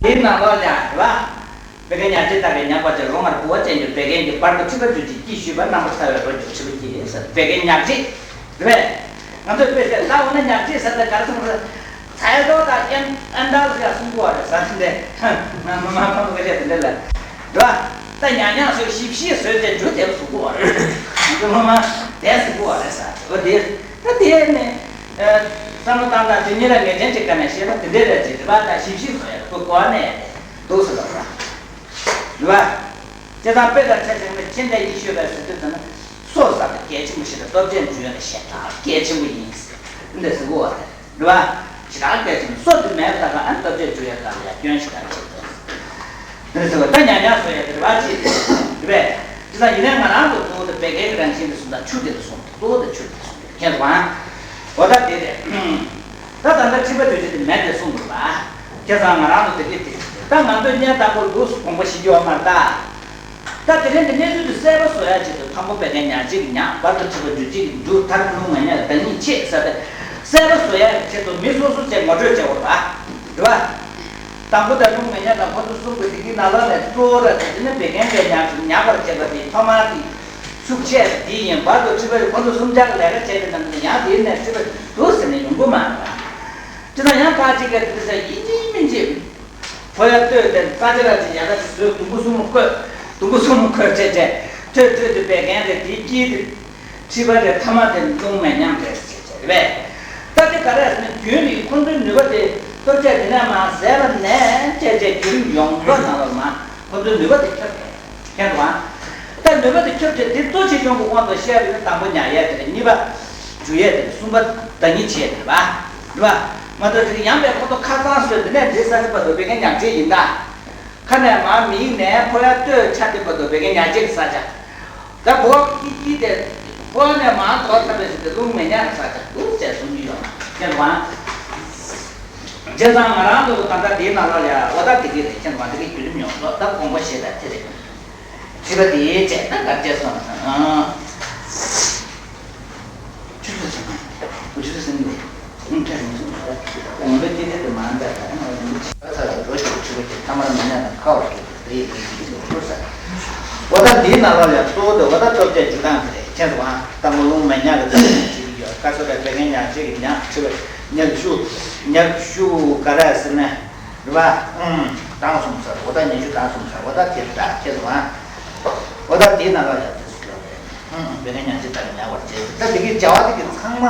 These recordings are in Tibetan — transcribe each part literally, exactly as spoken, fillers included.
དེའི་ནང་ལོགས་ལ་རེད་བ། བད་ཀན་ཉག་ཕྲའི་རྟགས་ཀྱིས་མྱངས་པ་དེ། རོ་མངར་ཁུ་བ་ཅན་གྱི་བད་ཀན་གྱི་བར་དུ་མཁྲིས་པ་འཇུ་བྱེད་ཀྱིས་ཞུས་པ། རྣམ་པར་ཐར་པའི་རོ་རྒྱུ་མཁྲིས་པ་སྐྱེ་ཟེར། བད་ཀན་ཉག་ཕྲ་རེད་བས། ང་ཚོས་དཔེ་ཆ་ལ་འོ་ན་ཉག་ཕྲ་ཟེར་ཏེ་ག་རེ་གསུངས་རེད། ཚ་ཡ་ཏོག་དང་ཨན་ཨན་ཏལ་ཟེར་གསུང་གི་ཡོད་རེད་ཟེར་དེ་འདྲ། ང་མ་མ་ཁོང་ཚོ་སྐད་ཆ་དེ་འདྲ་ལ་རེད་བ། ད་ཉག་ཉག་བཟོས་ཞིབ་ཞིབ་བཟོས་ཏེ་འཇུ་དེ་གསུང་གི་ཡོད་རེད། ང་ཚོ་སྔོན་མ་དེ་གསུང་གི་ཡོད་རེད་ཟེར། འོ་དེ་ད་དེ་ནས་བསམ་བློ་བཏང་ན་དེ་གཉིས་ལ་ངེས་ཅན་གཅིག་ག་ནས་བཤད་ན་དེ་འདྲ་རེད་ཅེས་རེད་བ། ད་ཞིབ་ཞིབ་བཟོ་ཡ་ཁོ་གོ་བ་ནས་འདུག་ཟེར་ལབ་ར། རེད་བ། དེ་དང་དཔེ་ལ་ཆ་བཞག་ན་ཁྱེད་འདྲ་ཡིད་ཆེས་པ་ཟེར་དུས་ཙམ་ན་སོ་ཟ་ད་གལ་ཆེན་པོ་ཞིག་དང་སྟོབས་ཆེན་འཇུ་ཡ་ལ་ཞེ་དྲག་གལ་ཆེན་པོ་ཡིན་ཟེར་འདི་འདྲ་ཟེར་གོ་བ་རེད། རེད་བ། ཞེ་དྲག་གལ་ཆེན་པོ་སོ་དེ་མེད་པ་ད་ག་ཨ་སྟོབས་ཆེན་འཇུ་ཡ་ག་ལ་ཡ་སྐྱོན་ཞེ་དྲག་ཆེ་འདུག་འདི་འདྲ་ཟེར་བ་ད་ཉག་ཉག་བཟོ་ཡ་དེ་རེད་བ་ཅེས་རེད་བས། དེ་ཙང་ཡིན་ནའི་ང་རང་ཚོ་གཙོ་བོ་དེ་བད་ཀན་གྱི་རང་བཞིན་དེ་གསུངས་དང་ཆུ་དེ་ལ་གསུངས་དང་གཙོ་བོ་དེ་ཆུ་དེ་ལ་གསུངས་དང་མཁྱེན་སོང་ཨ། འོ་ད་དེ་རེད། ད་ད་ལྟ་མཁྲིས་པ་འཇུ་བྱེད་དེ་མེད་དེ་གསུངས་འདུག་ལ། ཁྱེད་ཚང་ང་རང་ཚོ་དེ་གི་དེ་ད་ང་ཚོས་སྙན་དང་པོར་འདུག་དགོངས་པ་བཞེས་རྒྱུ་ཡོད་མ་རེད་ད། ད་དེ་རིང་གི་གནས་ཚུལ་དེ་གསལ་པོ་བཟོ་ཡ་ཆེད་དུ་དང་པོ་བད་ཀན་ཉག་གཅིག་གི་ཉག་བར་དུ་མཁྲིས་པ་འཇུ་གཅིག་གི་འཇུ་མཐར་རླུང་མེ་ཉག་གི་བདག་ཉིད་ཆེ་ཟེར་ཏེ་གསལ་པོ་བཟོ་ཡ་ཆེད་དུ་མི་སོ་སོ་བྱས་ངོ་སྤྲོད་བྱེད་དགོས་རེད་པ། རེད་པ། དང་པོ་དེ་རླུང་མེ་ཉག་དང་ཁོ་ཚོ་གསུམ་གྱི་དེ་གི་ནང་ལོགས་ནས་གཙོ་བོ་ར་དེ་ནི་བད་ཀན་པའི་ཉག་ཉག་པར་བྱེད་པ་དེ་ཐོག་མར་དེ་ཤུགས་ཆེ་དེ་ཡིན། བར་དུ་མཁྲིས་པ་ཁོ་ཚོ་གསུམ་ཆར་ལས་ཀ་བྱས་པའི་ནང་ནས་ཡང་དེའི་ནས་མཁྲིས་པ་འདུག་ཟེར་ནས་ཡོང་གི་མ་རེད་པ། དེ་དང་ཡང་ཁ་ཅིག་གིས་དེ་ཚོ་ཡིན་གཅིག་མིན་གཅིག་ཕོ་ཡ་ལྟོས་ཏེ་རྩ་ཆེ་ར་ཅིག་ཡ་ག་ཅིག་བཟོས་དུམ་བུ་གསུམ་བཀོད། དུམ་བུ་གསུམ་བཀོད་བྱས་བྱས་ཐོད་ཐོད་དུ་བད་ཀན་རེད་དེའི་དཀྱིལ་དུ་མཁྲིས་པ་རེད་ཐ་མ་དེ་རླུང་མེ་ཉག་རེད་ཟེར་བྱས་རེད་པས། ད་དེ་ག་རེ་ཟེར་ན་རྒྱུན་རིང་ཁོ་ཚོའི་ནུས་པ་དེ་སྟོབས་ཆེ་དེ་ནས་མར་ཟད་པ་ནས་བྱས་བྱས་བརྒྱུད་རིམ་ཡོངས་རྫོགས་ནང་ལ་མར་ཁོ་ཚོའི་ནུས་པ་དེ་ཁྱབ་བསྡད། མཁྱེན་སོང་ཨ། ད་ནུས་པ་དེ་ཁྱབ་བྱས་དེ་གཙོ་ཆེ་ཆུང་གི་དབང་དུ་བཤད་པ་ཡིན་ན་དང་པོ་ཉག་ཡས་དེ་རེད། གཉིས་པ་འཇུ་ཡས་དེ་རེད། གསུམ་པ་བདག་ཉིད་ཆེ་ཡས་དེ་རེད་པ། རེད་པ། མ་གཏོགས་དེ་ཡང་པའི་ཁོ་ཚོ་ཁ་གཙང་བཟོས་དེ་ནས་འདྲེ་ས་ནི་བར་དུ་བད་ཀན་ཉག་གཅིག་ཡིན་ད། ཁ་ནས་མར་མིག་ནས་ཕོ་ཡ་ལྟོས་ཆ་དེ་བར་དུ་བད་ཀན་ཉག་གཅིག་གི་ས་ཆ། ད་ཕོ་བ་ཀི་ཀི་དེ་ཕོ་བ་ནས་མར་དོར་ཐབས་པའི་ཞིག་དེ་རླུང་མེ་ཉག་གི་ས་ཆ་འདུག་ཅེས་གསུང་གི་ཡོད། མཁྱེན་སོང་ཨ། བྱས་ཙང་ང་རང་ཚོ་ད་ལྟ་དེའི་ནང་ལོགས་ལ་ཡ་འོ་ད་དེ་གི་རེད། མཁྱེན་པ་འདི་གི་བརྒྱུད་རིམ་ཡོངས་རྫོགས་ད་དགོངས་པ་བཞེས་ད་དེ་རེད། མཁྲིས་པ་དེའི་བྱས་ད་གར་བྱས་སོང་ཨང་། ཆུ་ཚོད་ཟིན་ནས་འུ་ཆུ་ཚོད་ཟིན་ནས་ཨུམ་ཁྲ་ཡིན་སོང་ད་དགོངས་པའི་སྐྱེ་ལས་དེ་མ་འདའ་ད་ང་ཚོ་ཚ་ལ་འགྲོ་ཞིག་མཁྲིས་པ་དེ་ཐ་མར་མེ་ཉག་དང་ཁ་བར་གྱི་རེད་རེད་ཀྱི་འདུག་ཟེར། འོ་ད་འདིའི་ནང་ལོགས་ལ་གཙོ་བོ་དེ་འོ་ད་སྟོབས་ཆེ་འཇུ་སྟངས་དེ་རེད། མཁྱེན་སོང་ཨ། ད་མོ་རླུང་མེ་ཉག་གི་ཚུལ་བྱེད་ཀྱི་ཡོད། ཀ་སོ་ར་བད་ཀན་ཉག་གཅིག་གི་ཉག་མཁྲིས་པ་ཉག་ཤུ་ཉག་ཤུ་ག་རེ་ཟེར་ན་རེད་པ། ཨུམ། དྭངས་གསུམ་ཟེར། འོ་ད་ཉི་ཤུ་དྭངས་གསུམ་ཟེར། འོ་ད་དེ་རེད་ད། མཁྱེན་སོང་ཨ། འོ་ད་དེའི་ནང་ལོགས་ལ་དེ་ཚོ་ཡོད་རེད། ཨུམ། བད་ཀན་ཉག་གཅིག་ལྟར་ཉག་པར་བྱེད། ད་དེ་གི་བྱ་བ་དེ་གི་ཚང་མ་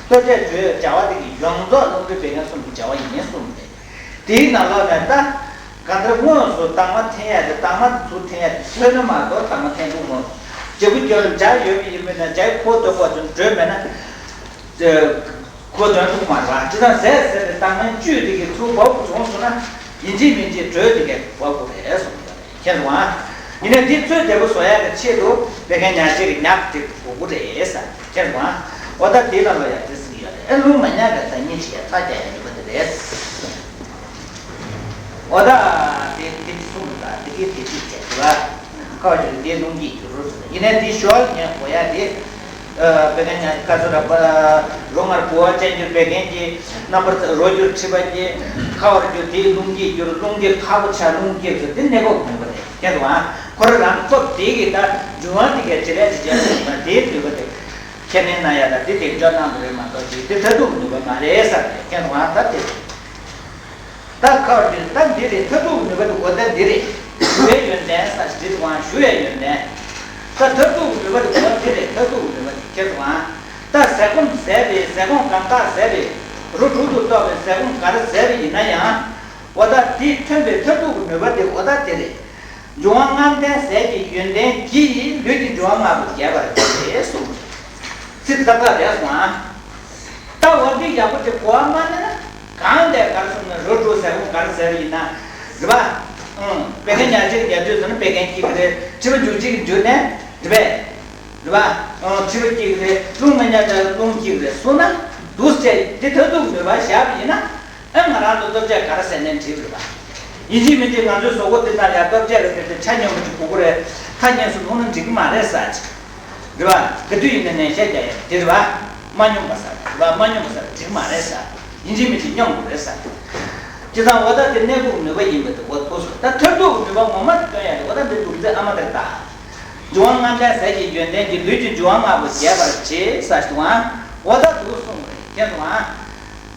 སྟོབས་ཆེ་འཇུ་ཡས་བྱ་བ་དེ་གི་ཡོངས་རྫོགས་རླུང་མཁྲིས་བད་ཀན་གསུམ་གྱི་བྱ་བ་ཡིན་གསུངས་རེད། དེའི་ནང་ལོགས་ནས་ད་གང་ལྟར་དངོས་སུ་དྭངས་མ་འཐེན་ཡ་དེ་དྭངས་མ་ཚུར་འཐེན་ཡ་དེ་ཐོན་ན་མ་གཏོགས་དྭངས་མ་འཐེན་དགོས་མོད། བྱེད་པོ་སྐྱོན་འཇའ་ཡོད་པ་ཡིན་པས་ན་འཇའི་ཁོག་ཐོག་པ་ཚུར་འགྲོས་མེད་ན། ཁོ་དོན་ཐུག་མ་རེད་པ། ཇི་ལྟར་ཟད་ཟད་པའི་བཏང་སྙོམས་བཅུད་དེ་གའི་ཚུར་འབབ་དགོས་བྱུང་སོང་ན་ཡིན་གཅིག་མིན་གཅིག་དྲོད་དེ་གའི་འབབ་དགོས་རེད་གསུངས་ཡོད་རེད། མཁྱེན་སོང་ཨ། ཡིན་ནའི་འདི་ཚོད་བདེ་པོ་བཟོ་ཡག་གི་ཆེད་དུ་བད་ཀན་ཉག་གཅིག་གི་ཉག་དེ་དགོས་ཀྱི་རེད་ཟེར། མཁྱེན་སོང་ཨ། འོ་ད་དེ་ལ་ལོ་ཡ་དེ་ཟིན་ཡོད་རེད། ཨེ་རླུང་མེ་ཉག་གི་ད་གཉིས་ཤིག་ཡ་ཚ་རྒྱག་ཡ་ཡོད་པ་དེ་རེད། འོ་ད་དེ་དེ་གསུངས་འདུག་ད་དེ་གའི་དེ་གཅིག་བྱས་འདུག་ཨ། ཁ་བ་ཅིག་དེ་རླུང་གིས་བསྒྱུར་རོ་ཟེར། ཡིན་ནའི་དེ་ཞོར་ཉན་དགོས་ཡ་དེ། ཨ། བད་ཀན་ཉག་ཀ་སོ་ར་པ། རོ་མངར་ཁུ་བ་ཅན་གྱུར་བད་ཀན་གྱི། རྣམ་པར་རོ་གྱུར་མཁྲིས་པ་གྱི། ཁ་བར་གྱུར་དེའི་རླུང་གིས་བསྒྱུར། རླུང་གིས་ཁ་བོ་ཆགས་རླུང་སྐྱེས་སོ་དེ་གནས་སྐབས་ནུས་པ་རེད། མཁྱེན་སོང་ཨ། ཁོ་རང་རང་སྐབས་དེ་གི་ད་འབྱུང་བ་དེ་གའི་བྱེད་ལས་དེ་བྱས་ནས་ཡིན་ན་དེའི་ནུས་པ་དེ་ཁས་ལེན་གནང་ཡ་ད་དེ་དེ་འཇོག་གནང་དགོས་རེད་མ་གཏོགས་ཅིག་དེ་མཐར་ཐུག་གི་ནུས་པ་མ་རེད་ཟེར་ཏེ། མཁྱེན་སོང་ཨ། ད་དེ་ད་ཁ་བར་གྱུར་ད་འདི་རེད། མཐར་ཐུག་གི་ནུས་པ་དེ་གོ་ད་འདི་རེད། ཞུ་བའི་ཡོན་ཏན་ས་འདི་དབང་ཞུ་བའི་ཡོན་ཏན། ད་མཐར་ཐུག་གི་ནུས་པ་དེ་གོ་འདི་རེད། མཐར་ཐུག་གི་ནུས་པ་དེ་ཁྱེད་དབང་། ད་ཟས་སྐོམ་ཟས་པའི་ཟས་སྐོམ་གང་དག་ཟས་པའི། རོ་དྲུག་ཏུ་གཏོགས་པའི་ཟས་སྐོམ་ག་རེ་ཟས་པ་ཡིན་ན་ཡང་། འོ་ད་དེས་ཐོན་པའི་མཐར་ཐུག་གི་ནུས་པ་དེ་འོ་ད་དེ་རེད། འབྱུང་བ་ལྔ་ལྡན་ཟས་ཀྱི་ཡོན་ཏན་གྱིས་ལུས་ཀྱི་འབྱུང་བ་ལྔ་པོ་རྒྱས་པར་བྱེད་གསུངས། ཚིག་ཏག་ཏག་རེད་སོང་ཨ། ད་འོ་འདི་ཡག་པོ་ཅིག་གོ་བ་མ་ལེན་ན། གང་དེ་གར་སོང་ན་རོ་དྲུག་ཟས་སྐོམ་ག་རེ་ཟས་པ་ཡིན་ན། རེད་པ། ཨང་། བད་ཀན་ཉག་གཅིག་ཉལ་དུས་སོང་ན་བད་ཀན་སྐྱེ་གི་རེད། མཁྲིས་པ་འཇུ་གཅིག་འཇུ་ནས་རེད་པས། རེད་པ། ཨང་། མཁྲིས་པ་སྐྱེ་གི་རེད། རླུང་མེ་ཉག་དང་རླུང་སྐྱེ་གི་རེད་སོང་ན། འདུག་ཟེར་འདི་མཐར་ཐུག་ནུས་པ་བཞག་པ་ཡིན་ན། ཨ། ང་རང་ཚོ་ལྟོ་ཆས་ག་རེ་ཟས་ནའི་འགྲིག་རེད་པ། ཡིན་གཅིག་མིན་གཅིག་ང་ཚོའི་བཟོ་བཀོད་འདི་ནང་ཡ་ལྟོ་ཆས་ལ་དེ་ཚོ་ཆ་སྙོམས་པོ་ཅིག་དགོས་ཀྱི་རེད། ཐག་ཉེ་སུ་ལྷུང་ན་འགྲིག་གི་མ་རེད་ཟེར་ཅིག་རེད་པ། ག་དུས་ཡིན་ན་ནས་བཤད་རྒྱག་ཡ་དེ་རེད་པ། མ་སྙོམས་པ་ཟེར་རེད་པ། མ་སྙོམས་པ་ཟེར་འགྲིག་མ་རེད་ཟེར། ཡིན་གཅིག་མིན་གཅིག་སྙོམས་དགོས་རེད་ཟེར། བྱས་ཙང་འོ་ད་དེ་གནས་སྐབས་ནུས་པ་ཡིན་པ་དེ་འོ་ཐུག་སོང་། ད་མཐར་ཐུག་གི་ནུས་པ་ངོ་མ་དེ་སྟོན་ཡ་རེད། འོ་ད་འདི་འདུག་ཚེ་ཨ་མ་དེར་ལྟ། འབྱུང་བ་ལྔ་ལྡན་ཟས་ཀྱི་ཡོན་ཏན་གྱིས། ལུས་ཀྱི་འབྱུང་བ་ལྔ་པོ་རྒྱས་པར་བྱེད། ཟེར་སོང་ཨ། འོ་ད་འདུག་གསུངས་རེད། མཁྱེན་སོང་ཨ།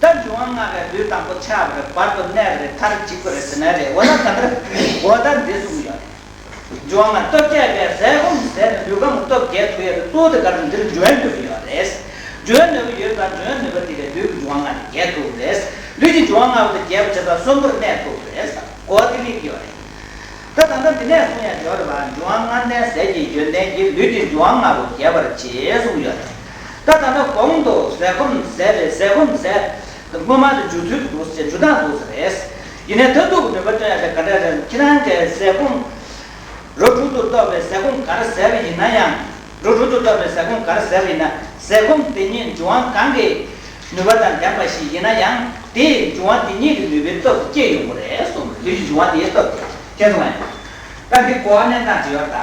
ད་འབྱུང་བ་ལྔ་པའི་ལུས་དང་པོ་ཆགས་པ་རེད། བར་དུ་གནས་པ་རེད། མཐར་འཇིག་པ་རེད་ཟེར་ན་རེད། འོ་ད་ག་འདྲ། འོ་ད་འདི་གསུངས་ཡོད་རེད། འབྱུང་བ་ལྔ་སྟོབས་རྒྱས་པས་ཟས་སྐོམ་ཟད་ནས་ལུས་ཁམས་སྟོབས་རྒྱས་ཐུབ་ཡས་དེ་གཙོ་བོ་དེ་ག་རེ་འདིར་འབྱུང་བའི་ནུས་པ་ཡོད་རེད། འབྱུང་བའི་ནུས་པ་ཡོད་ཙང་འབྱུང་བའི་ནུས་པ་དེ་ལས་ལུས་ཀྱི་འབྱུང་བ་ལྔ་དེ་རྒྱས་ཐུབ་རེད། ལུས་ཀྱི་འབྱུང་བ་ལྔ་པོ་དེ་རྒྱས་པ་བྱས་ཙང་གསོན་པོར་གནས་ཐུབ་རེད། གོ་བ་དེ་ལེགས་ཡོད་རེད། ད་ད་ལྟ་འདི་ནས་གསུང་ཡ་ཡོད་རེད་པ། འབྱུང་བ་ལྔ་ལྡན་ཟས་ཀྱི་ཡོན་ཏན་གྱིས། ལུས་ཀྱི་འབྱུང་བ་ལྔ་པོ་རྒྱས་པར་བྱེད་གསུངས་ཡོད་རེད། ད་ད་ལྟ་གོང་དུ་ཟས་སྐོམ་ཟད་རེད། ཟས་སྐོམ་ཟད་སྔོན་མ་དེ་འཇུ་ཚུལ་འདུག་ཟེར། འཇུ་སྟངས་འདུག་ཟེར་རེད། ཡིན་ནའི་མཐར་ཐུག་གི་ནུས་པ་སྟོན་ཡ་དེ་ག་འདྲ་རེད། ཁྱེད་རང་གིས་ཟས་སྐོམ་རོ་དྲུག་ཏུ་གཏོགས་པའི་ཟས་སྐོམ་ག་རེ་ཟས་པ་ཡིན་ན་ཡང་། རོ་དྲུག་ཏུ་གཏོགས་པའི་ཟས་སྐོམ་ག་རེ་ཟས་པ་ཡིན་ན། ཟས་སྐོམ་དེ་ཉིད་འབྱུང་བ་གང་གི་ནུས་པ་དང་ལྡན་པ་ཞིག་ཡིན་ན་ཡང་། དེས་འབྱུང་བ་དེ་ཉིད་ཀྱི་ནུས་པའི་སྟོབས་སྐྱེ་ཡོང་གི་རེད་གསུངས། ལུས་ཀྱི་འབྱུང་བ་དེའི་སྟོབས་ཀྱིས། མཁྱེན་སོང་ངས། ད་འདི་གོ་བ་གནས་སྟངས་ཅིག་ཡོད་ད།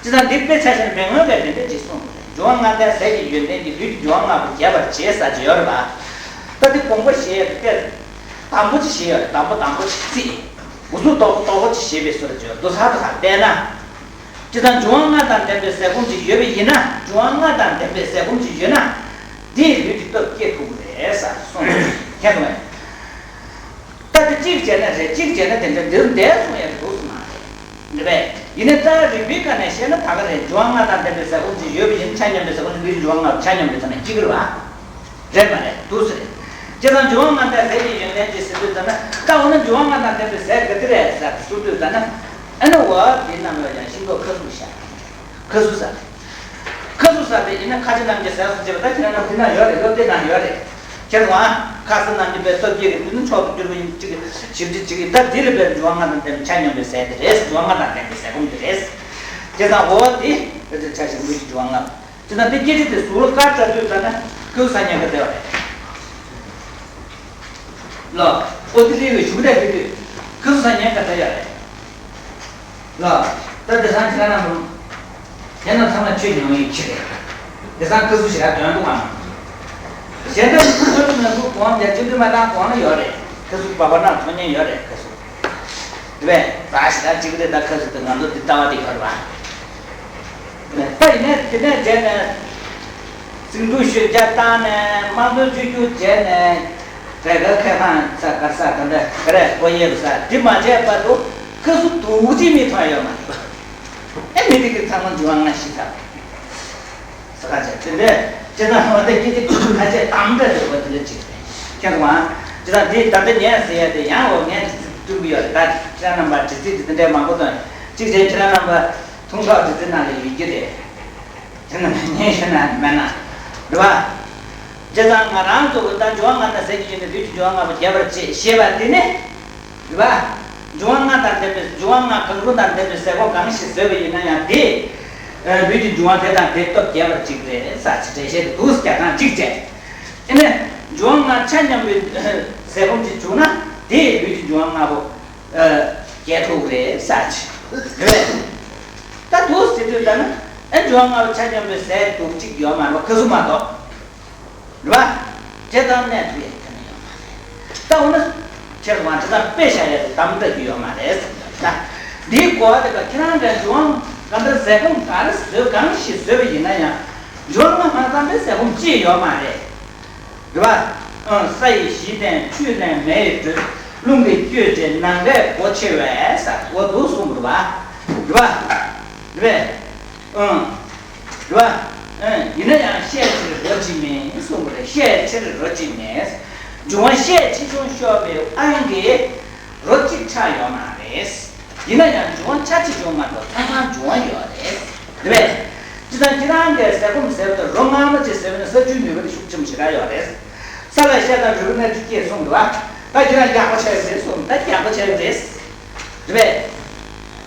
ཅི་ལྟར་འདི་དཔེ་ཆ་བཞག་ན་མི་མངོན་པའི་དེ་འདྲ་ཅིག་གསུངས། འབྱུང་བ་ལྔ་ལྡན་ཟས་ཀྱི་ཡོན་ཏན་གྱིས། ལུས་ཀྱི་འབྱུང་བ་ལྔ་པོ་རྒྱས་པར་བྱེད་ཟེར་གྱི་ཡོད་རེད་པ། ད་འདི་དགོངས་པ་བཞེས་ཡ་དེ་དཔེ་དམ་པོ་ཅིག་བཞེས་ཡོད་རེད། དམ་པོ་དམ་པོ་ཅིག་བརྩིས། འུ་ཚུགས་དོག་པོ་དོག་པོ་ཅིག་བཞེས་པའི་བཟོ་འདྲ་ཅིག་ཡོད་འདུག་ས། དེ་ག་དཔེར་ན། ཅི་ལྟར་འབྱུང་བ་ལྔ་དང་ལྡན་པའི་ཟས་སྐོམ་ཅིག་ཡོད་པ་ཡིན་ན། འབྱུང་བ་ལྔ་དང་ལྡན་པའི་ཟས་སྐོམ་ཅིག་ཡོད་ན། དེས་ལུས་ཀྱི་སྟོབས་སྐྱེ་ཐུབ་ཀྱི་རེད་ཟེར་གསུངས། མཁྱེན་སོང་ངས། ད་དེ་གཅིག་བྱས་ན་རེད། གཅིག་བྱས་ན་དེ་འདྲ་འདིར་འདས་སོང་ཡ་འདུག་སེ་མ་རེད། འདི་བས། ཡིན་ནའི་ད་རིགས་པའི་སྒང་ནས་བཤད་ན་ད་ག་རེད། འབྱུང་བ་ལྔ་དང་ལྡན་པའི་ཟས་སྐོམ་ཅིག་ཡོད་པ་ཡིན་ན། ཆ་མཉམ་པའི་ཟས་སྐོམ་ཅིག་ལུས་ཀྱི་འབྱུང་བ་ལྔ་ཆ་མཉམ་པའི་ཐོག་ནས་གཅིག་རེད་པ། རེད་མ་རེད། འདུག་སེ་རེད། བྱས་ཙང་འབྱུང་བ་ལྔ་དང་ཟས་ཀྱི་ཡོན་ཏན་གྱིས་ཟེར་དུས་ཙ་ན། ད་འོ་ན་འབྱུང་བ་ལྔ་དང་ལྡན་པའི་ཟས་ག་དེ་རེད་ཟེར་ཟུར་དུས་ཙ་ན། ཨ་ནི་འོ་དེ་རྣམས་ལ་ཡང་ཤིང་ཏོག་ཁ་ཟུམ་བཞག་ཁ་ཟུམ་ཟ། ཁ་ཟུམ་ཟ་དེ་ཡིན་ན་ཁ་ཆེ་རྣམས་ཀྱི་ཟས་སུ་བྱེད་པ། ད་ཁྱེད་རང་རྣམས་འདི་ན་ཡོད་རེད། སློབ་དེབ་ནང་ཡོད་རེད། ཁྱེད་རང་ཁ་ཟུམ་རྣམས་ཀྱི་པའི་སྟོབས་ཀྱིས་རིགས་མཐུན་མཆོག་ཏུ་གྱུར་པ་ཡིན། གཅིག་གིས་ཞིབ་འབྲི་གཅིག་གིས། ད་འདི་ལ་པའི་འབྱུང་བ་ལྔ་དང་ལྡན་པའི་ཆ་མཉམ་པའི་ཟས་དེ་རེད། འབྱུང་བ་ལྔ་དང་ལྡན་པའི་ཟས་སྐོམ་དེ་རེད། དེ་དང་འོ་དེ་ཆ་ཞིག་ལུས་ཀྱི་འབྱུང་བ་ལྔ། དེ་དང་དེ་སྐད་ཆ་དེ་ཟུར་ལ་བཀར་བཞག་དུས་ཙ་ན་ཁོའི་སང་ཉིན་ག་ཚོད་ཡོད་རེད། ལོ། ཨོ་དེ་ལས་བའི་གཞུག་ལས་དེ་དུས་ཁོའི་སང་ཉིན་ག་ཚོད་ཡོད་རེད། ལོ། ད་དེང་སང་ཁྱེད་རང་རྣམས་དེ་རྣམས་ཚང་མ་ཆོས་ཉམས་ཡིན་ཁྱི་རེད། དེང་སང་ཁ་ཟུམ་ཞེ་དྲག་དོན་དུ་མ་གཞན་དག་ཁོ་ཚོ་ནང་དུ་གོང་རྒྱ་ཆེ་འདུས་མ་བཏང་གོང་ན་ཡོད་རེད། ཁ་ཟུམ་བ་བ་ན་མཐོང་མཁན་ཡོད་རེད། ཁ་ཟུམ། དེ་བས་ད་ཞེ་དྲག་གཅིག་རེད། ད་ཁ་ཟུམ་དེ་ང་ཚོ་འདི་ལྟ་བ་དེ་ཡོད་རེད་པ། ད་ཡིན་ནའི་དེ་ནས་རྗེས་ནས་ཟིང་འཁྲུག་ཤུགས་ཆེ་བཏང་ནས་དམག་དོན་བཅོས་བསྒྱུར་བྱས་ནས་རྒྱ་གར་མཁས་དབང་ས་གར་ས་ག་འདྲ་ག་རེ་སྐོར་ཡས་ས་དེ་མ་བྱས་བར་དུ་ཁ་ཟུམ་འདུག་ཅིག་མི་མཐོང་ཡོད་མ་རེད། ཨེ་མི་དེ་གི་ཚང་མ་འབྱུང་བ་ལྔ་ཤི་ཚར། ས་ཁ་བྱས་དེ་འདྲས་ཅི་ལྟར་ཧ་ཏེ་སྐྱིད་ཅིག་ཁ་ཆེ་དམ་བསྒྲགས་ཡོད་པ་དེ་འདྲ་ཅིག་རེད། ཁྱེད་ཚོ་མ་ཅི་ལྟར་འདི་ད་ལྟ་ཉན་ཟེར་ཡ་དེ་ཡང་འོ་ངས་དྲི་ཚིག་སྟོན་གི་ཡོད་རེད། ད་ཁྱེད་རང་རྣམ་པ་དྲི་ཚིག་དེ་འདྲས་མང་པོ་བཏོན་ཅིག་བྱས། ཁྱེད་རང་རྣམ་པ་ཐུང་ཐག་དྲི་ཚིག་ནང་ལ་ཡོད་ཀྱི་རེད། དེ་ནི་ཉན་ཤེས་ན་མེད་ན་རེད་པ། བྱས་ཙང་ང་རང་ཚོ་གི་ད་འབྱུང་བ་ལྔ་དང་ཟས་ཀྱི་ཡོན་ཏན་ལུས་ཀྱི་འབྱུང་བ་ལྔ་པོ་རྒྱས་པར་བྱེད་ཞེས་པ་འདི་ནི། རེད་པ། འབྱུང་བ་ལྔ་དང་ལྡན་པའི་འབྱུང་བ་ལྔ་གང་རུང་དང་ལྡན་པའི་ཟས་སྐོམ་གང་ཞིག་ཟོས་པ་ཡིན་ན་ཡང་དེས་ལུས་ཀྱི་འབྱུང་བ་དེ་དང་དེ་སྟོབས་རྒྱས་པར་བྱེད་ཀྱི་རེད་ཟེར་ཅིག་འགྲེལ་བཤད་དེ་འདུག་སེ་རྒྱག་སྟངས་གཅིག་བྱས། ཨེ་ནས་འབྱུང་བ་ལྔ་ཆ་མཉམ་པའི་ཟས་སྐོམ་ཅིག་བྱུང་ན་དེས་ལུས་ཀྱི་འབྱུང་བ་ལྔ་པོ་རྒྱས་ཐུབ་ཀྱི་རེད་ཟེར་ཅིག་རེད། ད་འདུག་ཟེར་དུས་ད་ནི་ཨེ་འབྱུང་བ་ལྔ་པོ་ཆ་མཉམ་པའི་ཟས་འདུག་གཅིག་ཡོད་མ་རེད་པ། ཁ་ཟུམ་མ་གཏོགས། རེད་པ། བྱས་ཙང་གནས་ཐུབ་ཡ་དེ་ནི་ཡོད་མ་རེད། ད་འོ་ན། ཁྱེད་རང་དེ་ལྟར་དཔེ་བཞག་ཡ་དེ་དམ་བསྒྲགས་རྒྱུ་ཡོད་མ་རེད་ཟེར་ད། འདིའི་གོ་བ་དེ་ག་ཁྱེད་རང་གིས་འབྱུང་བ་གང་ལྟར་ཟས་སྐོམ་ག་རེ་ཟོས་གང་ཞིག་ཟོས་པ་ཡིན་ན་ཡང་། འབྱུང་བ་ལྔ་མ་ཚང་པའི་ཟས་སྐོམ་ཅི་ཡོད་མ་རེད། རེད་པ། ཨང་། ས་ཡི་གཞི་བརྟེན་ཆུ་ལེན་མེ་ཡིས་དྲོས། རླུང་གིས་བསྐྱོད་ཅིང་ནམ་མཁའི་སྒོ་ཕྱེ་བས་ཟེར། འོ་འདུག་གསུངས་པ་རེད་པ། རེད་པ། རེད་པས། ཨང་། རེད་པ། ཨེ། ཡིན་ན་ཡང་ཤས་ཆེར་རོ་གཅིག་མིན་གསུངས་པ་རེད། ཤས་ཆེར་རོ་གཅིག་མིན། འབྱུང་བ་ཤས་ཆེ་ཆུང་ཤོར་བའི་དབང་གིས་རོ་གཅིག་ཆགས་ཡོད་མ་རེད། ཡིན་ན་ཡང་འབྱུང་བ་ཆ་ཆེ་ཆུང་མ་གཏོགས་ཚང་མ་འབྱུང་བ་ཡོད་རེད། རེད་པས། སྤྱིར་བཏང་ཁྱེད་རང་གིས་ཟས་སྐོམ་ཟས་པ་དང་རོ་མངར་མོ་ཅིག་ཟས་པ་ན་ས་ཆུའི་ནུས་པ་དེ་ཤུགས་ཆེན་པོ་ཞེ་དྲག་ཡོད་རེད། ས་ལ་ཤ་དང་རུས་པའི་སྣ་ཁྲིད་སྐྱེས་གསུངས་འདུག་པ། ད་ཁྱེད་རང་རྒྱགས་པ་ཆགས་ཡོད་རེད་གསུངས། ད་རྒྱགས་པ་ཆགས་ཡོད་རེད། རེད་པས།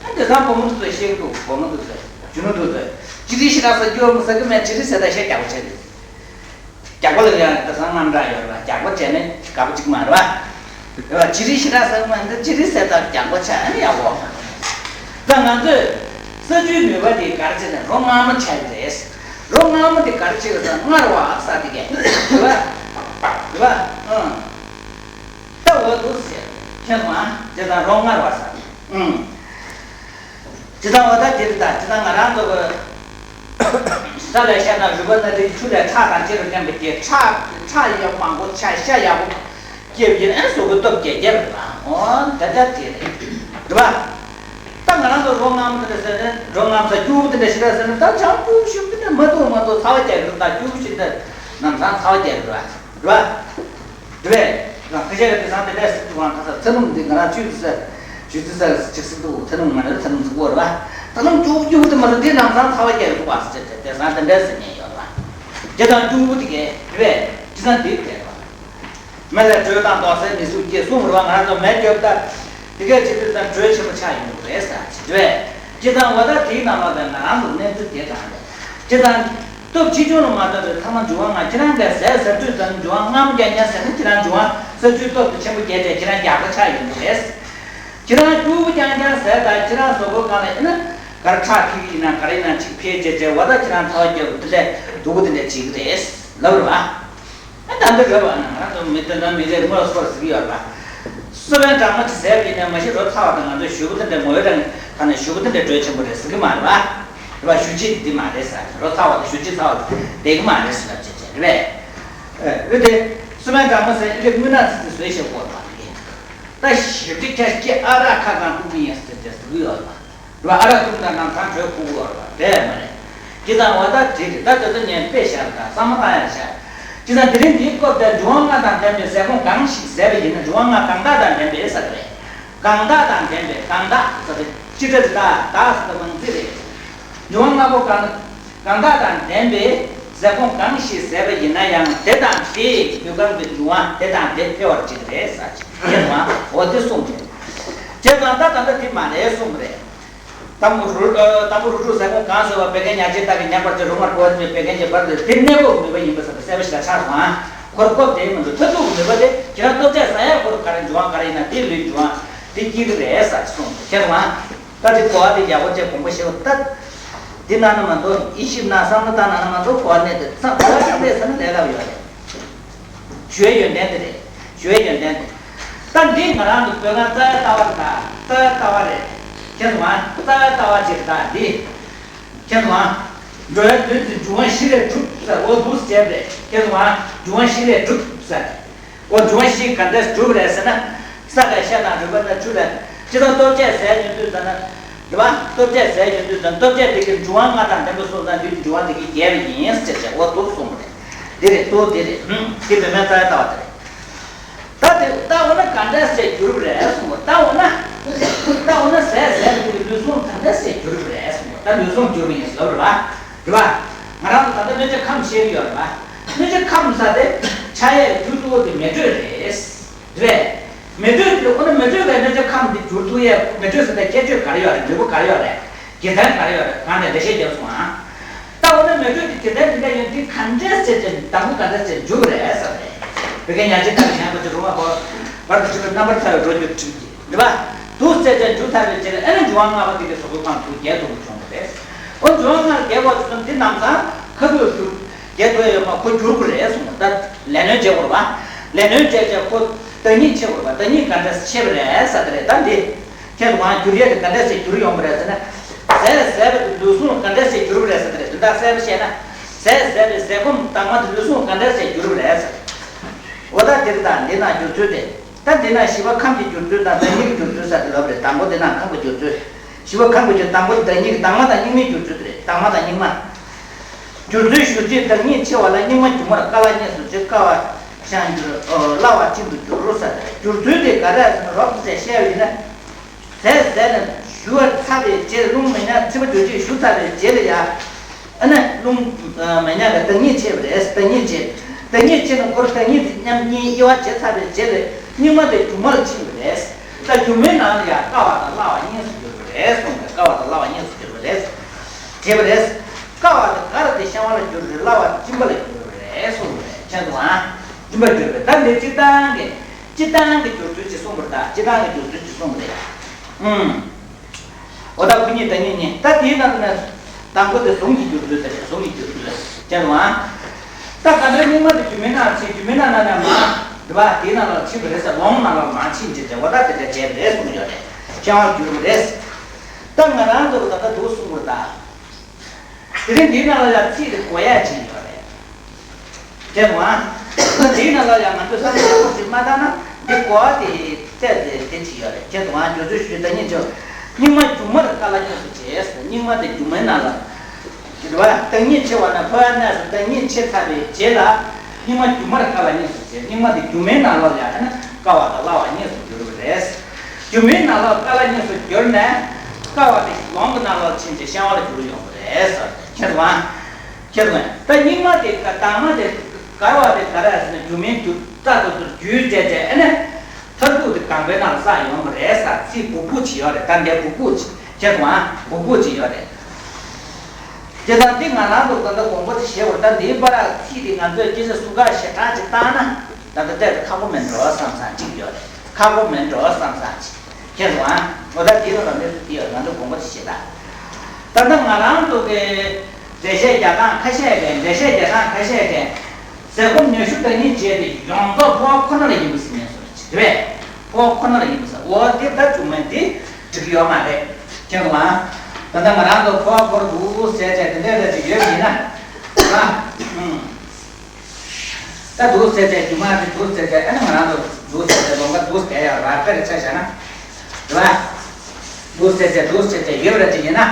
ཨ་འདི་ཚང་བུ་མོ་འདི་ཚོས་ཤེས་ཀྱི་འདུག་བུ་མོ་འདི་ཚོས། རྒྱུ་ནོར་འདི་ཚོས། ཅི་རིགས་ཤི་ར་ས་རྒྱུ་མོ་ས་གི་མེད་ཅི་རིགས་ཟེར་ད་ཤ་རྒྱགས་པ་ཆགས་རེད། རྒྱགས་པ་ལ་ཡང་འདི་ཚང་རྔམ་དྲག་ཡོད་རེད་པ། རྒྱགས་པ་བྱས་ནས་དགའ་པོ་གཅིག་མ་རེད་པ། རེད་པ། ཅི་རིགས་ཤི་ར་ས་གི་མེད་འདི་ཅི་རིགས་ཟེར་ད་རྒྱགས་པ་ཆགས་ཨ་ནི་ཡག་པོ། ད་ང་ཚོས་ས་ཆུའི་ནུས་པ་དེ་ག་རེ་བྱས་ནས་རོ་མངར་མོ་ཆགས་ཀྱི་རེད། རོ་མངར་མོ་དེ་ག་རེ་བྱེད་ཀྱི་རེད། མངར་བ་ཟེར་དེ་གས་རེད་པ། རེད་པ། ཨང་། ད་འོ་ འོ་འདུག་ཟེར། མཁྱེན་སོང་ཨ། དེ་དང་རོ་མངར་བ་ཟེར། ཨུམ། དེ་དང་འོ་ད་དེ་རེད་ད། དེ་དང་ང་རང་ཚོ་གི་ས་ལ་ཤ་དང་རུས་པ་སྣ་ཁྲག་ཆུ་ལས་ཁྲག་དང་གཅིག་རུ་མཉམ་པའི་གི་ཁྲག་ཁྲག་ཡག་མང་པོ་ཆ་ཤ་ཡག་པོ་སྐྱེས་པ་ཡིན་ན་ཨེ་གཟུགས་པོ་སྟོབས་རྒྱས་རྒྱས་རེད་པ། འོ་ད་ད་དེ་རེད། རེད་པ། ད་ང་རང་ཚོ་རོ་མངར་མོ་དེ་འདྲ་ཟེར་ན། རོ་མངར་ས་སྐྱུར་པོ་དེ་འདྲ་ཞིག་ར་ཟེར་ན། ད་ཆང་སྐྱུར་ཞིམ་དེ་འདྲ་མ་འདུག་མ་འདུག་ཚ་བ་རྒྱག་གི་འདུག་ད་སྐྱུར་པོ་ཞིག་འདྲ་ནམ་སང་ཚ་བ་རྒྱག་གི་འདུག་རེད་པ། རེད་པ། རེད་པས། ང་ཁ་ཤས་ཀྱིས་དེང་སང་དེ་འདྲ་ཟེར་གྱི་འདུག་ང་ཁ་ས་ཚ་ལུམ་འདི་ང་རང་ཆུ་ཚ་ཆུ་ཚ་ས་ཅིག་ཟེར་འདུག་ཚ་ལུམ་མ་རེད། ཚ་ལུམ་ཟེར་གོ་རེད་པ། ཚ་ལུམ་སྐྱུར་པོ་སྐྱུར་པོ་དེ་མ་རེད། དེ་ནམ་སང་ཚ་བ་རྒྱག་གི་འདུག་པ་ཟེར་དེ་དེང་སང་དེ་འདྲ་ཟེར་མཁན་ཡོད་རེད་པ། དེ་དང་སྐྱུར་པོ་དེ་གས་རེད་པས། དེ་དང་དེ་རེད་པ། མེ་ལས་དྲོད་དང་ལྡོག་སའི་མི་གཟུགས་སྐྱེ་གསུངས་རེད་པ། ང་རང་ཚོ་མེ་སྐྱོབ་ད་དེ་གས་བྱེད་དུས་ཙམ་དྲོད་ཆེན་པོ་ཆགས་ཡོང་གི་རེད་ཟེར་བྱེད་དུས། སྤྱིར་བཏང་འོ་ད་དེའི་ནང་ལ་བས་ང་རང་ཚོ་གནས་ཚུལ་དེ་དང་རེད། སྤྱིར་བཏང་སྟོབས་ཆེ་ཆུང་ལ་མ་ལྟོས་པའི་ཚང་མ་འབྱུང་བ་ལྔ། ཁྱེད་རང་གིས་ཟས་ཟ་དུས་ཙམ་འབྱུང་བ་ལྔ་མོ་རྒྱག་ཉན་ཟེར་ན་ཁྱེད་རང་འབྱུང་བ་ས་ཆུའི་སྟོབས་དེ་ཆེན་པོ་རྒྱས་བྱས་ཁྱེད་རང་རྒྱགས་པ་ཆགས་ཡོང་གི་རེད། ཁྱེད་རང་སྐྱུར་པོ་རྐྱང་རྐྱང་ཟས་དང་ཁྱེད་རང་གཟུགས་པོ་སྒང་ལ་ཡིན་ན་གར་ཁྲག་ཁྱེར་གྱི་ཡིན་ན་ག་རེ་ཡིན་ན་ཅིག་འཕེལ་བྱས་བྱས་འོ་ད་ཁྱེད་རང་ཚ་བ་རྒྱག་གི་འདུག་དེ་འདྲ་སྡུག་པོ་དེ་འདྲ་བྱེད་ཀྱི་རེད་ལབ་རེད་པ། ཨ་ད་འདི་རེད་པ། ང་རང་ཚོ་མི་དེ་འདྲ་མི་རེད་སྔོན་ལ་སོར་ཟིག་ཡོད་རེད་པ། སོ་པའི་སྦྲང་མ་ཅིག་ཟས་པ་ཡིན་ན་མ་གཞི་རོ་ཚ་བ་དང་ང་ཚོའི་ཞུ་བ་དེ་འདྲ་ངོ་བོའི་རང་ཐ་ན་ཞུ་བ་དེ་འདྲ་དྲོད་ཆེན་པོ་རེད་ཟེར་གི་མ་རེད་པ། རེད་པ། ཞུ་ཅི་འདི་མ་རེད་ཟེར། རོ་ཚ་བ་དང་ཞུ་ཅི་ཚ་བ་དེ་བསྡད་གི་མ་རེད་ཟེར་ལབ་བྱས་བྱས་རེད་པས། ཨ་འོ་དེ་སོ་པའི་སྦྲང་མ་ཟས་ཨི་རེ་རྔུལ་ནག་ཙི་ཙི་བཟོས་བཞག་གོ་རེད་པ། ད་ཞིབ་ཏིག་ཁ་སྐྱེ་ཨ་རག་ཁ་གང་བཏུང་གི་ཡིན་ཟེར་ཏེ་ཟེར་གི་ཡོད་རེད་པ། རེད་པ། ཨ་རག་བཏུང་དང་ནམ་སང་དྲོད་ཁུག་གི་ཡོད་རེད་པ། རེད་མ་རེད། དེ་དང་འོ་ད་དེ་རེད། ད་དེ་ཚོ་ངས་དཔེ་བཞག་དང་བསམ་བློ་བཏང་ཡག་བྱ། དེ་དང་དེ་རིང་འདིའི་སྐབས་དེར་འབྱུང་བ་ལྔ་དང་ལྡན་པའི་ཟས་སྐོམ་གང་ཞིག་ཟས་པ་ཡིན་ན། འབྱུང་བ་ལྔ་གང་དག་དང་ལྡན་པའི་ཟེར་བ་རེད། གང་དག་དང་ལྡན་པའི། གང་དག་ཟེར་དེ་སྤྱི་སྒྲ་རེད། ད་དག་ཟེར་དེ་མང་ཚིག་རེད། འབྱུང་བ་ལྔ་པོ་གང་གང་དག་དང་ལྡན་པའི་ཟས་སྐོམ་གང་ཞིག་ཟས་པ་ཡིན་ན་ཡང་དེ་དང་དེའི་ཡུལ་ཁམས་ཀྱི་འབྱུང་བ་དེ་དང་དེ་འཕེལ་བར་བྱེད་ཀྱི་རེད་ཟེར་གྱི་རེད་པ། འོ་དེ་གསུངས་རེད། བྱས་ཙང་ད་ད་ལྟ་དེ་མ་རེད་གསུངས་རེད། དང་པོ་རུ་ཨ་དང་པོ་རུ་དྲུག་ཟས་སྐོམ་གང་ཟེར་བ་བད་ཀན་ཉ་ཆེན་དག་གིས་ཉམས་པར་བྱ། རོ་མངར་བུ་ལ་སྨད་པའི་བད་ཀན་གྱི་བར་དུ་དེ་གནས་སྐབས་ནུས་པ་ཡིན་པ་ཟེར་ཏེ་གསལ་པོ་ཞིག་ལ་ཆགས་སོང་ཨ། ཁོར་སྐབས་དེའི་མི་འདུག་མཐར་ཐུག་གི་ནུས་པ་དེ་ཁྱེད་རང་སྟོབས་ཆག་ཟ་ཡག་ཁོར་ག་རེ་འབྱུང་བ་ག་རེ་ཡིན་ན་དེ་ལུས་འབྱུང་བ་དེ་སྐྱེ་གི་རེད་ཟེར་གསུངས་ཁྱེར་སོང་ཨ། ད་དེ་གོ་བ་དེ་ཡག་པོ་བྱས་དགོངས་པ་བཞེས་པ་ལྟ། འདི་གནང་ན་མ་གཏོགས་དབྱེ་ཞིབ་གནང་བསམ་བློ་བཏང་གནང་ན་མ་གཏོགས་གོ་བ་གནས་དེ་ཚང་གོ་བ་ཞིག་སླེབས་ཚར་ན་ལས་སླ་པོ་ཡོད་རེད། ཞུ་བའི་ཡོན་ཏན་དེ་རེད། ཞུ་བའི་ཡོན་ཏན་དེ། ད་འདི་ང་རང་ཚོ་བོད་སྒང་རྩ་བའི་ལྟ་བ་དང་རྩ་བའི་ལྟ་བ་རེད། མཁྱེན་སོང་ང་། རྩ་བའི་ལྟ་བ་ཅིག་ད་འདི། མཁྱེན་སོང་ང་། འགྲོ་བའི་དོན་དུ་འབྱུང་བ་བཞི་ལས་གྲུབ་ཟེར་འོ་འདུག་ཟེར་རེད། མཁྱེན་སོང་ང་། འབྱུང་བ་བཞི་ལས་གྲུབ་ཟེར། འོ་འབྱུང་བ་བཞི་ག་འདྲས་གྲུབ་རེད་ཟེར་ན། ས་དང་ཤ་དང་རུས་པ་དང་ཆུ་ལས། ཅི་ལྟར་ལྟོ་ཆས་ཟས་ཉོ་དུས་ཙམ་ན། རེད་པ། ལྟོ་ཆས་ཟས་ཉོ་དུས་ཙམ་ལྟོ་ཆས་དེ་གི་འབྱུང་བ་ལྔ་དང་ལྡན་པ་སོང་ཙང་དུས་ཀྱི་འབྱུང་བ་དེ་གི་རྒྱས་པ་ཡིན་ཟེར་བྱས་འོ་འདུག་གསུངས་པ་རེད། འདི་རེད་གཙོ་བོ་འདི་རེད། ཧུམ། འདི་བོད་སྨན་རྩ་བའི་ལྟ་བ་དེ་རེད། ད་དེ་ལྟ་འོ་ན་ག་འདྲ་སེ་འགྱུར་བ་རེད་གསུངས་པ། ལྟ་འོ་ན། ལྟ་འོ་ན་ཟས་ཟས་པ་དེ་གི་ལུས་ཟུངས་ག་འདྲ་སེ་འགྱུར་བ་རེད་གསུངས་པ། ད་ལུས་ཟུངས་འགྱུར་བ་ཡིན་ཟེར་ལབ་རེད་པ། རེད་པ། ང་རང་ཚོ་ད་ལྟ་གནོད་བྱེད་ཁམས་བཤད་ཀྱི་ཡོད་རེད་པ། གནོད་བྱེད་ཁམས་ཟེར་དེ་ཆགས་ཡས་རྒྱུ་གཙོ་བོ་དེ་མེ་དྲོད་རེད། རེད། མེ་དྲོད་དེ་འོ་ན་མེ་དྲོད་ལས་གནོད་བྱེད་ཁམས་དེ་འགྱུར་ཐུབ་ཡས་མེ་དྲོད་ཟེར་དེ་ཁྱད་ཆོས་ག་རེ་ཡོད་རེད། ནུས་པ་ག་རེ་ཡོད་རེད། རྒྱུ་མཚན་ག་རེ་ཡོད་རེད། གང་ནས་འགྲེལ་བཤད་རྒྱབ་སོང་ཨ། ད་འོ་ན་མེ་དྲོད་དེ་རྒྱུ་མཚན་དེ་འདྲ་ཡོད་དེ་ག་འདྲས་བྱས་ཏེ་དང་པོ་ག་འདྲས་བྱས་འཇུག་རེད་ཟེར་རེད། བོད་སྐད་ཉག་གཅིག་ལྟར་ཡང་པ་ཅི་རུང་བ་བོ་བར་དུ་ཅི་རུ་རྣམ་པར་ཐར་བའི་འགྲོ་རྒྱུ་ཁྲིམས་ཀྱི་རེད་པ། འདུག་ཟེར་ཏེ་འཇུག་ཐར་པའི་ཕྱིར་ཨ་ནི་འབྱུང་བ་ལྔ་པོ་དེ་གི་གཟུགས་པོའི་ཁམས་སུ་རྒྱས་ཐུབ་པ་བྱུང་བ་རེད། འོ་འབྱུང་བ་ལྔ་རྒྱས་པ་ཚོ་འདི་ནམ་སང་ཁ་ཐུག་ཏུ་རྒྱས་ཐུབ་ཡོད་མ་ཁོ་འགྱུར་དགོས་རེད་གསུངས་པ། ད་ལས་སྣོན་བྱེད་དགོས་རེད་པ། ལས་སྣོན་བྱས་བྱས་ཁོ་བདག་ཉིད་ཆེ་དགོས་རེད་པ། བདག་ཉིད་ག་འདྲ་ཆེ་བ་རེད་ཟེར་དེ་རེད། ད་འདི། ཁྱེད་དབང་སྒྱུར་ཡས་དེ་ག་འདྲ་ཞིག་སྒྱུར་ཡོང་བ་རེད་ཟེར་ན། ཟས་ཟས་པ་དེ་ལུས་ཟུངས་ག་འདྲ་ཞིག་སྒྱུར་བ་རེད་ཟེར་དེ་རེད། དོན་དག་གསལ་པོ་བཤད་ན། ཟས་ཟས་པའི་ཟས་སྐོམ་དྭངས་མ་དེ་ལུས་ཟུངས་ག་འདྲ་ཞིག་སྒྱུར་བ་རེད་ཟེར། འོ་ད་འདིར་ད་འདི་ན་སྒྱུར་ཚུལ་དེ། ད་འདི་ན་བཞི་པ་ཁམས་ཀྱི་སྒྱུར་ཚུལ་དང་བདག་ཉིད་ཀྱི་སྒྱུར་ཚུལ་ཟེར་དེ་ལབ་རེད། དང་པོ་འདི་ན་ཁམས་ཀྱི་སྒྱུར་ཚུལ། བཞི་པ་ཁམས་ཀྱི་སྒྱུར། དང་པོ་བདག་ཉིད་ཀྱི་དྭངས་མ་དང་སྙིགས་མའི་སྒྱུར་ཚུལ་དེ་རེད། དྭངས་མ་དང་སྙིགས་མ། སྒྱུར་ཚུལ་ཞུ་རྒྱུ། བདག་ཉིད་ཆེ་བ་ལ་སྙིགས་མ་སྒྱུ་མར་དཀའ་སླ་གཉིས་སུ་ཕྱེ། དཀའ་བ་ཤང་འགྱུར། སླ་བ་གཅིག་ཏུ་འགྱུར་ཟེར། སྒྱུར་ཚུལ་དེ་ག་རེ་ཟེར་ན་རོབ་ཙམ་བཤད་པ་ཡིན་ན། ཟས་ཟས་ནས་ཞུ་བ་ཚར་བའི་རྗེས་རླུང་མེ་ཉག་མཁྲིས་པ་འགྱུར་བྱེད་ཞུ་ཚར་བའི་རྗེས་ལ་ཡ། ཨ་ནི་རླུང་མེ་ཉག་གི་བདག་ཉིད་བྱེད་པ་རེད། བདག་ཉིད་བྱེད། བདག་ཉིད་བྱེད་ནས་འཁོར་བདག་ཉིད་དེ་མཉམ་གཉིས་དབྱེ་བ་འབྱེད་ཚར་བའི་རྗེས་ལ་སྙིགས་མ་དེ་སྒྱུ་མར་ཕྱིན་པ་རེད། ད་སྒྱུ་མའི་ནང་ལ་ཡང་དཀའ་བ་དང་སླ་བ་གཉིས་སུ་འགྱུར་བ་རེད་གསུངས་པས། དཀའ་བ་དང་སླ་བ་གཉིས་སུ་འགྱུར་བ་རེད། བྱེད་པ་རེད། དཀའ་བ་དེ་གར་དེ་བཤང་བ་ལ་འགྱུར་རེད། སླ་བ་དེ་གཅིན་པ་ལ་འགྱུར་བ་རེད་གསུངས་པས། མཁྱེན་སོང་ཨ། གཅིན་པ་འགྱུར་བས། ད་འདི་སྤྱིར་བཏང་གི་སྤྱིར་བཏང་གི་སྒྱུར་ཚུལ་ཅིག་གསུངས་པ་རེད། ད་སྤྱིར་བཏང་གི་སྒྱུར་ཚུལ་ཅིག་གསུངས་པ་རེད། ཨུམ། འོ་ད་སྐུ་ཉིད་བདག་ཉིད་གཉིས། ད་དེའི་ནང་དུ་ནས་དང་པོ་དེ་གཟུངས་ཀྱི་སྒྱུར་ཚུལ་དེ་རེད། གཟུངས་ཀྱི་སྒྱུར་ཚུལ་ཅན་བ། ད་ག་འདྲ་སྙིགས་མ་དེ་སྒྱུ་མའི་ནང་ཚིག་སྒྱུ་མའི་ནང་ན་ནས་མ། རེད་པ། དེའི་ནང་ལ་ཕྱིན་པ་རེད་ཟེར། ལོང་ནང་ལ་མ་ཕྱིན་ཅེས་བྱ་བ་ད་དེ་འདྲ་བྱས་པ་རེད་གསུངས་ཡོད་རེད། ཤེས་པར་འགྱུར་བ་རེད། ད་ང་རང་ཚོ་གི་ད་ལྟ་འདུག་གསུངས་པ་རེད་ད། དེ་རིང་འདིའི་ནང་ལ་ཡང་ཚིག་དེ་གོ་ཡ་ཅིག་ཡོད་རེད། དེ་མ། ད་འདིའི་ནང་ལ་ཡང་ང་ཚོས་བསམ་བློ་ཡག་པོ་ཞིག་མ་བཏང་ན་འདི་གོ་བ་དེ་བལྟས་ཏེ་དེ་ཅིག་ཡོད་རེད། ཁྱེད་ཚོ་ང་རྒྱུ་ཚོད་ཞུ་ད་ཉིད་ཆེ་བ། སྙིགས་མ་སྒྱུ་མར་སྐལ་བ་སྙེགས་སུ་བྱས། སྙིགས་མ་དེ་སྒྱུ་མའི་ནང་ལ། རེད་པ། བདག་ཉིད་འཆི་བ་ན་འཕོ་བའི་གནས་སུ་བདག་ཉིད་འཆི་ཚར་བའི་རྗེས་ལ། སྙིགས་མ་སྒྱུ་མར་སྐལ་བ་སྙེགས་སུ་བྱས། སྙིགས་མ་དེ་སྒྱུ་མའི་ནང་ལོགས་ལ་ཡང་ན་སྐལ་བ་དང་སླ་བ་སྙེགས་སུ་འགྱུར་བ་རེད། སྒྱུ་མའི་ནང་ལོགས་སྐལ་བ་སྙེགས་སུ་གྱུར་ནས། སྐལ་བ་དེ་ལོང་གི་ནང་ལོགས་ཕྱིན་ཏེ་ཤེས་པ་ལ་འགྱུར་ཡོང་བ་རེད་ཟེར། ཁྱེད་དང་། ཁྱེད་དང་། ད་སྙིགས་མ་དེ་ག་དྭངས་མ་དེ་གར་བ་དེ་ག་རེ་ཟེར་ན་སྒྱུ་མའི་རྒྱུ་རྩ་དང་ཚུལ་རྒྱུས་བྱས་བྱས་ཨ་ནི། མཐར་ཐུག་དེ་གང་པའི་ནང་ལ་བསགས་ཡོང་བ་རེད་ཟེར། ཚིག་སྦུག་སྦུག་ཅིག་ཡོད་རེད། ད་འདི་སྦུག་སྦུག་ཅིག་ཁྱེད་དང་སྦུག་སྦུག་ཅིག་ཡོད་རེད། དེ་དང་འདི་ང་རང་ཚོ་ད་ལྟ་དགོངས་པ་དེ་བཞེས་པར། ད་འདིའི་བར་ཚིག་དེ་ང་ཚོས་སྐད་ཆ་ཟུར་ཁ་ཞེ་དྲག་ཅིག་བཏང་ན། ད་ལྟ་དེ་ཁག་པོ་མིན་འགྲོ་བསམ་བསམ་ཅིག་ཡོད་རེད། ཁག་པོ་མིན་འགྲོ་བསམ་བསམ་ཅིག་ཁྱེད་དང་འོ་ད་འདི་ལ་ལ་གནས་ཚུལ་འདི་ཡོད། ང་ཚོས་དགོངས་པ་དེ་བཞེས་ད། ད་ལྟ་ང་རང་ཚོ་གི་འགྲེལ་བཤད་རྒྱག་སྟངས་ཁ་ཤས་ཀྱིས། འགྲེལ་བཤད་རྒྱག་སྟངས་ཁ་ཤས་ཀྱིས། ཟས་སྐོམ་ཉལ་ཞུགས་བདག་ཉིད་བྱས་ཏེ་ཡོངས་རྫོགས་འཕོ་བ་ཁོ་ན་ལ་ཡིན་པ་ཟེར་ནས་སོ་ཅི་རེད། འཕོ་བ་ཁོ་ན་ལ་ཡིན་པ་ཟེར། འོ་དེ་ད་སྒྱུ་མ་དེ་འགྲིག་གི་ཡོད་མ་རེད། ཁྱེད་ཚོ་ད་ལྟ་ང་རང་ཚོ་འཕོ་བ་ཁོ་ར་འདུག་ཟེར་བྱས་དེ་འདྲ་འདྲ་ཅིག་ཡོད་པ་ཡིན་ན། ད་ཨུམ། ད་འདུག་ཟེར་བྱས་སྒྱུ་མ་དེ་འདུག་ཟེར་བྱས་ཨ་ནི་ང་རང་ཚོ་འདུག་ཟེར་བྱས་ལོང་ཀ་འདུག་བསྡད་ཡོད་ར། དཔེར་ཆ་བཞག་ན། རེད་པ། འདུག་ཟེར་བྱས་འདུག་ཟེར་བྱས་ཡོད་པ་འདྲ་ཅིག་ཡིན་ན།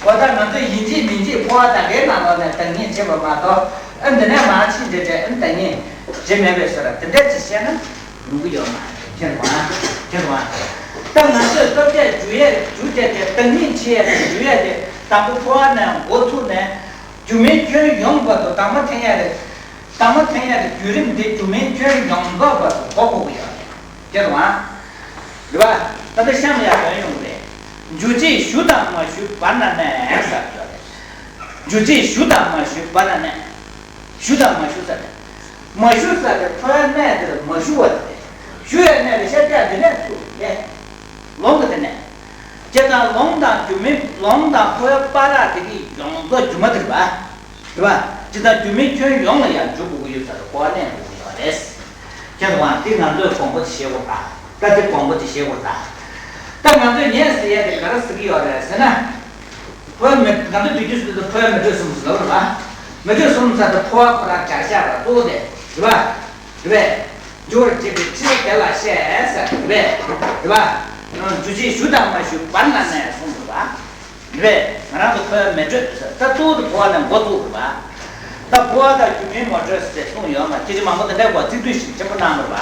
འོ་ད་ང་ཚོས་ཡིན་གཅིག་མིན་གཅིག་འཕོ་བ་ད་གའི་ནང་ལོགས་ནས་བདག་ཉིད་ཕྱིན་པ་མ་གཏོགས། ཨ་འདི་ནས་མར་ཕྱིན་འདྲ་འདྲ། ཨ་བདག་ཉིད་རྗེས་མེད་པའི་ཕྱིར་དེ་འདྲ་ཅིག་བཤད་ན་ཡོང་གི་ཡོད་མ་རེད། ཁྱེད་དང་། ཁྱེད་དང་། ད་ང་ཚོས་སྟོབས་ཆེ་འཇུག་ཡས་འཇུག་བྱས་ཏེ་བདག་ཉིད་འཆི་ཡས་དེ་འཇུག་ཡས་དེ། དང་པོ་འཕོ་བ་ནས་འགོ་ཚུགས་ནས་སྒྱུ་མའི་ཁྱོན་ཡོངས་བར་དུ་དྭངས་མ་འཐེན་ཡས་དེ། དྭངས་མ་འཐེན་ཡས་དེ་བརྒྱུད་རིམ་དེ་སྒྱུ་མའི་ཁྱོན་ཡོངས་རྫོགས་བར་དུ་གོ་དགོས་ཀྱི་ཡོད་རེད། ཁྱེད་དང་། རེད་པ། ད་ལྟ་གཤམ་ཡར་འདོན་ཡོང་རེད། འཇུག་ཅེས་ཞུ་དང་མ་ཞུའི་བར་ན་གནས་ཟེར་ཡོད་རེད། འཇུག་ཅེས་ཞུ་དང་མ་ཞུའི་བར་ན་གནས། ཞུ་དང་མ་ཞུ་ཟེར་ཏེ། མ་ཞུ་ཟེར་ཏེ་འཕོ་བའི་གནས་དེར་མ་ཞུ་བ་དེ་རེད། ཞུ་བའི་གནས་ལ་ཤར་རྒྱག་འདི་ནས་ཚུར་ལས། ལོང་གི་དེ་ནས། ཇི་ལྟར་ལོང་དང་སྒྱུ་མའི། ལོང་དང་འཕོ་བའི་བར་དེ་གི་ཡོངས་རྫོགས་སྒྱུ་མ་དེ་རེད་པ། རེད་པ། ཇི་ལྟར་སྒྱུ་མའི་ཁྱོན་ཡོངས་ལ་ཡང་འཇུག་དགོས་ཀྱི་ཡོད་ས་རེད། གོ་བ་ལེན་དགོས་ཀྱི་ཡོད་རེད། ཁྱེད་དང་འདི་ང་ཚོས་དགོངས་པ་དེ་བཞེས་དགོས་པ། ད་དེ་དགོངས་པ་དེ་བཞེས་དགོས་པ། ད་ང་ཚོས་ཉན་ཟེར་ཡ་དེ་ག་རེ་ཟེར་གྱི་ཡོད་རེད་ཟེར་ན། འཕོ་བའི་མེ། ང་ཚོས་དུས་རྒྱུན་ཟེར་དུས་འཕོ་བའི་མེ་དྲོད་གསུམ་ཟེར་བ་རེད་པ། མེ་དྲོད་གསུམ་ཟེར་དུས་འཕོ་བ་ཁོ་རང་སྦྱར་བཞག་པ་གཙོ་བོ་དེ་རེད་པ། རེད་པས། འགྱུར་བར་བྱེད་པའི་ཕྱིར་དེ་ལ་བཤད་ཟེར་རེད་པས། རེད་པ། འཇུག་ཅེས་ཞུ་དང་མ་ཞུའི་བར་ན་གནས་གསུངས་འདུག་པ། རེད་པས། ང་རང་ཚོ་འཕོ་བའི་མེ་དྲོད་ཟེར། ད་གཙོ་བོ་དེ་འཕོ་བ་ནས་འགོ་བཙུགས་རེད་པ། ད་འཕོ་བ་དང་སྒྱུ་མའི་མེ་དྲོད་ཟེར་གསུངས་ཡོད་མ། སྐད་ཆ་མང་པོ་དེ་འདྲའི་སྐོར་ཚིག་བསྡུས་ཤིག་ཆེན་པོ་གནང་བ་རེད་པ།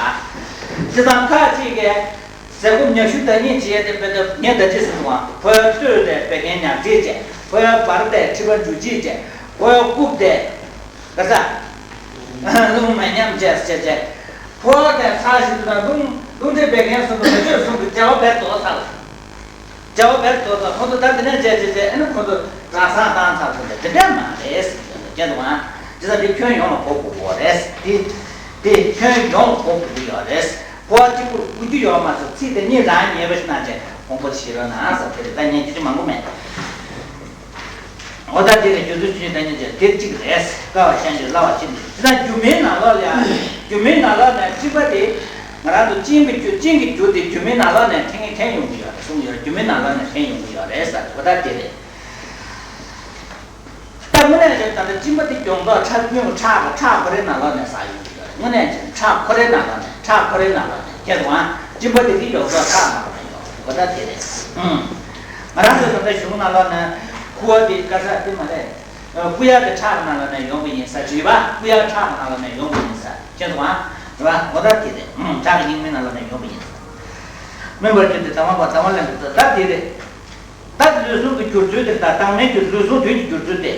བྱས་ཙང་ཁ་ཅིག་གིས། ཟས་སྐོམ་ཉལ་ཞུགས་བདག་ཉིད་བྱེད་དེ། དཔེར་ན་ངས་ད་ཅི་ཟེར་སོང་བ། འཕོ་བའི་སྟོད་ལས་བད་ཀན་ཉག་ཕྲ་བྱས། འཕོ་བའི་བར་ལས་མཁྲིས་པ་འབྲུ་གཅིག་བྱས། འཕོ་བའི་རྐུབ་དེ་ག་ས་རླུང་མེ་མཉམ་བྱས་བྱས་བྱས། འཕོ་བ་དེ་ཚར་ཞིག་ཏུ་ན་རླུང་རླུང་མཁྲིས་བད་ཀན་གསུམ་དུ་མེ་དྲོད་གསུམ་གྱི་བྱ་བ་བེད་དོ་ཚར་ལ། བྱ་བ་བེད་དོ་ཚར། ཁོ་ཚོ་ད་དེ་ནས་བྱས་བྱས་བྱས། ཨ་ནི་ཁོ་ཚོ་རང་སང་བཏང་ཚར་སོང་སྟེ་དེ་འདྲ་མ་རེད་ཟེར་གྱི་འདུག་ཨང་། དེ་ཚོ་དེ་ཁྱོན་ཡོངས་ལ་གོ་དགོས་པ་རེད། དེ་དེ་ཁྱོན་ཡོངས་ལ་གོ་དགོས་ཀྱི་ཡོད་རེད། འཕོ་བ་གཅིག་པུར་གོ་རྒྱུ་ཡོད་མ་རེད། ཚིག་དེ་གཉིས་རང་ཉན་པ་ཞིག་གནང་བྱས་དགོངས་པ་བཞེས་རོགས་གནང་ཟེར། དེ་རེད། ད་ཉན་རྒྱུ་ཅི་མང་པོ་མེད། འོ་ད་དེ་ལས་རྒྱུ་ཚོད་ཆུ་ཆེན་ལྡན་ཉིད་ཅེས་དེ་གཅིག་རེད། དཀའ་བ་ཤ་འཇུ་སླ་བ་ཕྱིར་འདེད། དེ་ན་སྒྱུ་མའི་ནང་ལོགས་ལ་ཡང་། སྒྱུ་མའི་ནང་ལོགས་ནས་སྤྲིན་པ་དེ། ང་རང་ཚོ་སྤྲིན་པའི་རྒྱུ། སྤྲིན་གྱི་རྒྱུ་དེ་སྒྱུ་མའི་ནང་ལོགས་ནས་འཐེན་འཐེན་ཡོང་གི་ཡོད་རེད་གསུངས་ཡོད། སྒྱུ་མའི་ནང་ལོགས་ནས་འཐེན་ཡོང་གི་ཡོད་རེད་ཟེར། འོ་ད་དེ་རེད། ད་དངོས་གནས་བྱས་ན་ད་ལྟ་སྤྲིན་པ་དེ་ཡོངས་རྫོགས་ཁྲག་སྙོམས། ཁྲག་གི་ཁྲག་ཁོ་རའི་ནང་ལོགས་ནས་ཟགས་ཡོང་གི་ཡོད་རེད། དངོས་གནས་བྱས་ན་ཁྲག་ཁོ་རའི་ནང་ལོགས་ནས། ཁྲག་ཁོ་རའི་ནང་ལོགས་ནས། ཁྱེད་དང་སྤྲིན་པ་དེ་དེ་ཡོངས་རྫོགས་ཁྲག་ནང་ལོགས་ནས་ཡོང་། འོ་ད་དེ་རེད། ཨང་། ང་རང་ཚོའི་ད་ལྟ་གཞུང་ནང་ལོགས་ནས་ཁུ་བ་དེ་ག་ས་དེ་མ་རེད། ཀུ་ཡ་དེ་ཁྲག་ནང་ལོགས་ནས་ཡོང་བ་ཡིན་ས་རེད་པ། ཀུ་ཡ་ཁྲག་ནང་ལོགས་ནས་ཡོང་བ་ཡིན་ས། ཁྱེད་དང་རེད་པ། འོ་ད་དེ་རེད། ཨང་། ཁྲག་གི་སྙིགས་མའི་ནང་ལོགས་ནས་ཡོང་བ་ཡིན་ས། སྨིན་པར་གྱུར་ཏེ་དྭངས་མ་འབར། དྭངས་མ་ལེན་པའི་རྩ། ད་དེ་རེད། ད་ལུས་ཟུངས་ཀྱི་འགྱུར་ཚུལ་དེ། ད་དྭངས་མའི་འགྱུར། ལུས་ཟུངས་དོན་གྱི་འགྱུར་ཚུལ་དེ།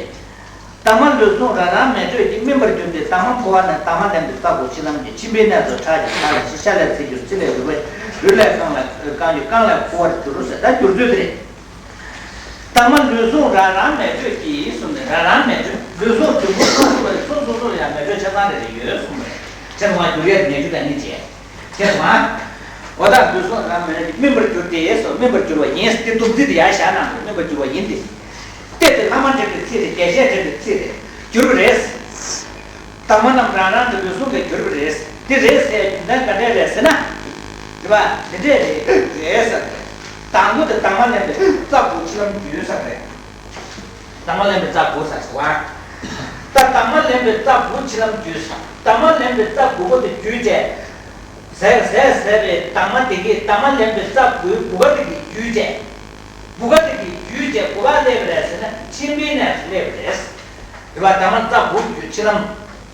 དྭངས་མ་ལུས་ཟུངས་རང་རང་མེ་དྲོད་ཀྱིས་སྨིན་པར་གྱུར་ཏེ། དྭངས་མ་འཕོ་བ་ནས་དྭངས་མ་ལེན་པའི་རྩ་གོ་ཕྱི་ལམ་གྱི། མཆིན་པའི་གནས་སུ་ཁྲག་གི་ཆ་ལས་ཕྱི། ཤ་ལས་ཚིལ་གྱུར། ཚིལ་ལས་རུས་པའི། རུས་ལས་རྐང་ལག་རྐང་གྱུར། རྐང་ལས་ཁུ་བར་གྱུར་ཟེར། ད་འགྱུར་ཚུལ་དེ་རེད། དྭངས་མ་ལུས་ཟུངས་རང་རང་མེ་དྲོད་ཀྱིས་གསུངས་ནས། རང་རང་མེ་དྲོད། ལུས་ཟུངས་དུམ་བུ་སོ་སོ་བའི་སོ་སོ་སོ་ལ་ཡང་མེ་དྲོད་ཆ་ཚང་རེ་རེ་ཡོད་གསུངས་པ་རེད། ཁྱེད་དང་འགྱུར་ཡས་ཉེ་རྒྱུ་དང་ཉེ་བྱས། ཁྱེད་དང་། འོ་ད་ལུས་ཟུངས་རང་མེ་དྲོད་ཀྱིས་སྨིན་པར་གྱུར་ཏེ་སོ། སྨིན་པར་གྱུར་བ་ཡིན། དེ་འདུག་ཚིག་དེ་ཡར་བཞག་ན་སྨིན་པར་གྱུར་བ་ཡིན་ཏེ། གཏེར་དེ་ལྷག་མ་འདྲེན་པའི་ཚིག་རེད། རྒྱས་བཤད་འདྲེན་པའི་ཚིག་རེད། གྱུར་པ་རེད། དྭངས་མ་རྣམས་རང་རང་གི་ལུས་ཟུངས་ཀྱིས་གྱུར་པ་རེད། དེ་རེད་ཟེར་རྒྱུ་མཚན་ག་འདྲས་རེད་ཟེར་ན། རེད་པ། དེ་འདྲས་རེད་རེད་ཟེར་རེད། དང་པོ་དེ་དང་མ་ལེན་པའི་རྩ་དགུ་ཕྱི་ལམ་རྒྱུད་ཟེར་རེད། དང་མ་ལེན་པའི་རྩ་དགུ་ཟེར་བ། ད་དང་མ་ལེན་པའི་རྩ་དགུ་ཕྱི་ལམ་རྒྱུད་ཟེར། དང་མ་ལེན་པའི་རྩ་དགུ་པོ་དེ་རྒྱུད་བྱས། ཟེར་ཟེར་ཟེར་བའི་དང་མ་དེ་གིས་དང་མ་ལེན་པའི་རྩ་དགུའི་བུ་ག་དེ་གིས་རྒྱུད་བྱས། བུ་ག་དེ་གིས་རྒྱུད་བྱས་ག་པར་སླེབས་པ་རེད་ཟེར་ན་མཆིན་པའི་གནས་སུ་སླེབས་པ་རེད། རེད་པ། དང་མ་རྩ་དགུ་རྒྱུད་ཕྱི་ལམ།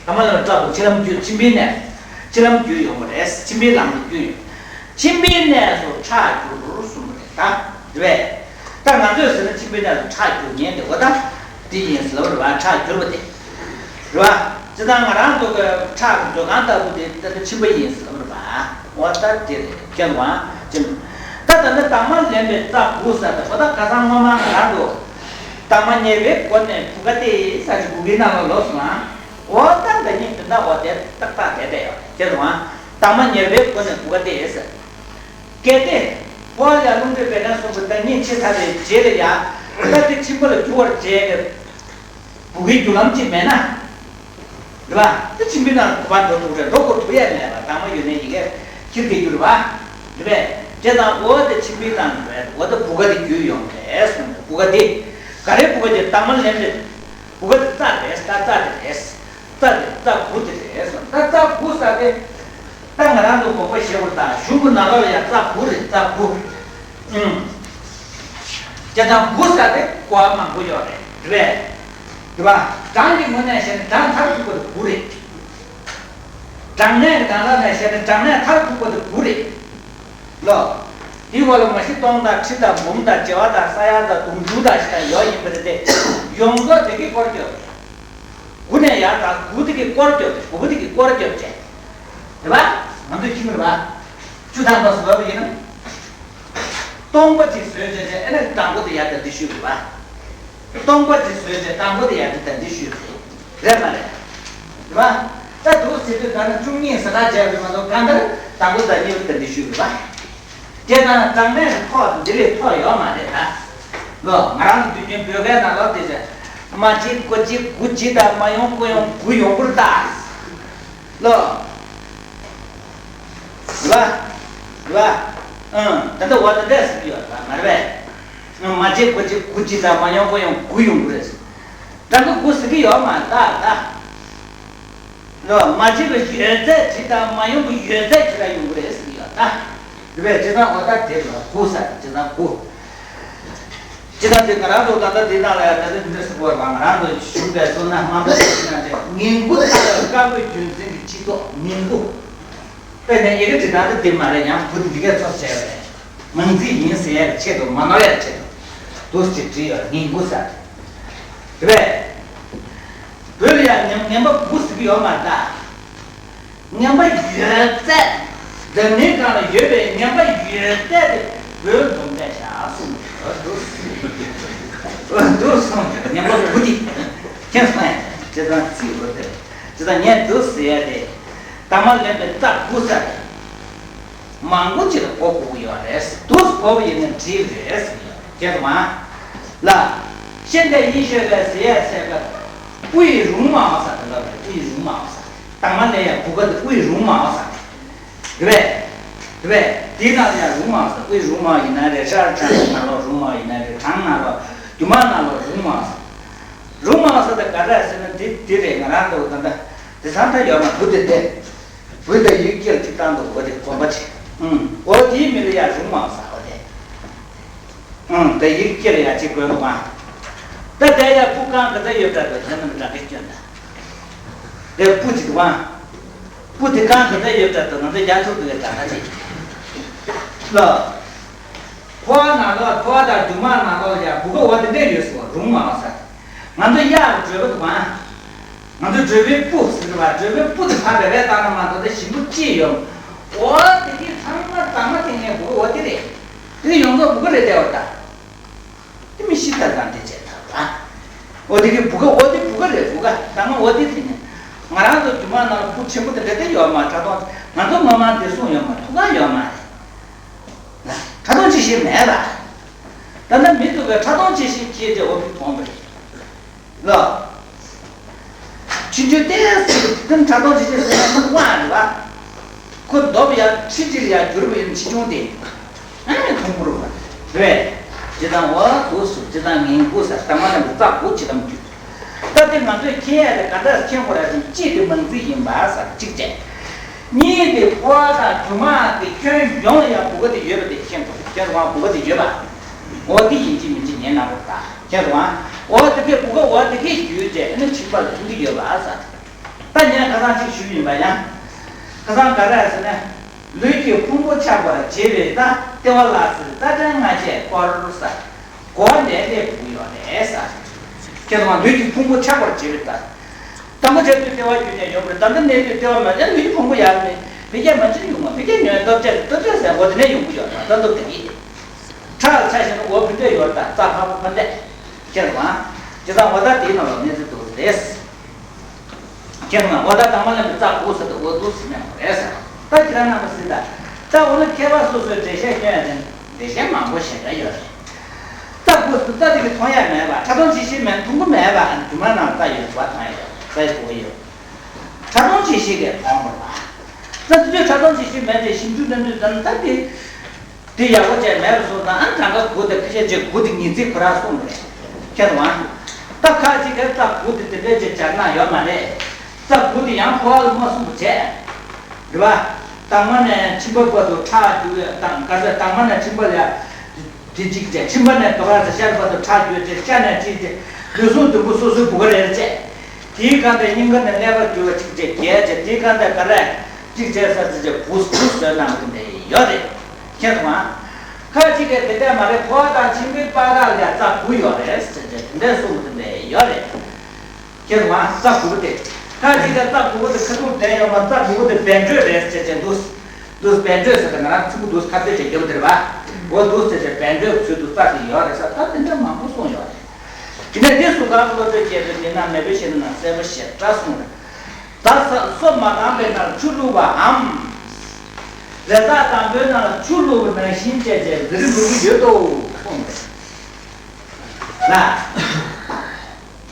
དང་མ་ལེན་པའི་རྩ་དགུ་ཕྱི་ལམ་རྒྱུད་མཆིན་པའི་གནས། ཕྱི་ལམ་རྒྱུད་ཡོང་བ་རེད། མཆིན་པའི་ལམ་དུ་རྒྱུད་ཡོང་། མཆིན་པའི་གནས་སུ་ཁྲག་རྒྱུར་གསུངས་པ་རེད་ད། རེད་པས། ད་ང་ཚོས་ཟེར་ན་མཆིན་པའི་གནས་སུ་ཁྲག་རྒྱུ་ཉེན་དེ་འོ་ད་དེ་ཡིན་ཟེར་བ་རེད་པ། ཁྲག་རྒྱུར་བ་དེ། རེད་པ། ཇི་ལྟར་ང་རང་ཚོ་གི་ཁྲག་གི་མཛོད་ཁང་ལྟ་བུ་དེ་ད་ལྟ་མཆིན་པ་ཡིན་ཟེར་བ་རེད་པ། འོ་ད་དེ་རེད། ཁྱེད་རང་ཅི། ད་ད་ནི་དང་མ་ལེན་པའི་རྩ་དགུ་ཟེར་ཏེ་འོ་ད་ཁ་སང་སྔོན་མ་ང་རང་ཚོ་དང་མ་ཉེ་བའི་སྒོ་ནས་བུ་ག་སྟེ་ས་ཅིག་གུ་གེའི་ནང་ལ་ལོག་སོང་ཨ། འོ་ད་འདི་གཉིས་དེ་འདྲ་འོ་དེ་ཏག་ཏག་དེ་འདྲ་ཡོད་ཁྱེད་རང་དང་མ་ཉེ་བའི་སྒོ་ནས་བུ་ག་སྟེ་ཟེར། གལ་ཏེ། འཕོ་བ་ལ་རླུང་མཁྲིས་བད་ཀན་གསུམ་པོ་ད་གཉིས་ཕྱེ་ཚར་བའི་རྗེས་ལ་ཡང་ད་དེ་མཆིན་པ་ལ་རྒྱུ་བར་བྱེད་ཀྱི། བུ་གའི་རྒྱུ་ལམ་གཅིག་མེད་ན། རེད་པ། དེ་མཆིན་པའི་ནང་ལ་ག་པར་འགྲོ་ཐུབ་རེད། འགྲོ་དགོས་ཐུབ་ཡས་མེད་པ། དྭངས་མ་ཡོད་ནའི་ཡི་གེ་ཁྱེར་སྐྱེ་རྒྱུ་རེད་པ། རེད་པས། བྱས་ཙང་འོ་དེ་མཆིན་པའི་ནང་ལ་རེད། འོ་དེ་བུ་ག་དེ་རྒྱུ་ཡོང་རེད་གསུངས། བུ་ག་དེ་ག་རེ་བུ་ག་དེ་དྭངས་མ་ལེན་པའི་བུ་ག་དེ་རྩ་རེད། ད་རྩ་དེ་རེད། རྩ་དེ་རྩ་དགུ་དེ་རེད་གསུངས། ད་རྩ་དགུ་ཟེར་དེ། ད་ང་རང་ཚོ་དགོངས་པ་བཞེས་དགོས། ད་གཞུང་གི་ནང་ལོགས་ལ་ཡང་རྩ་དགུ་རེད། རྩ་དགུ། ཨུམ། བྱས་ཙང་དགུ་ཟེར་དེ་གོ་བ་མང་པོ་ཡོད་རེད། རེད་པས། རེད་པ། གྲངས་ཀྱི་ངོས་ནས་བཤད་ན་གྲངས་མཐར་ཐུག་པ་དེ་དགུ་རེད། གྲངས་གནས་ཀྱི་ནང་ལོགས་ནས་བཤད་ན་གྲངས་གནས་མཐར་ཐུག་པ་དེ་དགུ་རེད། ལོ། དེའི་འོག་ལ་མ་གཞི་སྟོང་དང་ཁྲི་དང་འབུམ་དང་བྱེ་བ་དང་ས་ཡ་དང་དུང་ཕྱུར་དང་ཞེས་དང་ཡོད་ཡིན་པ་རེད་དེ། ཡོངས་རྫོགས་དེ་གི་སྐོར་སྐྱོད། དགུ་ནས་ཡར་དང་དགུ་དེ་གི་སྐོར་སྐྱོད་དེ། དགུ་དེ་གི་སྐོར་སྐྱོད་བྱས། རེད་པ། ང་ཚོས་ཁྱིམ་རེད་པ། བཅུ་ཐམ་པ་བཟོས་པ་ཡིན་ན། སྟོང་པ་གཅིག་བཟོས་བྱས་བྱས་ཨེ་ནས་དང་པོ་དེ་ཡར་དང་དེ་ཞུས་རེད་པ། སྟོང་པ་གཅིག་བཟོས་བྱས་དང་པོ་དེ་ཡར་དང་དེ་ཞུས་རེད། རེད་མ་རེད། རེད་པ། ད་དུ་ཟེར་དུས་ད་ནི་བཅུ་གཉིས་ཟེར་ན་བྱས་པའི་མ་གཏོགས་གང་ལྟར་དང་པོ་དང་གཉིས་པ་དང་དེ་ཞུས་རེད་པ། དེ་དང་གྲངས་གནས་ཀྱི་ཐོག་འདི་ལས་མཐོ་ཡོད་མ་རེད་ད། ལོ། ང་རང་གི་དུས་རྒྱུན་བོད་སྐད་ནང་ལོགས་དེ་ཚོས་མ་གཅིག་དགུ་གཅིག་དགུ་གཅིག་དང་མ་ཡོང་དགུ་ཡོང་དགུ་ཡོང་དགུར་ལྟ། ལོ། རེད་པ། རེད་པ། ཨང་། ད་ལྟ་འོ་ད་འདྲས་ཟེར་གྱི་ཡོད་རེད་པ། མ་རེད་པས། མ་གཅིག་དགུ་གཅིག་དགུ་གཅིག་དང་མ་ཡོང་དགུ་ཡོང་དགུ་ཡོང་དགུ་རེད། ད་ལྟ་དགུ་ཟེར་གྱི་ཡོད་མ་རེད་ད་ད། ལོ། མ་བྱས་པའི་ཡོད་ཚད་གཅིག་དང་མ་ཡོང་བའི་ཡོད་ཚད་གཅིག་ལ་ཡོང་གི་རེད་ཟེར་གྱི་ཡོད་ད། རེད་པས། བྱས་ཙང་འོ་ད་དེ་ལ་དགུ་ཟེར། བྱས་ཙང་དགུ། བྱས་ཙང་དེ་ང་རང་ཚོ་ད་ལྟ་འདི་ནང་ལ་ཡང་ད་ལྟ་འདི་འདྲ་ཟེར་དགོས་པ། ང་རང་ཚོ་གཞུང་པའི་ཚོ་ན་དམངས་ཚོ་ཞིག་ན་འདྲ་ངན་དགུ་ད་ལ་དཀར་པོའི་རྒྱུན་འཛིན་གྱི་སྤྱི་ཚོགས་ངན་དགུ། དཔེར་ན་ཡི་གེ་འབྲི་སྟངས་དེ་འདི་མ་རེད། ཡང་བུ་འདི་གས་ཚོ་བྱས་པ་རེད། མང་ཚིག་ཡིན་ཟེར་ཡ་གི་ཆེད་དུ་མ་ནོར་ཡ་གི་ཆེད་དུ་དུ་ཅིག་བྲིས་ཡོད། ངན་དགུ་ཟེར། རེད་པས། བོད་ལ་ཡང་ངན་ངན་པ་དགུ་ཟེར་གྱི་ཡོད་མ་རེད་ད། ངན་པ་ཡོད་ཚད། འཛམ་གླིང་སྒང་ལ་ཡོད་པའི་ངན་པ་ཡོད་ཚད་དེ་བོད་འཛོམས་ཚད་བཞག་གསུངས་འདུག་འདུག་གསུངས་འདུག་ངན་པ་དགུ་དེ། ཁྱེད་ཚོ་ཡང་བྱས་ཙང་ཚིག་འོ་དེ་བྱས་ཙང་ངས་འདུག་ཟེར་ཡ་དེ། དང་མ་ལེན་པའི་རྩ་དགུ་ཟེར། མང་པོ་ཅིག་ལ་གོ་དགོས་ཀྱི་ཡོད་རེད། དུས་གོ་བ་ཡིན་ན་འགྲིག་རེད་ཟེར་ཡོད་རེད། མ་ལ། ཤེས་འདོད་ཡིད་དཔྱོད་པས་ཟེར་ཡས་ཟེར་བ། དབུས་རུང་མའོ་ཟེར་དེ་ལ་རེད། དབུས་རུང་མའོ་ཟེར། དང་མ་ལེན་ཡ་བུ་ག་དེ་དབུས་རུང་མའོ་ཟེར། རེད་པས། རེད་པས། དེའི་ནང་ལ་ཡང་རུང་མའོ་ཟེར། དབུས་རུང་མའོ་ཡིན་ན་རེད། ཤར་གྲངས་ནང་ལོགས་རུང་མའོ་ཡིན་ན་རེད། གྲངས་ནང་ལོགས་སྒྱུ་མ་ནང་ལོགས་རུང་མའོ་ཟེར། རུང་མའོ་ཟེར་དེ་ག་འདྲ་ཟེར་ན་འདི་འདི་རེད། ང་རང་ཚོ་ད་ལྟ་དེ་ཚང་ད་ཡོད་མ་བུ་དེ་དེ། བུ་དེ་ཡིག་སྐྱེལ་གཅིག་བཏང་འདུག་འོ་དེ་དགོན་པ་ཆེ། ཨུམ། འོ་དེའི་མི་ལ་ཡ་རུང་མའོ་ཟེར་འོ་དེ། ཨུམ། དེ་ཡིག་སྐྱེལ་ཡ་གཅིག་དགོས་འདུག་ཨ། ད་དེ་ཡ་སྤུ་རྐང་ག་ཚོད་ཡོད་འདྲ་འདུག་དེ་རྣམས་འདྲ་གི་སྐྱོན་ད། དེ་སྤུ་གཅིག་འདུག་ཨ། སྤུ་དེ་རྐང་ག་ཚོད་ཡོད་འདྲ་འདུག་ང་ཚོ་རྒྱག་ཐུབ་འདུག་གས་ད་ད་ཅིག་ལོ། ཕོ་བ་ནང་ལོགས། ཕོ་བ་དང་རྒྱུ་མ་ནང་ལོགས་ལ་ཡ་བུ་ག་འོ་དེ་འདྲས་ཡོད་ཟེར་བ་རུང་མའོ་ཟེར། ང་ཚོ་གཡག་གི་བྲོས་པ་འདུག་ཨ། ང་ཚོ་བྲོས་པའི་སྤུ་ཟེར་བ། བྲོས་པའི་སྤུ་དེ་ཕར་བལ་བལ་བཏང་ན་མ་གཏོགས་དེ་ཞིམ་པོ་ཅི་ཡོད། འོ་དེ་གི་ཚང་མ་དང་མ་དེ་ངའི་བུ་ག་འོ་དེ་རེད། དེ་ཡོངས་རྫོགས་བུ་ག་རེད་བསྡད་པ་ད། དེ་མི་ཤི་ཐབས་དང་དེ་བྱེད་ཐབས་ར། འོ་དེ་གི་བུ་ག་འོ་དེ་བུ་ག་རེད། བུ་ག་དང་མ་འོ་དེ་དེ་ནི། ང་རང་ཚོ་རྒྱུ་མ་ནང་ལ་སྤུ་ཆེན་པོ་དེ་འདྲ་དེ་ཡོད་མ་རེད། ཕྲ་མཐོང་ང་ཚོ་སྔོན་མ་དེ་གསུངས་ཡོད་མ་རེད། ཐུགས་ཁག་ཡོད་མ་རེད། ཕྲ་མཐོང་ཅི་ཞིག་མེད་པ། ད་ལྟ་མི་ཐུབ་པའི་ཕྲ་མཐོང་ཅི་ཞིག་སྐྱེས་ཏེ་འོ་དེ་མཐོང་པ་རེད། ལོ། ཕྱིན་ཆད་ཏོག་ཙམ་ཕྲ་མཐོང་ཅི་ཞིག་ཟེར་ན་མི་དབང་རེད་པ། ཁོ་འདོབ་ཡ་ཁྲི་ཁྲིར་ཡ་གྱུར་པའི་ཆེ་ཆུང་དེ། ཨ་ནི་མཐོང་བུ་རུ་བ་རེད། ཇི་ལྟར་འོ་དུ་སུ་ཇི་ལྟར་ངན་དགུ་ས་དང་མ་ལ་མི་རྩ་དགུ་ཇི་ལྟར་འགྱུར། ད་དེ་ང་ཚོས་མཁྱེན་ཡ་དེ་ག་འདྲ་མཁྱེན་དགོས་ར་ཞིང་གཅིག་དེ་མང་ཚིག་ཡིན་པ་ས་གཅིག་བྱས། གཉིས་དེ་ཕོ་བ་དང་རྒྱུ་མ་དེ་ཁྱོན་ཡོངས་ལ་ཡང་བུ་ག་དེ་ཡོད་པ་དེ་མཁྱེན་དགོས། ཁྱོད་རང་བུ་ག་དེ་ཡོད་པ། འོ་དེ་ཡིན་གཅིག་མིན་གཅིག་ཉན་ན་རོགས་ད་ཁྱོད་རང་འོ་དེ་གའི་བུ་ག་འོ་དེ་གའི་རྒྱུད་བྱས་ཨ་ནི་ཕྱིན་པ་ལ་མཐུན་གྱི་ཡོད་པ་ས། ད་ཉན་ཁ་སང་གཅིག་ཞུས་ཡིན་པ་ཡང་། ཁ་སང་ག་རེ་ཟེར་ན། ལུས་ཀྱི་ཕུང་པོ་ཆགས་པར་བྱེད་པའི་རྟ་ལྟེ་བ་ལ་ཟེར་རྟ་ཕྲན་ལྔ་བཅས་སྐོར་ས། གོ་འདྲེན་ལས་བུ་ཡོད་རེད་ས། ཁྱེད་ཚོ་ལུས་ཀྱི་ཕུང་པོ་ཆགས་པར་བྱེད་པའི་རྟ། དང་པོ་བྱས་དུས་ལྟེ་བ་རྒྱུད་ནས་ཡོང་བར་ད་ལྟ་གནས་དུས་ལྟེ་བ་མ་ཡང་ལུས་ཀྱི་ཕུང་པོ་ཡར་ནས་བི་སྐྱེད་མ་ཕྱིན་ཡོང་བ་བི་སྐྱེད་ཉོན་སྟོབས་ཆེ་སྟོབས་ཆེ་ཟེར་འོ་དེ་ནས་ཡོང་གི་ཡོད་རེད་ད་སྟོབས་དེ་ཡིན། ཁྲག་ལ་ཆ་བཞག་ན་འོ་བི་འདྲ་ཡོད་རེད་ད་རྩ་ཁ་པོ་ཕ་འདྲ། ཁྱེད་ཚོ་ཇི་ལྟར་འོ་ད་དེའི་ནང་ལ་གནས་ཚུལ་འདུག་རེད། ཁྱེད་རང་འོ་ད་དང་མ་ལ་མི་རྩ་དགུ་ཟེར་དུ་འོ་འདུག་ཟེར་ནས་མ་རེད་ཟེར། ད་ཁྱེད་རང་རྣམ་པ་སྲིད་ད། ད་འོ་ན་མཁས་པ་སོ་སོའི་འགྲེལ་བཤད་སྐྱོན་ཡ་དེ་འགྲེལ་བཤད་མང་པོ་ཞེ་དྲག་ཡོད་རེད། རྩ་དགུ་ཟེར་རྩ་དེ་གི་མཐོང་ཡ་མེད་པ་ཕྲ་མཐོང་ཇི་ཞིག་མེད་མཐོང་གི་མེད་པ་ཨ་ནི་སྒྱུ་མ་ནང་རྩ་ཡོད་རྩ་མཐོང་ཡ་ཡོད་རྩ་ཡི་གོ་ཡོད། ཕྲ་མཐོང་ཇི་ཞིག་གི་མཐོང་མ་རེད་པ། ད་དེ་དུས་ཕྲ་མཐོང་ཇི་ཞིག་མེད་དེ་ཞིབ་འཇུག་གནང་དུས་ཙམ་ད་དེ། དེ་ཡག་པོ་བྱས་མེད་པ་སོང་ཙང་ཨ་གྲངས་ཀ་དགུ་དེ་ཕལ་ཆེར་བྱས་དགུ་དེ་ངེས་ཚིག་ཁོ་རང་གསུངས་པ་རེད། ཁྱེད་རང་། ད་ཁ་ཅིག་གིས་རྩ་དགུ་དེ་དེ་འདྲས་ཅིག་སྦྱར་ན་ཡོད་མ་རེད། རྩ་དགུ་དེ་ཡང་ཕོ་བ་ལ་མ་གསུངས་པ་བྱས། རེད་པ། དྭངས་མ་ནས་མཆིན་པ་བར་དུ་ཁྲག་རྒྱུ་བའི་དང་ག་ཚད་དྭངས་མ་ནས་མཆིན་པ་ལ་དེ་གཅིག་བྱས་མཆིན་པ་ནས་དོ་ག་ཚད་ཤར་བར་དུ་ཁྲག་རྒྱུ་བྱས་ཤ་ནས་གཅིག་བྱས་ལུས་ཟུངས་བདུན་པོ་སོ་སོའི་བུ་ག་རེ་རེ་བྱས། དེའི་སྒང་དེ་སྙིང་ག་ནས་ཀླད་པར་གྱུར་པ་གཅིག་བྱས་བརྒྱད་བྱས་དེའི་སྒང་དེ་ག་རེ་གཅིག་བྱས་ས་ཚིགས་བྱས་དགུ་དགུ་བཟོས་གནང་གི་འདི་ཡོད་རེད། ཁྱེད་ཚོ་ཁ་ཅིག་གིས་དེ་འདྲ་མ་རེད་ཕོ་བ་དང་མཆིན་པའི་བར་ལ་ཡ་རྩ་དགུ་ཡོད་རེད་ཟེར་བྱས་དེ་འདྲ་གསུངས་གི་འདི་ཡོད་རེད། ཁྱེད་ཚོ་རྩ་དགུ་པོ་དེ་ཁ་ཅིག་གིས་རྩ་དགུ་པོ་དེ་ཁ་ཐུག་དྲན་ཡོད་མ་རྩ་དགུ་པོ་དེ་བཻ་ཌྲོས་རེད་ཟེར་བྱས་འདུག་འདུག་བཻ་ཌྲོས་ཟེར་ཏེ་ང་རང་ཚིག་པོ་འདུག་ཁ་གཏད་བྱས་རྒྱབ་དེ་རེད་པ། འོ་འདུག་ཟེར་བྱས་བཻ་ཌྲོས་ཚུལ་དུ་རྩ་དེ་ཡོད་རེད་ས་ད་དེ་འདྲ་མང་པོ་གསུངས་ཡོད་རེད། དེ་ནས་དེ་སུ་གང་བློ་གྲོས་བསྐྱེད་པའི་མི་རྣམས་མེད་པའི་ཞིང་ནང་གསལ་པོ་ཞེ་དྲག་གསུངས་རེད། ད་ས་སོ་མ་དང་པའི་ནང་ཆུ་བླུགས་པའམ། རས་ཐག་དང་པོའི་ནང་ཆུ་བླུགས་པ་ནང་བཞིན་བྱས་བྱས་འདིར་འགྲོ་གི་ཡོད་དོ་གསུངས་རེད། ལ།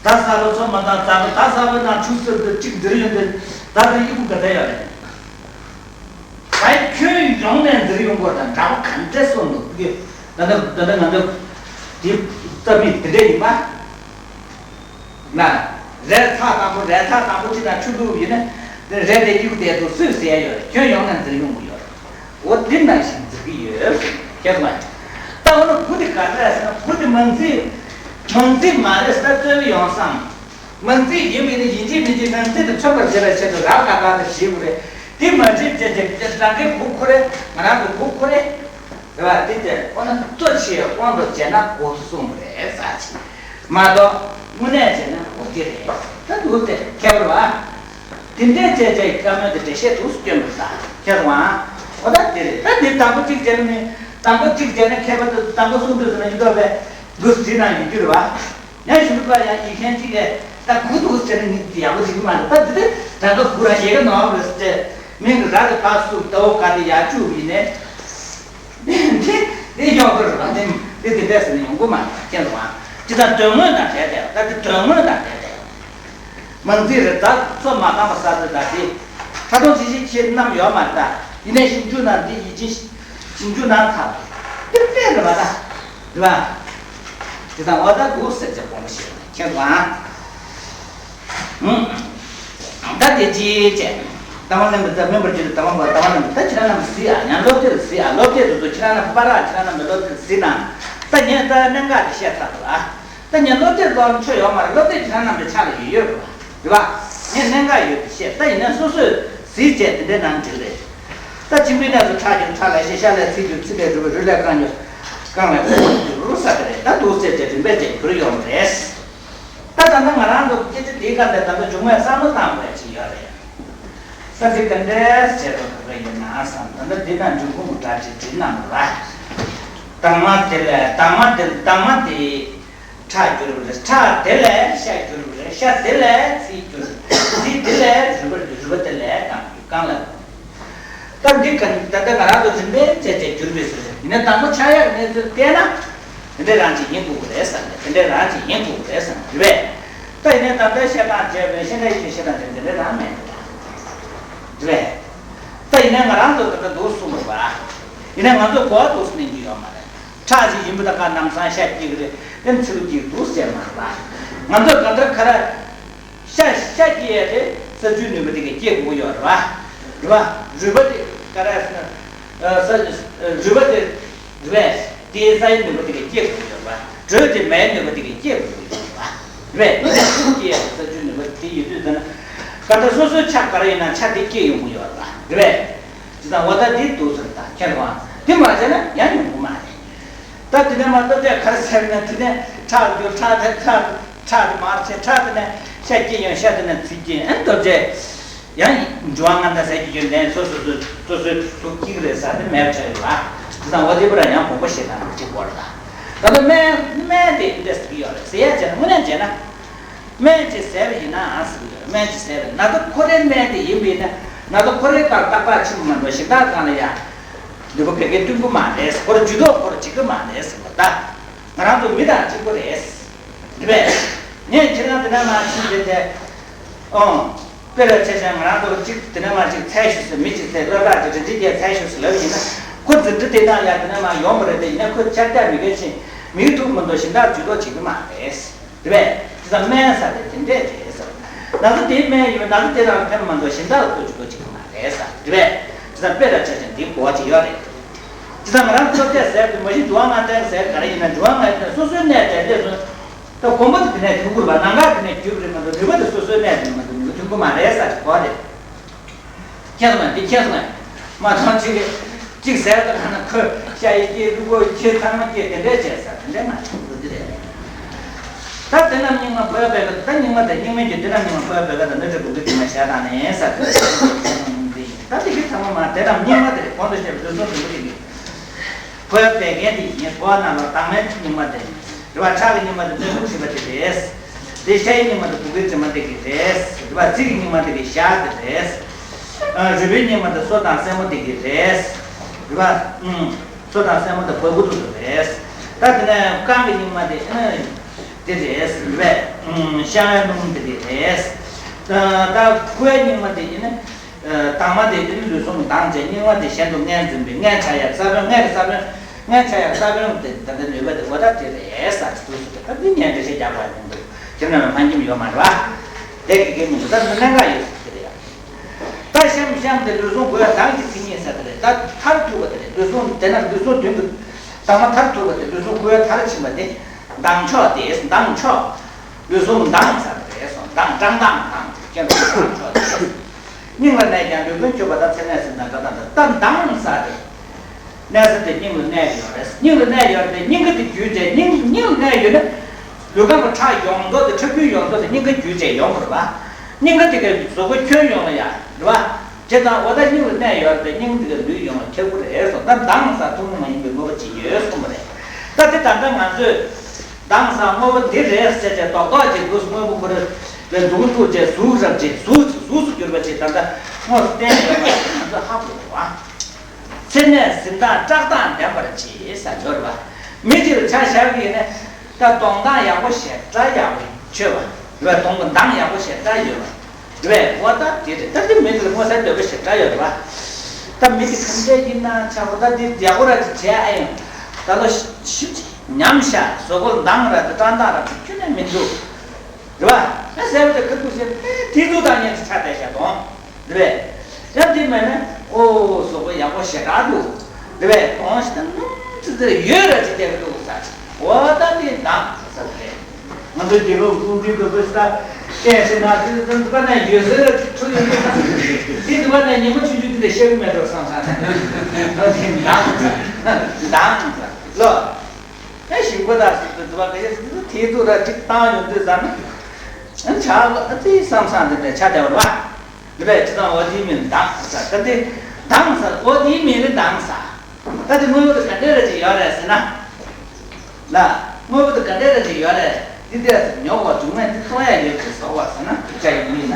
ད་ས་པ་སོ་མ་དང་ད་ད་ས་པ་ནང་ཆུ་སེར་དུ་གཅིག་འདིར་ཡོད་འདིར་ད་དེ་ཡིག་བུ་ག་ད་ཡོད་རེད། བའི་ཁྱོན་ཡོངས་ནས་འདིར་ཡོང་དགོས་དང་འདྲ་པོ་ག་འདྲས་སོང་འདུག་གི་ད་ལྟ་ད་ལྟ་ང་ཚོ་དེ་རྩ་མིག་དེ་འདྲས་ཡིན་པ། ན། རས་ཐག་དང་པོ་རས་ཐག་དང་པོ་ཅི་དང་ཆུ་བླུགས་ཡིན་ན་དེ་རས་དེ་གཡུག་དེ་ཚོ་སུས་ཟེར་ཡོད་རེད་ཁྱོན་ཡོངས་ནས་འདིར་ཡོང་གི་ཡོད་རེད། འོ་འདི་ནང་བཞིན་འཛིན་གྱི་ཡོད་ཟེར་ཁྱེད་ཚོ་ད་འོ་ན་བུ་དེ་ག་འདྲས་ཟེར་ན་བུ་དེ་མང་ཚིག་མང་ཚིག་མ་རེད་ཟེར་རྩོད་ཡོང་བསམ། མང་ཚིག་ཡིན་མིན་ནི་ཡིན་གཅིག་མིན་གཅིག་ནང་ཚིག་དེ་མཚོན་པར་བྱེད་པའི་ཆེད་དུ་རག་ལ་གང་དུ་བྱེད་དགོས་རེད། དེ་མ་བྱེད་ཅེས་ཅེས་རང་གི་གུ་ཁོ་རེ་ང་རང་གི་གུ་ཁོ་རེ། རེད་བ་དེ་དེ་ཁོ་ན་གཙོ་ཆེའི་དབང་དུ་བྱས་ན་གོ་གསུངས་རེད་ཟེར་ཅིག་མ་གཏོགས་དངོས་གནས་བྱས་ན་གོ་གི་རེད་ད་འདུག་སྟེ་ཁྱད་པར་བ། དེ་འདྲའི་བྱས་བྱས་བཀའ་མོལ་དེ་འགྲེལ་བཤད་དུ་སྐྱོན་པ་ད་ཁྱེད་རང་འོ་ད་དེ་རེད་ད་དེ་དང་པོ་གཅིག་བྱས་ན་ནི་དང་པོ་གཅིག་བྱས་ན་མཁས་པ་དང་དང་པོ་གསུང་དུས་ཟེར་ན་ཡིན་མདོག་པས་འདུག་ཟེར་ན་ཡིན་རྒྱུ་རེད་བ། ཡང་ཞུ་བ་ཡང་ཡིག་མཁན་གཅིག་གིས་ད་གུ་འདུག་ཟེར་ནས་ཡག་པོ་ཞིག་མ་རེད་ད་འདི་དེ་ད་ག་གུ་ར་ཞེ་ག་ནོར་རེད་ཟེར་ཏེ་མིང་གི་ར་དེ་ཕར་སུབ་ཟླ་བོ་ག་དེ་ཡར་བཅུག་ཡིན་ནས་འདི་འདི་ཡོང་གི་རེད་ད་འདི་འདི་དེ་འདྲ་ཟེར་ནས་ཡོང་གི་མ་རེད་ཁྱེད་ཚོ་ཨ་ཅི་ད་དོན་དངོས་དང་འབྲེལ་ཏེ་ད་འདི་དོན་དངོས་དང་འབྲེལ་ཏེ་མང་ཚིག་རེད་ད་ཚོ་མ་གང་པ་ས་དེ་ད་དེ་ཁ་ཐོག་ཅི་ཞིག་ཁྱེད་རྣམས་ཡོད་མ་རེད་ད་ཡིན་ནས་ཞིབ་འཇུག་ན་འདི་ཡིད་ཆེས་ཞིབ་འཇུག་ན་ཚར་འདི་དཔེ་རེད་མ་ད་རེད་བ། དེ་དང་འོ་ད་འདུག་ཟེར་ཅེས་དགོངས་པ་བཞེས་ཁྱེད་ཚོ་ཨ། ད་དེ་ཅི་བྱས། ལྟ་བ་ལེན་པ་ད་མིན་པར་གྱུར་ལྟ་བ་མ་ལྟ་བ་ལེན་པ་ད་ཁྱེད་རང་རྣམས་གཟིགས་ཨ་ཡང་སློབ་དེབ་གཟིགས་ཨ་སློབ་དེབ་དེ་ཚོ་ཁྱེད་རང་རྣམས་པ་ར་ཁྱེད་རང་རྣམས་སློབ་དེབ་གཟིགས་དང་། ད་ངས་ད་གནད་འགག་དེ་བཤད་ཚར་འདུག་ཨ། ད་ངས་སློབ་དེབ་ཀློག་འཕྲོད་ཡོད་མ་རེད་སློབ་དེབ་ཁྱེད་རང་རྣམས་ཀྱི་ཕྱག་ལ་ཡོད་ཡོད་རེད་བ། ངས་གནད་འགག་ཡོད་དེ་བཤད་ད་ཡིན་ན་སོ་སོས་གཟིགས་བྱས་དེ་འདྲའི་ནང་འགྲིག་རེད། ད་ཁྱིམ་པའི་གནས་སུ་ཁྲག་གི་ཁྲག་ལ་ཤེས་ཤ་ལས་ཚིག་གྱུར་ཚིག་ལས་གྲུབ་པའི་རུས་ལས་རྐང་གྱུར། རྐང་ལས་ཁོག་གྱུར་ས་དེ་རེད་ད་འདུག་ཟེར་ཏེ་རིམ་པས་ཀྱང་གྱུར་ཡོང་བ་རེད། ད་ད་ལྟ་ང་རང་ཚོ་སྐད་ཆ་འདིའི་སྒང་དེ་ད་ལྟ་བྱུང་བའི་བསམ་བློ་བཏང་དགོས་ཅིག་ཡོད་རེད། ས་ཚིགས་ག་འདྲས་བྱས་པ་ག་ག་ཡིན་ན་བསམ་ད་ལྟ་འདི་ན་འབྱུང་ཁུངས་ཀྱི་སྒྲ་ཅིག་བྲིས་གནང་བ་རེད། དྭངས་མ་དེ་ལས་དྭངས་མ་དེ་དྭངས་མ་དེ་ཁྲག་གྱུར་པ་རེད་ཁྲག་དེ་ལས་ཤ་གྱུར་པ་རེད་ཤ་དེ་ལས་ཚིལ་གྱུར་ཚིལ་དེ་ལས་རུས་པར་གྱུར་རུས་པ་དེ་ལས་རྐང་གྱུར་རྐང་ལ། ད་འདི་ག་ད་ལྟ་ང་རང་ཚོ་རིམ་པས་བྱས་བྱས་གྱུར་པའི་ཟེར་ཡིན་ན་དང་པོ་ཆགས་ཡག་གནས་ཚུལ་བལྟས་ན། དེ་འདྲའི་རང་ཅིག་ཡིན་དགོས་ཀྱི་རེད་བསམ་ནས་དེ་འདྲའི་རང་ཅིག་ཡིན་དགོས་ཀྱི་རེད་བསམ་ནས་རེད་པས། ད་ཡིན་ནའི་ད་ལྟའི་བཤད་སྟངས་བྱས་པའི་ཤེས་འདྲ་ཡིན་ཤེས་སྟངས་བྱས་དེ་འདྲའི་རང་མེད་རེད་པས། ད་ཡིན་ན་ང་རང་ཚོ་ད་ལྟ་འདུག་གསུངས་པ་རེད་པ། ཡིན་ན་ང་ཚོ་གོ་བ་འདུག་གསུངས་ནས་ཀྱི་ཡོད་མ་རེད། ཁྲག་ཅིག་ཡིན་པ་ད་ག་ལམ་སང་ཤ་སྐྱེ་གི་རེད། དེ་ཚིལ་ལུ་སྐྱེ་འདུག་ཟེར་མ་རེད་པ། ང་ཚོ་ག་འདྲ་ག་རེ། ཤ་ཤ་སྐྱེ་ཡས་དེ་ས་ཆུའི་ནུས་པ་དེ་གིས་སྐྱེ་དགོས་ཀྱི་ཡོད་རེད་པ། རེད་པ། རུས་པ་དེ་ག་རེ་ཟེར་ན། ས་རུས་པ་དེ། རེད་པས། དེའི་སའི་ནུས་པ་དེ་གིས་སྐྱེ་དགོས་ཀྱི་ཡོད་རེད་པ། དྲོད་དེ་མེའི་ནུས་པ་དེ་གིས་སྐྱེ་དགོས་ཀྱི་ཡོད་རེད་པ། རེད་པས། ཤ་སྐྱེ་ཡས་ས་ཆུའི་ནུས་པ་དེ་ཡོད་དུས་ཙམ་ན། ག་ད་སོ་སོའི་ཆ་ག་རེ་ཡིན་ན་ཆ་དེ་སྐྱེ་ཡོང་གི་ཡོད་རེད་པ། རེད་པས། དེ་དང་འོ་ད་འདི་འདུག་ཟེར་ད་ཁྱེད་རང་དེ་མ་བྱས་ན་ཡང་ཡོང་གི་མ་རེད། ད་དེ་ནས་མ་གཏོགས་དེ་ག་རེ་ཟེར་ན། དེ་ནས་ཁྲག་རྒྱུ་ཁྲག་དེ་ཁྲག་ཁྲག་དེ་མར་ཆད། ཁྲག་དེ་ནས་ཤ་སྐྱེ་ཡོང་། ཤ་དེ་ནས་ཚིལ་སྐྱེ། ཨ་ནི་ལྟོ་ཆས། ཡང་འགྲོ་བ་ང་ད་ཟས་ཀྱི་རྒྱུ་ལྡན་སོ་སོ་སོ་སོ་སོའི་གཟུགས་སྐྱིད་རེད་ཟེར་དེ་མེད་པ་ཆགས་ཡོད་པ། དེ་དང་འོ་དེ་པར་ཡང་གོམས་པ་བྱེད་སྟངས་གཅིག་པོ་རེད། ད་ད་ལྟ་སྨན་སྨན་དེ་འདི་འདྲ་ཟེར་གྱི་ཡོད་རེད་ཟེར་ཡ་བྱས་ན། དངོས་གནས་བྱས་ན། སྨན་ཅིག་ཟས་པ་ཡིན་ན་ཨ་ཟེར་གྱི་ཡོད་རེད། སྨན་ཅིག་ཟས་པ་ན་ད་ཁོ་རའི་སྨན་དེ་ཡིན་པ་ཡིན་ན། ན་ད་ཁོ་རའི་ཁར་རྟག་པར་ཕྱིན་པ་མ་གཏོགས་གཞན་དག་སྒང་ལ་ཡ་ནུས་པ་ག་གེ་སྟོན་གྱི་མ་རེད། ཁོ་ར་ཇུས་གཏོགས་ཁོ་ར་བྱེད་ཀྱི་མ་རེད་ཟེར་བ། ད་ང་རང་ཚོ་མི་དང་གཅིག་པ་རེད། རེད་པས། ངས་ཁྱེད་རང་དེ་ནས་མར་ཕྱིན་བྱས་ཏེ། ཨང་། དཔེ་ལ་ཆ་བཞག་ང་རང་ཚོ་གཅིག་དེ་ནས་མར་གཅིག་འཚོལ་ཤོག་ཟེར། མི་གཅིག་འཚོལ། སློབ་གྲྭ་གཅིག་དྲིན་ཅན་གྱི་འཚོལ་ཤོག་ཟེར་ལབ་ཡིན་ན། ཁོ་འཛིན་གྲྭ་དེ་དག་ཡར་དེ་ནས་མར་ཡོང་བ་རེད་དེ། ཡིན་ན་ཁོ་ཆ་རྒྱག་མི་དགོས་ཕྱིན་མི་ཐུག་མ་གཏོགས་གཞན་དག་ཇུས་གཏོགས་བྱེད་ཀྱི་མ་རེད། རེད་པས། དེ་ཙམ་སྨན་ཟ་རེད་དེ་འདྲས་རེད་ཟེར། ན་ཚ་དེའི་སྨན་ཡིན་པས་ན་ཚ་དེ་རང་ལ་ཕན་མ་གཏོགས་གཞན་དག་ལ་ཁོས་ཇུས་གཏོགས་བྱེད་ཀྱི་མ་རེད་ཟེར། རེད་པས། དེ་ཙམ་དཔེ་ལ་ཆ་བཞག་འདི་གོ་བ་ཅིག་ཡོད་རེད། དེ་ཙམ་ང་རང་ཚོ་བལྟས་ཟེར་དུས་མ་གཞི་འགྲོ་བ་ལྔ་བསྟན་ཟེར་ག་རེ་ཡིན་ན། འགྲོ་བ་ལྔ་ཡིན་ན་སོ་སོའི་གནས་དེ་འདྲས་སོང་། ད་གོམས་པ་དེ་ནས་ཐུག་དགོས་པ། ནམ་མཁའ་དེ་ནས་གྱུར་པ་རེད་མ་གཏོགས། ནུས་པ་དེ་སོ་སོའི་གནས་དེ་མ་གཏོགས་ནུས་པ་ཐོན་གྱི་མ་རེད་ཟེར་གྱི་གོ་རེད། མཁྱེན་སོང་ངས། འདི་མཁྱེན་སོང་ངས། མ་མཐོང་ཅིག་གཅིག་ཟེར་དང་ཁ་ན་ཁོས་ཤ་ཡི་སྐྱེ། ལུག་གོ་ཁྱེད་ཚང་མ་སྐྱེ་དེ་འདྲས་བྱས་ཟེར། དེ་འདྲས་མ་བྱེད་འདུག་འདི་རེད། ད་དེ་རྣམས་སྙིགས་མ་འཕོ་བའི་འབད་པ། ད་སྙིགས་མ་དེ་སྙིགས་མའི་རྒྱུ་དེ་རྣམས་སྙིགས་མ་འཕོ་བའི་འབད་པ་དང་། ནུས་ཀྱི་བུང་གི་དྲི་མ་ཞག་དང་ནི་ཟེར། འདི་ཡིན། ད་དེ་གི་ཚང་མ་མ་དེ་རྣམས་སྙིགས་མ་དེ་རེད། གོང་དུ་བཤད་པའི་ལུས་ཟུངས་བུང་གི་དྲི་མ། འཕོ་བའི་འབད་མཁན་དེ་ཡིན། འཕོ་བ་རྣམས་ལ་དྭངས་མའི་སྙིགས་མ་དེ། རེད་པ། ཁྲག་གི་སྙིགས་མ་དེ་སྣོད་དུ་ཞིག་པ་དེ་རེད། དེ་ཤ་ཡི་སྙིགས་མ་དེ་བུང་གི་དྲི་མ་དེ་གི་རེད། རེད་པ། ཚིལ་གྱི་སྙིགས་མ་དེ་གི་ཞག་དེ་རེད། ཨ། རུས་པའི་སྙིགས་མ་དེ་སོ་དང་སེན་མོ་དེ་གི་རེད། རེད་པ། ཨུམ། སོ་དང་སེན་མོ་དེ་བ་ཕྲུག་དེ་རེད། ད་དེ་ནས་རྐང་གི་སྙིགས་མ་དེ་ཨ་དེ་རེད། རེད་པ། ཨུམ། ཤ་བའི་སྣུམ་དེ་གི་རེད། ད་ད་ཁུ་བའི་སྙིགས་མ་དེ་ཡིན་ན། ཨ། དྭངས་མ་དེ་ནི་ལུས་ཟུངས་དྭངས་བྱས། སྙིགས་མ་དེ་གཞན་དུ་མངལ་འཛིན་པའི་མངལ་ཆགས་ཡ་ས་བོན། མངལ་གྱི་ས་བོན། མངལ་ཆགས་ཡ་ས་བོན་དེ་ད་ལྟ་ནུས་པ་དེ་འོ་ད་དེ་རེད་ཟེར་དུས་སུ་དེ་ད་འདི་ཉན་འགྲེལ་བཤད་རྒྱག་པ་ཡིན་འདུག་ཁྱེད་རྣམས་ཕན་གྱི་ཡོད་མ་རེད་པ། དེ་གི་གི་མི་འདུག་ད་འདི་གནད་འགག་ཡོད་ཟེར་དེ་རེད་ཡ། ད་ཤམ་ཤམ་དེ་ལུས་ཟུངས་བགོ་ཡ་དྭངས་ཀྱི་མཚན་ཉིད་ཟེར་དེ་རེད། ད་མཐར་ཐུག་པ་དེ་རེད། ལུས་ཟུངས་དེ་ན་ལུས་ཟུངས་དོན་གྱི་དྭངས་མ་མཐར་ཐུག་པ་དེ་ལུས་ཟུངས་བགོ་ཡ་མཐར་ཕྱིན་པ་དེ། མདངས་མཆོག་སྟེ། མདངས་མཆོག་ལུས་ཟུངས་མདངས་ཟེར་བ་རེད་སོང་། མདངས། བཀྲག་མདངས་མདངས་ཀྱི་མདངས་མཆོག་སྟེ། སྙིང་ལ་གནས་ཀྱང་ལུས་ཀུན་འཁྱུད་པ་དང་། ཚེ་གནས་ཟིན་དང་སྐྲག་དང་དང་། ད་མདངས་ཟེར་དེ། གནས་ས་དེ་སྙིང་ལ་གནས་ཡོད་རེད། སྙིང་ལ་གནས་ཡོད་རེད་དེ། སྙིང་ག་དེ་བརྒྱུད་བྱས། སྙིང་སྙིང་ལ་གནས་ཡོད་ན། ལུས་ཁམས་ཀྱི་ཁྲག་ཡོངས་རྫོགས་དེ། ཁྲག་རྒྱུན་ཡོངས་རྫོགས་དེ་སྙིང་ག་བརྒྱུད་བྱས་ཡོང་དགོས་རེད་པ། སྙིང་ག་དེ་ག་གཟུགས་པོ་ཁྱོན་ཡོངས་ལ་ཡ་རེད་པ། བྱས་ཙང་འོ་ད་སྙིང་ལ་གནས་ཡོད་རེད་དེ། སྙིང་དེ་ག་ལུས་ཡོངས་ལ་ཁྱབ་ཀྱི་རེད་སོང་། ད་མདངས་ཟེར་ཐུན་མོང་མ་ཡིན་པའི་དངོས་པོ་ཅིག་ཡོད་གསུངས་པ་རེད། ད་དེ་ད་ལྟ་ང་ཚོས་མདངས་ཟེར་དངོས་པོ་འདི་རེད་ཟེར་བྱས་རྡོག་རྡོག་ཅིག་འདུག་དངོས་པོ་ཁོ་རང་ལ་མདུང་ཐུག་བྱས་གཟུགས་རབ་ཅིག་གཟུགས་ཅིག་གཟུགས་སུ་གྱུར་པ་ཅིག་ད་ལྟ་དངོས་སུ་བསྟན་ཡོད་པ་ཅིག་ང་ཚོས་ཧ་གོ་དགོས་པ། ཚེ་གནས་ཟིན་དང་སྐྲག་དང་ལྡན་པར་བྱེད་ཟེར་ཡོད་རེད་པ། མི་གཅིག་ལ་ཆ་བཞག་གི་ཡིན་ན། ད་གདོང་མདངས་ཡག་པོ་ཞེ་དྲག་ཡག་པོ་ཡོད་པ། རེད་པ། གདོང་གི་མདངས་ཡག་པོ་ཞེ་དྲག་ཡོད་པ། རེད་པས། འོ་ད་དེ་རེད། ད་དེ་མི་དེ་ལ་མངོན་གསལ་དོད་པོ་ཞེ་དྲག་ཡོད་རེད་པ། ད་མི་དེ་ག་འདྲས་ཡིན་ན་ཆ་བོ། ད་དེ་ཡག་པོ་ར་ཅིག་བྱས་ཨ་ཡང་། ད་ལོ་ཞིབ་ཅིག་ཉམས་ཤག་གཟུགས་པོ་མདངས་ར་དེ་སྐྲག་མདངས་ར་དེ་ཁྱོན་ནས་མི་འདུག་རེད་པ། ཨ་ཟེར་བ་དེ་ཁ་ཐུག་ཟེར་ཨེ་དེ་ཚོ་དང་མཉམ་དུ་ཆ་དེ་བཞག་དང་། རེད་པས། ཡང་དེ་མེད་ན་ཨོ་གཟུགས་པོ་ཡག་པོ་ཞེ་དྲག་འདུག་རེད་པས། གདོང་ཞིག་ད་སྣུམ་ཙི་ཙི་ཡོད་ར་ཅིག་བསྡད་ཀྱི་འདུག་ས། འོ་ད་དེ་མདངས་ཟེར་རེད། ང་ཚོའི་དགེ་སློབ་ཀུན་གྱིས་དགོས་པ་ཞིག་ད་བསྟན་ཟེར་ན་དེ་འདི་པ་ན་ཡོད་ཟེར་ལ་ཚུར་ཡོང་གི་ད། དེ་འདི་པ་ན་ཉི་མ་ཆུང་ཆུང་དེ་འདྲ་ཤེས་ཀྱི་མེད་འགྲོ་བསམ་བསམ་ནས། ཨོ་དེ་མདངས་ཟེར། མདངས་ཟེར་ལོ། ཨེ་ཞིག་པོ་ད་ཟེར་དུས་འདི་པ་ག་ཡེ་ཟེར་དུས་དེ་ཚོ་ར་ཅིག་བཏང་ཡོང་དུས་ཙམ་ན། ཨ་ཆ་ལ་ཨ་ཙི་བསམ་བསམ་དེ་འདྲ་ཆ་བསྡད་པ་རེད་པ། རེད་པས། ཅི་དང་འོ་དེའི་མིང་མདངས་ཟེར། ད་དེ་མདངས་ཟེར། འོ་དེའི་མིང་ལ་མདངས་ཟེར། ད་དེ་དངོས་པོ་དེ་ག་འདྲས་ར་ཅིག་ཡོད་རེད་ཟེར་ན། ལ། དངོས་པོ་དེ་ག་འདྲས་ར་ཅིག་ཡོད་རེད། འདི་འདྲས་ཉོ་བ་འབྱུང་གནས་འདི་གཏོང་ཡ་ཡོད་ཅེས་བཟོ་བ་ཟེར་ན་ཅི་ཡིན་མིན་ན།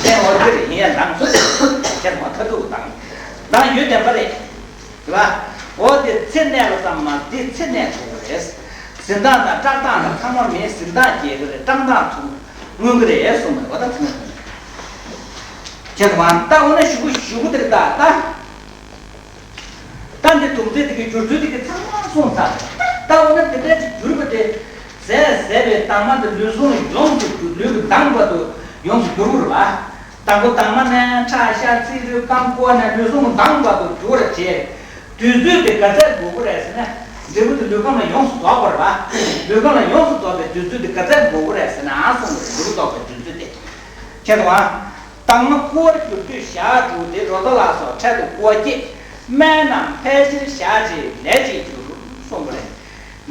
ཁྱེད་འོ་དེ་རེད། ཡིན་ཡ་མདངས་ཟེར། ཁྱེད་མ་ཐ་དུག་མདངས། མདངས་ཡོད་བདེན་པ་རེད། རེད་པ། འོ་དེ་ཚེ་གནས་ལ་ཙམ་མ། དེ་ཚེ་གནས་ཐུབ་པ་རེད། ཟིན་སྟངས་དང་སྐྲག་སྟངས་དང་ཚང་མ་མིའི་ཟིན་སྟངས་སྐྱེ་གི་རེད། སྐྲག་སྟངས་ཐུབ་མངོན་གི་རེད་གསུངས་པ་རེད། འོ་ད་ཚང་མ། ཁྱེད་ཚོ་ད་འོ་ན་གཞུག་གུ་གཞུག་གུ་དེར་ད་ད། ད་འདི་དུམ་ཚན་དེ་གི་སྒྱུར་ཚུལ་དེ་གི་ཚང་མ་སོང་ཚར། ད་འོ་ན་དེ་འདྲ་ཅིག་གྱུར་པ་དེ། ཟས་ཟས་པའི་དྭངས་མ་དེ་ལུས་ཟུངས་ཡོངས་སུ་གྱུར། ལུས་ཀྱི་མདངས་བར་དུ་ཡོངས་སུ་གྱུར་བར་བ། དང་པོ་དྭངས་མ་ནས་ཁྲག་ཤ་ཚིལ་རུས་རྐང་ཀོ་ནས་ལུས་ཟུངས་མདངས་བར་དུ་གྱུར་བར་བྱས། དུས་ཚོད་དེ་ག་ཚད་འགོར་གི་རེད་ཟེར་ན། འབྲས་བུ་དེ་ལུས་ཁམས་ལ་ཡོངས་སུ་རྫོགས་པར་བ། ལུས་ཁམས་ལ་ཡོངས་སུ་རྫོགས་པའི་དུས་ཚོད་དེ་ག་ཚད་འགོར་གི་རེད་ཟེར་ན་གསུངས་པ་རེད། འབྲས་བུ་རྫོགས་པའི་དུས་ཚོད་དེ། ཁྱེད་དང་། དྭངས་མ་ཀོར་གྱུར་དུས་ཞག་དྲུག་སྟེ། རོ་བསྡོ་ལ་སོགས་འཕྲལ་དུ་ཀོ་སྐྱེ། སྨན་རྣམས་ཕལ་ཆེར་ཞག་གཅིག་ལས་གཅིག་འགྱུར་གསུངས་པ་རེད།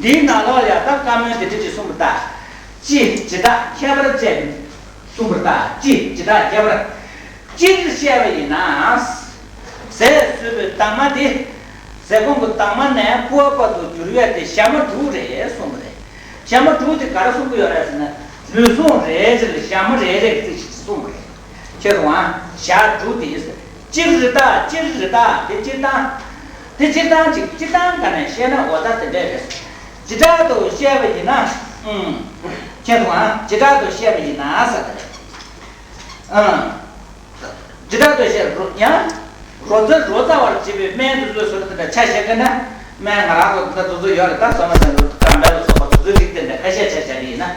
འདིའི་ནང་ལོགས་ལ་ཡང་ད་བཀའ་མོལ་འདི་འདྲ་ཅིག་གསུངས་པ་ལྟར། སྤྱི་ཇི་ལྟར་ཁྱད་པར་བཅས་གསུངས་པ་ལྟར། སྤྱི་ཇི་ལྟར་ཁྱད་པར། སྤྱིར་བཤད་པ་ཡིན་ན། ཟས་ཟོས་པའི་དྭངས་མ་དེ། ཟས་སྐོམ་གྱི་དྭངས་མ་ནས་ཀོ་བར་དུ་འགྱུར་ཡ་དེ་ཞག་མ་དྲུག་རེད་གསུངས་པ་རེད། ཞག་མ་དྲུག་དེ་ག་རེ་གསུང་གི་ཡོད་རེད་ཟེར་ན། ལུས་ཟུངས་རེ་རེ་ལ་ཞག་མ་རེ་རེ་གི་རྩིས་ཤིག་གསུང་གི་རེད། ཁྱེད་རང་ཞག་དྲུག་དེ་སྤྱིར་རི་དྭགས། སྤྱིར་རི་དྭགས་དེ་སྤྱིར་བཏང་། དེ་སྤྱིར་བཏང་ཅིག་སྤྱིར་བཏང་ག་ནས་བཤད་ན་འོ་ད་དེ་འདྲས་རེད། ཇི་ལྟར་དུ་བཤད་པ་ཡིན་ན། ཨུམ། ཁྱེད་རང་ཇི་ལྟར་དུ་བཤད་པ་ཡིན་ན་ཟེར་དེ་རེད། ཨང་། ཇི་ལྟར་དུ་བཤད་རོ་ཡང་། རོ་རྩ་རོ་རྩ་བར་བྱེད་པའི་སྨན་དུ་ཚོད་སོར་དེ་འདྲ་ཆ་བཞག་གི་ན། སྨན་ང་རང་ཚོ་འདི་འདྲ་དུ་ཚོད་ཡོད་རེད། ད་སོ་ན་ཟེར་རོ་དང་པའི་ལ་སོགས་པ་དུ་ཚོད་རིགས་དེ་འདྲ་ཁ་ཤས་ཆ་བཞག་གི་ཡིན་ན།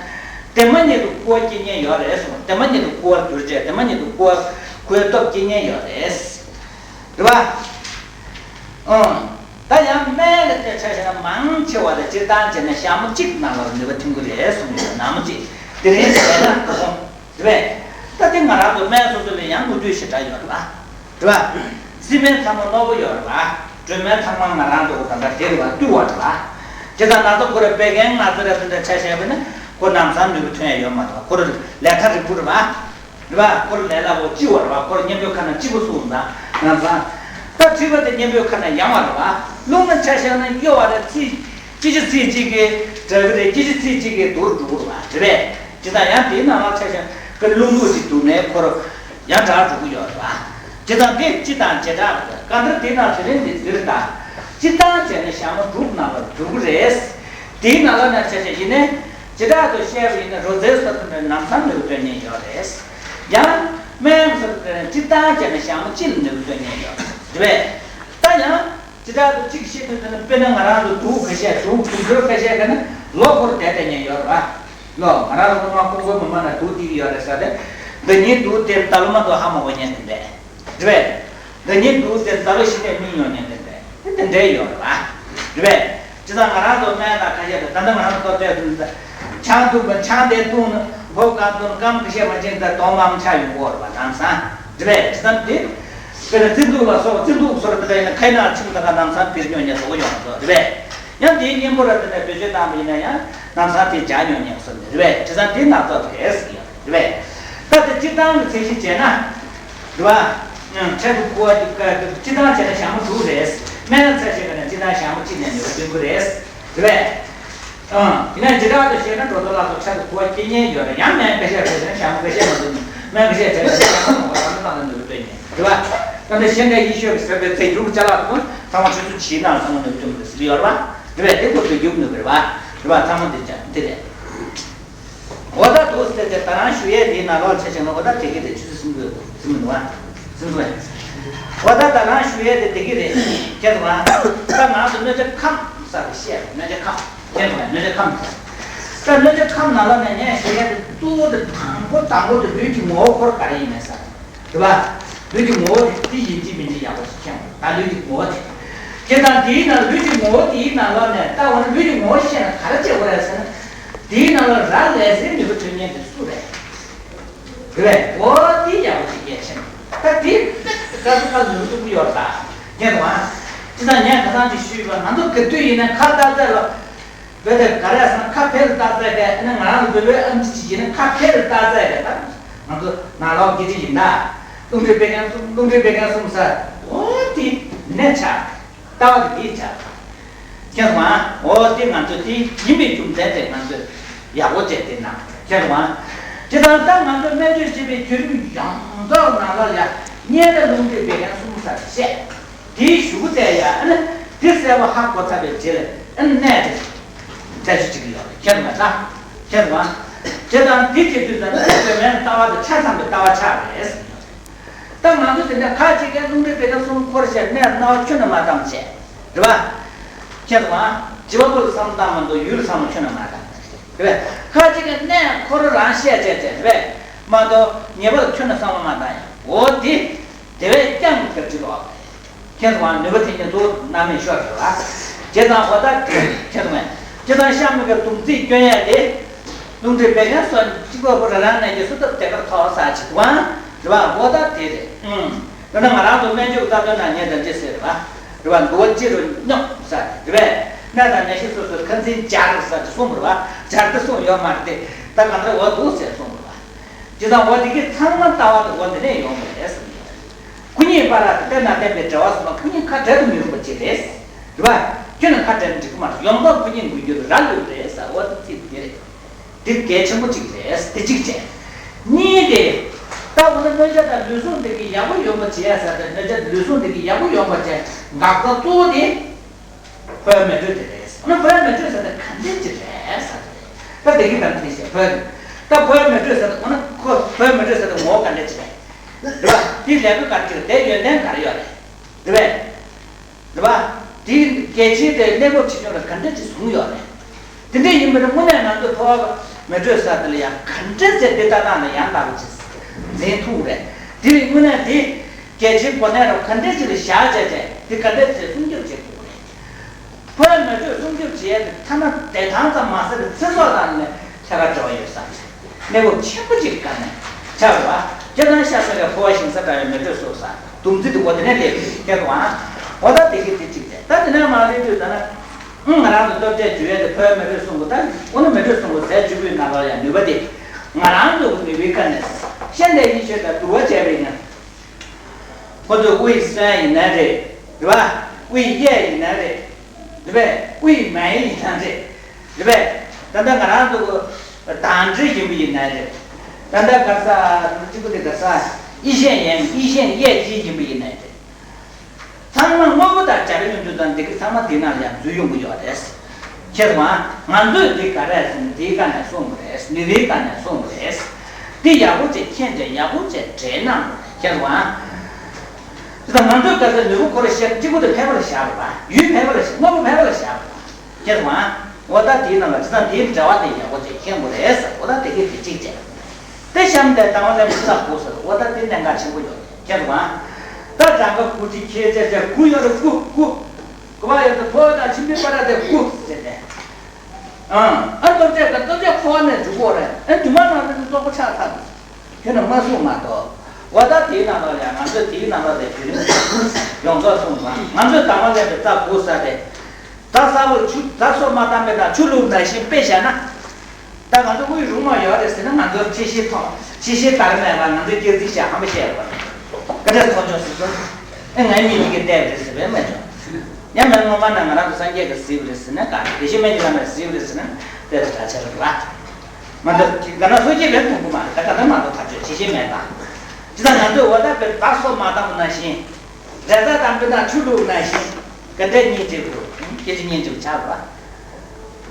དེ་མ་ཉིད་དུ་ཀོ་བ་སྐྱེ་ཉེན་ཡོད་རེད་གསུངས། དེ་མ་ཉིད་དུ་ཀོ་བ་འགྱུར་བྱས། དེ་མ་ཉིད་དུ་ཀོ་བ་ཁོའི་སྟོབས་སྐྱེ་ཉེན་ཡོད་རེད། རེད་བ། ཨང་། ད་ཡང་སྨན་ལ་བལྟས་ཆ་བཞག་ན་མང་ཆེ་བ་ལ་སྤྱིར་བཏང་བྱས་ན་ཞག་མོ་གཅིག་ནང་ལ་ནུས་པ་ཐོན་གི་རེད་གསུངས་ཡོད། ནང་མོ་གཅིག་དེ་རིང་ཟས་ན་ཁོ་ཁོང་། རེད་པས། ད་དེ་ང་རང་ཚོ་སྨན་སོ་སོ་ལ་ཡང་མུ་མཐུད་ཞེ་དྲག་ཡོད་རེད་པ། རེད་པ། རྩི་སྨན་ཚང་མ་རྣོ་པོ་ཡོད་རེད་པ། དྲོད་སྨན་ཚང་མ་ང་རང་ཚོ་ད་ལྟ་དེ་རེད་པ། བསྡུ་བ་རེད་པ། དེ་དང་ང་ཚོ་ཁོ་ར་བད་ཀན་ན་ཚ་རེད་དེ་འདྲ་ཆ་བཞག་པ་ཡིན་ན་ཁོ་ལམ་སང་ནུས་པ་ཐོན་ཡ་ཡོད་མ་རེད་པ། ཁོ་ར་ལས་ཐག་རིང་པོ་རེད་པ། རེད་པ། ཁོ་ར་ལས་སླ་པོ་ལྕི་བ་རེད་པ། ཁོ་ར་གཉེན་པོའི་ཁ་ན་ལྕི་པོ་གསུངས་དང་ལམ་སང་། ད་མཁྲིས་པ་དེ་གཉེན་པོའི་ཁ་ན་ཡང་བ་རེད་པ། རླུང་ན་ཆ་བཞག་ན་གཡོ་བ་རེད། ཚིགས་སྐྱེ་འཆི་ཚིགས་གཅིག་གིས་དྲག་གི་རེད། སྐྱེ་འཆི་ཚིགས་གཅིག་གིས་སྡུག་རུ་འགྲོ་གི་རེད་པ། རེད་པས། དེ་དང་ཡང་དེའི་ནང་ལ་ཆ་བཞག་གི་རླུང་འདུག་ཅིག་འདུག་ནས་ཁོ་ར་ཡང་དྲག་འགྲོ་གི་ཡོད་རེད་པ། དེ་དང་དེ་སྤྱི་དང་བྱེ་བྲག་རེད། གང་ལྟར་དེའི་ནང་དེ་རིང་འདི་འདིར་ད་སྤྱིར་བཏང་བྱས་ན་ཞག་མོ་དྲུག་ནང་ལ་འགྲོ་གི་རེད། དེའི་ནང་ལ་ན་ཆ་བཞག་ཡིན་ནའི་བྱེ་བྲག་ཏུ་བཤད་པ་ཡིན་ན་རོ་རྩའི་སོ་ཐུན་ནས་ལམ་སང་ནུས་པ་ཐོན་ཉེན་ཡོད་རེད། ཡང་སྨན་སོ་ཐུན་ནས་སྤྱིར་བཏང་བྱས་ན་ཞག་མོ་གཅིག་ལ་ནུས་པ་ཐོན་ཉེན་ཡོད་རེད། རེད་པས། ད་ཡང་། ཇི་ལྟར་དུ་གཅིག་བཤད་དུས་ཙམ་ན་དཔེར་ན་ང་རང་ཚོ་དུག་ཁ་ཤས་དུག་དུག་སྦྲུལ་ཁ་ཤས་ག་ན་ལོ་འཁོར་བསྡད་བསྡད་ཉེན་ཡོད་རེད་པ། ལོ་ང་རང་ཚོ་སྔོན་མ་ཀོང་པོའི་མི་མང་ན་དུག་སྟེར་གྱི་ཡོད་རེད་ཟེར་ཏེ། ཟླ་ཉིན་དུག་སྟེར་ད་ལོ་མ་གཏོགས་ཧ་མ་གོ་ཉེན་དེ་འདྲས་རེད་པས། ཟླ་ཉིན་དུག་སྟེར་ད་ལོ་ཤི་ནས་མི་ཉོ་ཉེན་དེ་འདྲས་དེ་འདྲས་ཡོད་རེད་པ། རེད་པས། ཇི་ལྟར་ང་རང་ཚོ་སྨན་དང་ཁ་ཤས་དང་ད་ལྟ་ང་རང་ཚོ་སྟོབས་ཆེ་ཆང་འཐུང་བ་ཆང་དེ་བཏུང་ན་འབོ་གང་བཏུང་ན་སྐམ་ཁ་ཤས་མ་བྱིན་ད་དོང་མང་ཆགས་ཡོང་གི་ཡོད་རེད་པ། ལམ་སང་རེད་པས། ཇི་ལྟར་དེ། དཔེར་ན་བཙན་དུག་ལ་སོགས་བཙན་དུག་སོགས་དེ་འདྲ་ཡིན་ན་ཁའི་ནང་ཆིབས་དང་ཁ་ནམ་སང་འབིར་ཉོ་ཉེན་སོགས་ཡོང་གི་རེད་པས། ཡང་དེའི་གཉེན་པོ་ར་དེ་འདྲ་བེད་སྤྱོད་བཏང་བ་ཡིན་ན་ཡང་ནམ་སང་དེ་འཇག་ཉོ་ཉེན་སོགས་རེད་པས། བྱས་ཙང་དེ་ནག་ཚོགས་རེད་ཟེར་གྱི་ཡོད་རེད་པས། ད་དེ་སྤྱིར་བཏང་གི་ཚད་གཞི་བྱས་ན། རེད་པ། འཕྲལ་དུ་ཁུ་བ་དེ་སྤྱིར་བཏང་བྱས་ན་ཞག་མོ་དྲུག་རེད། སྨན་ལ་ཚད་བྱས་པ་ན་སྤྱིར་བཏང་ཞག་མོ་གཅིག་ནས་ནུས་པ་ཐོན་གྱི་རེད། རེད་པས། ཨང་། ཡིན་ན་ཇི་ལྟར་དུ་བཤད་ན་འགྲོ་ལྡོག་ལ་སོགས་ཆ་དུ་གོ་བ་སྐྱེ་ཉེན་ཡོད་རེད། ཡང་སྨན་ཁ་ཤས་བྱས་ན་ཞག་མོ་ཁ་ཤས་མ་འདུག་སྨན་ཁ་ཤས་བྱས་ན་ཞག་མོ་ལ་ནི་ལ་ནི་ནུས་པ་སྟོན་ཉེན་རེད་པ། ད་ནི་ཤེས་འདྲ་ཡེ་ཤེས་ཀྱི་ཟེར་བའི་ཚེ་འགྱུར་བ་ཅ་ལག་དུ་ཚང་མ་ཆུ་ཚོད་བཞིའི་ནང་ཚང་མ་ནུས་པ་སྟོན་གྱི་རེད་ཟེར་ཡོད་རེད་པ། རེད་པས། དེ་ཁོ་ཚོས་རྒྱུག་ནུས་པ་རེད་པ། རེད་པ། ཚང་མ་འདི་ཅག་འདི་རེད། འོ་ད་འདུག་ཟེར་ཏེ་ད་རང་ཞུ་ཡས་དེའི་ནང་ལོགས་ཆ་བཞག་ན་འོ་ད་དེ་གི་རེད། ཆུ་ཚོད་གསུམ་དགོས་གསུམ་མི་འདུག་ཨ། གསུམ་དགོས། འོ་ད་ད་རང་ཞུ་ཡས་དེ་དེ་གི་རེད། ཁྱེད་ཚོ་ཨ། ད་ང་ཚོ་གནོད་བྱ་ཁམས་ཟེར་བ་བཤད། གནོད་བྱ་ཁམས། ཁྱེད་ཚོ་ཨ་གནོད་བྱ་ཁམས་ཟེར། ད་གནོད་བྱ་ཁམས་ནང་ལོགས་ནས་ངས་ཞུ་ཡས་དེ་གཙོ་བོ་དེ་དང་པོ་དང་པོ་དེ་ལུས་ཀྱི་ངོ་བོ་ཁོ་རང་ག་རེ་ཡིན་མིན་ཟེར། རེད་པ། ལུས་ཀྱི་ངོ་བོ་དེ་དེ་ཡིན་གཅིག་མིན་གཅིག་ཡག་པོ་ཞིག་མཁྱེན་དགོས། ད་ལུས་ཀྱི་ངོ་བོ་དེ། དེ་དང་དེའི་ནང་ལུས་ཀྱི་ངོ་བོ་དེའི་ནང་ལོགས་ནས་ད་འོ་ན་ལུས་ཀྱི་ངོ་བོ་ཤེས་ན་ག་རེ་བྱེད་དགོས་རེད་ཟེར་ན། དེའི་ནང་ལ་རག་ལས་སའི་ནུས་པ་ཐོན་མཁན་དེ་སུ་རེད། རེད་པས། འོ་དེ་ཡག་པོ་ཞིག་མཁྱེན་ཤེས་ན། ད་དེ་དཔེ་དཀའ་ཚེགས་ཁག་ལུས་ཐུབ་ཀྱི་ཡོད་རེད་ད། ཉན་དང་། དེ་དང་ངས་ཁ་སང་ཅིག་ཞུས་པ་ང་ཚོ་ག་དུས་ཡིན་ན་ཁ་བཏགས་ཚད་ལ། བོད་དེ་ག་རེ་ཟེར་ན་ཁ་ཕེ་ལ་བཏགས་ཚད་གས་ཨ་ནི་ང་རང་ལ་བོད་བོད་ཨམ་ཆི་ཅིག་ཡིན་ན་ཁ་ཕེ་ལ་བཏགས་ཚད་གས་ད། ང་ཚོ་ནང་ལོགས་སྐད་ཆ་ཡིན་ད། རླུང་མཁྲིས་བད་ཀན་གསུམ། རླུང་མཁྲིས་བད་ཀན་གསུམ་ཟེར། འོ་དེ་ནས་ཆགས། ལྟ་བ་དེ་དེས་ཆགས། མཁྱེན་སོང་ཨ། འོ་དེ་ང་ཚོ་དེ་ཡིན་པའི་རྒྱུ་མཚན་དེ་ང་ཚོས་ཡག་པོ་བྱས་དེ་ན་མཁྱེན་སོང་ཨ། དེ་དང་ད་ང་ཚོ་སྨན་བཅོས་བྱེད་པའི་བརྒྱུད་རིམ་ཡོངས་རྫོགས་ནང་ལོགས་ལ་གཉན་ལ་རླུང་མཁྲིས་བད་ཀན་གསུམ་ཟེར་བཤད། དེའི་གཞུག་གུ་དེ་ཡ་ཨ་ནི་དེ་གསལ་པོ་ཧ་གོ་ཚར་བའི་རྗེས་ལ་ཨ་ནི་གནད་དེ་འདྲ་ཞིག་ཅིག་ཡོད་རེད། མཁྱེན་སོང་ཨ། ད་མཁྱེན་སོང་ཨ། དེ་དང་དེ་བྱེད་དུས་ཙམ་ན་བོད་སྨན་ལྟ་བ་དེ་ཆ་ཚང་བའི་ལྟ་བ་ཆགས་རེད་ཟེར་ཡོད་རེད། ད་ང་ཚོ་དེ་འདྲ་ཁ་ཅིག་གིས་རླུང་མཁྲིས་བད་ཀན་གསུམ་འཁོར་བྱས་ནད་རྣ་བ་ཁྱོན་ནས་མ་བཏང་བྱས། རེད་པ། ཁྱེད་དང་བྱིས་པ་པོ་ལ་བསམ་བློ་བཏང་མ་གཏོགས་ཡུལ་ལ་བསམ་བློ་ཁྱོན་ནས་མ་བཏང་། རེད་པས། ཁ་ཅིག་གིས་གནས་ཁོ་རང་རང་བཤད་བྱས་བྱས་རེད་པས། མ་གཏོགས་ཉེས་པ་ལ་ཁྱོན་ནས་བསམ་བློ་མ་བཏང་ཡ། འོ་དེ། དེ་བས་ཀྱང་ག་ཅི་ལོག་ཁྱེད་དང་ནུས་པ་དེ་ཉིད་དུ་སྣང་མེད་ཤོར་རེད་པ། བྱས་ཙང་འོ་ད་དེ་ཁྱེད་དང་། བྱས་ཙང་གཤམ་གྱི་སྡོམ་ཚིག་སྐྱོན་ཡ་དེ། རླུང་མཁྲིས་བད་ཀན་སོགས་གཅིག་པ་པོ་རང་རང་ནས་ཀྱི་སུ་ཐབས་དེ་གར་ཐོག་ས་ཅིག་དང་། རེད་པ། འོ་ད་དེ་རེད། ཨང་། དེ་ན་ང་རང་ཚོ་སྨན་བཅོས་ཀྱི་རྩ་དོན་ནང་ངས་དང་ཅི་ཟེར་བ། རེད་པ། འདུ་བ་སྤྱི་རུ་སྙོམས་ས་རེད་པས། ནད་དང་ནད་གཞི་སོ་སོའི་ཁ་འཛིན་སྦྱར་ས་དེ་གསུངས་པ་རེད་པ། སྦྱར་དེ་གསུངས་ཡོད་མ་རེད་དེ། ད་གང་ལྟར་འོ་འདུག་ཟེར་གསུངས་པ་རེད་པ། བྱས་ཙང་འོ་དེ་གི་ཚང་མ་ལྟ་བ་དེ་འོ་དེ་ནས་ཡོང་བ་རེད་ཟེར་ནས། སྐུ་གཉིས་བར་ལ་དཔེར་ན་བསྟན་པའི་འབྲེལ་བ་གསུམ་པ་སྐུ་གཉིས་ཁ་བྲལ་དུ་མི་རུང་བ་ཅིག་རེད། རེད་པ། ཁྱོད་ནི་ཁ་བྲལ་ན་འགྲིག་གི་མ་རེད། ཡོངས་རྫོགས་སྐུ་གཉིས་འགུལ་རྒྱུ་ར་ལུག་རེད་ཟེར། འོ་དེ་ཚིག་དེ་རེད། དེ་གལ་ཆེན་པོ་གཅིག་རེད། དེ་གཅིག་བྱས། གཉིས་དེ། ད་འོ་ན་གནོད་བྱ་དང་ལུས་ཟུངས་དེ་གི་ཡག་པོ་ཡོང་བ་བྱེད་ཡ་ཟེར་ཏེ། གནོད་བྱ་ལུས་ཟུངས་དེ་གི་ཡག་པོ་ཡོང་བ་བྱས་འགག་རྩ་གཙོ་བོ་དེ། ཕོ་བའི་མེ་དྲོད་དེ་རེད། འོ་ན་ཕོ་བའི་མེ་དྲོད་ཟེར་ཏེ་ག་འདྲ་ཅིག་རེད་ཟེར་ཏེ། ད་དེ་གི་དང་དེ་བྱས་ཕོ་བའི། ད་ཕོ་བའི་མེ་དྲོད་ཟེར་ཏེ་འོ་ན་ཁོ་ཕོ་བའི་མེ་དྲོད་ཟེར་ཏེ་ངོ་བོ་ག་འདྲ་ཅིག་རེད། རེད་པ། དེའི་ལས་དགོས་ག་རེ་ཅིག་རེད། དེའི་ཡོན་ཏན་ག་རེ་ཡོད་རེད། རེད་པས། རེད་པ། དེ་གལ་ཆེན་དེ་གནས་བབ་ཆེ་ཆུང་ལ་ག་འདྲ་ཅིག་བཟུང་ཡོད་རེད། དེ་འདྲ་ཡིན་པ་ནི་དངོས་གནས་ང་ཚོ་ཕོ་བ་མེ་དྲོད་ཟེར་དེ་ལ་ཡང་ག་འདྲ་ཟེར་དེ་ལྟ་སྟངས་ལ་ཡང་ལྟ་བུ་ཅིག་འཛིན་ཐུབ་རེད། དེ་ལས་དངོས་གནས་དེ་གལ་ཆེན་གོ་གནས་རུ་ག་འདྲ་ཅིག་ལ་བཞག་བྱས་བྱས་དེ་ག་འདྲ་ཅིག་སྲུང་སྐྱོབ་བྱེད་དགོས་རེད། ཕོ་བའི་མེ་དྲོད་སྲུང་སྐྱོབ་བྱེད་ཡས་དེ་ཐ་ན་བདེ་ཐང་ཙམ་མ་ཟད་པའི་ཚེ་སྲོག་དང་ནི་ཐད་ཀར་འབྲེལ་བ་ཡོད་ས་རེད། གནས་བབ་ཆེན་པོ་ཅིག་གི་སྒང་ནས་ཆགས་པ། སྤྱིར་བཏང་ཤ་ཟ་བའི་ཕོ་བ་ཞིང་ས་འདྲ་བའི་མེ་དྲོད་གསོ་ས་སྡོམ་རྩིས་དེ་གོ་དེ་ནས་སླེབས་ཡོད་སྐད་དུའང་། འོ་ད་དེ་གི་དེ་གཅིག་རེད། ད་དེ་ནས་མར་སླེབས་དུས་ད་ན། ཨང་། ང་རང་ཚོ་སྟོབས་ཆས་འཇུ་ཡས་དེ་ཕོ་བའི་མེ་དྲོད་སྲུང་དགོས། ད་འོ་ན་མེ་དྲོད་སྲུང་དགོས་ཟས་བཅུ་པོའི་ནང་ལོགས་ཡང་ནུས་པ་དེ། ང་རང་ཚོ་གི་ནུས་པའི་ཁ་ནས་ཤ་འདྲ་ཡིད་ཆེས་དང་བསྡུར་བ་བྱས་པ་ཡིན་ན། ཁོ་ཚོས་དབུགས་སུན་ཡིན་ན་རེད། རེད་པ། དབུགས་གཡས་ཡིན་ན་རེད། རེད་པས། དབུགས་མར་ཡིན་ན་རེད། རེད་པས། ད་ལྟ་ང་རང་ཚོ་གི་དང་འདྲི་ཡིན་པ་ཡིན་ན་རེད། ད་ལྟ་ག་ས་གཅིག་པུ་དེ་ག་ས་ཡིད་ཤེས་ཡིན། ཡིད་ཤེས་གཡས་འཁྱིལ་ཡིན་པ་ཡིན་ན་རེད། ཚང་མ་དངོས་པོ་དང་སྦྱར་ཡོང་དུས་ཙང་འདི་གི་ཚང་མ་འདི་ནང་ལ་ཡང་འཛུལ་ཡོང་གི་ཡོད་རེད། ཁྱེད་རང་། ང་ཚོས་འདི་ག་རེ་ཟེར་ན་འདིའི་སྒང་ནས་གསུངས་པ་རེད། ནུས་པའི་སྒང་ནས་གསུངས་པ་རེད། འདི་ཡག་པོ་ཅིག་མཁྱེན་བྱས་ཡག་པོ་ཅིག་འགྲེལ་གནང་རོགས། ཁྱེད་རང་། ད་ང་ཚོས་ག་ཚོད་ནུས་པ་ཁོ་ར་བཤད་གཅིག་པུ་དེ་ཕལ་པ་ལ་བཞག་པ། ཡུལ་ཕལ་པ་ལ་བཞག་དངོས་པོ་ཕལ་པ་ལ་བཞག་པ། ཁྱེད་རང་། འོ་ད་དེའི་ནང་ལ་ཇི་ལྟར་འདིའི་འབྲེལ་བ་དེ་ཡག་པོ་ཅིག་མཁྱེན་དགོས་རེད་ཟེར། འོ་ད་དེ་གི་དེ་གཅིག་བྱས། དེ་གཤམ་དེ་དང་པོ་ལ་མི་ཚ་དགོས་ཟེར། འོ་ད་དེ་གནད་འགག་ཆེན་པོ་ཡོད་རེད། ཁྱེད་རང་། ད་གྲངས་ཀ་དགུ་ཁྲི་ཁྱེད་ཅེ་ཅེ་དགུ་ཡོད་རེད། དགུ་དགུ། དགུ་པ་ཡོད་དེ་ཕོ་བ་དང་ཁྱིམ་པའི་བར་དེ་དགུ་ཟེར་ཏེ། ཨང་། ཨ་སྟོབས་ཆས་དང་སྟོབས་ཆས་ཕོ་བ་ནས་འཇུག་གོ་རེད། ཨ་རྒྱུ་མ་ནང་དེ་ཚོ་བཙོག་པོ་ཆགས་ཚར་འདུག་ཁྱོད་ནས་མ་གསུངས་མ་གཏོགས། འོ་ད་དེའི་ནང་ལོགས་ལ་ཡང་ང་ཚོས་དེའི་ནང་ལོགས་ལ་བརྒྱུད་རིམ་ཡོངས་རྫོགས་གསུངས་པ། ང་ཚོས་དང་པོ་ལས་པའི་རྩ་དགུ་ཟ་སྟེ། རྩྭ་གསར་པོར་ཆུ་རྩྭ་སོགས་མ་བཏང་པའི་ནང་ཆུ་བླུགས་ནང་བཞིན་དཔེ་བཞག་ན། ད་ང་ཚོ་དབུས་རུ་མོ་ཡོད་རེད་ཟེར་ན་ང་ཚོར་ཁྲིད་གཞི་ཐོག་ཁྲིད་གཞི་དར་མེད་པ། ང་ཚོའི་སྐྱག་རྫུན་བཤད་ཧམ་པ་བཤད་དགོས་རེད། ག་འདྲས་མཐོང་ཆུང་ཟེར་སོང་། ཨེ་ངའི་མི་གཅིག་གིས་བལྟས་པ་རེད་ཟེར་བས་མ་བྱུང་། ཡང་མེད་སྔོན་མ་ན་ང་རང་ཚོ་སངས་རྒྱས་ཀྱིས་གཟིགས་པ་རེད་ཟེར་ན་ག་རེ། དེ་བཞིན་མེད་ཀྱི་ལམ་ནས་གཟིགས་པ་རེད་ཟེར་ན་དཔེ་དེ་འདྲ་ཆགས་རེད་པ། མ་གཏོགས་ག་ན་སོ་སྐྱེ་བས་མཐོང་གི་མ་རེད། ད་ག་ན་མ་གཏོགས་ཐག་ཆོད་ཁྲིད་གཞི་མེད་པ། ཅི་ད་ང་ཚོས་འོ་ད་པའི་བདག་སོགས་མ་བཏང་ནང་བཞིན། རེ་ས་དང་པོ་ན་ཆུ་བླུགས་ནང་བཞིན། ག་འདྲ་སྙིང་རྗེ་བོ། སྐད་ཆ་སྙིང་རྗེ་བོ་ཆགས་པ།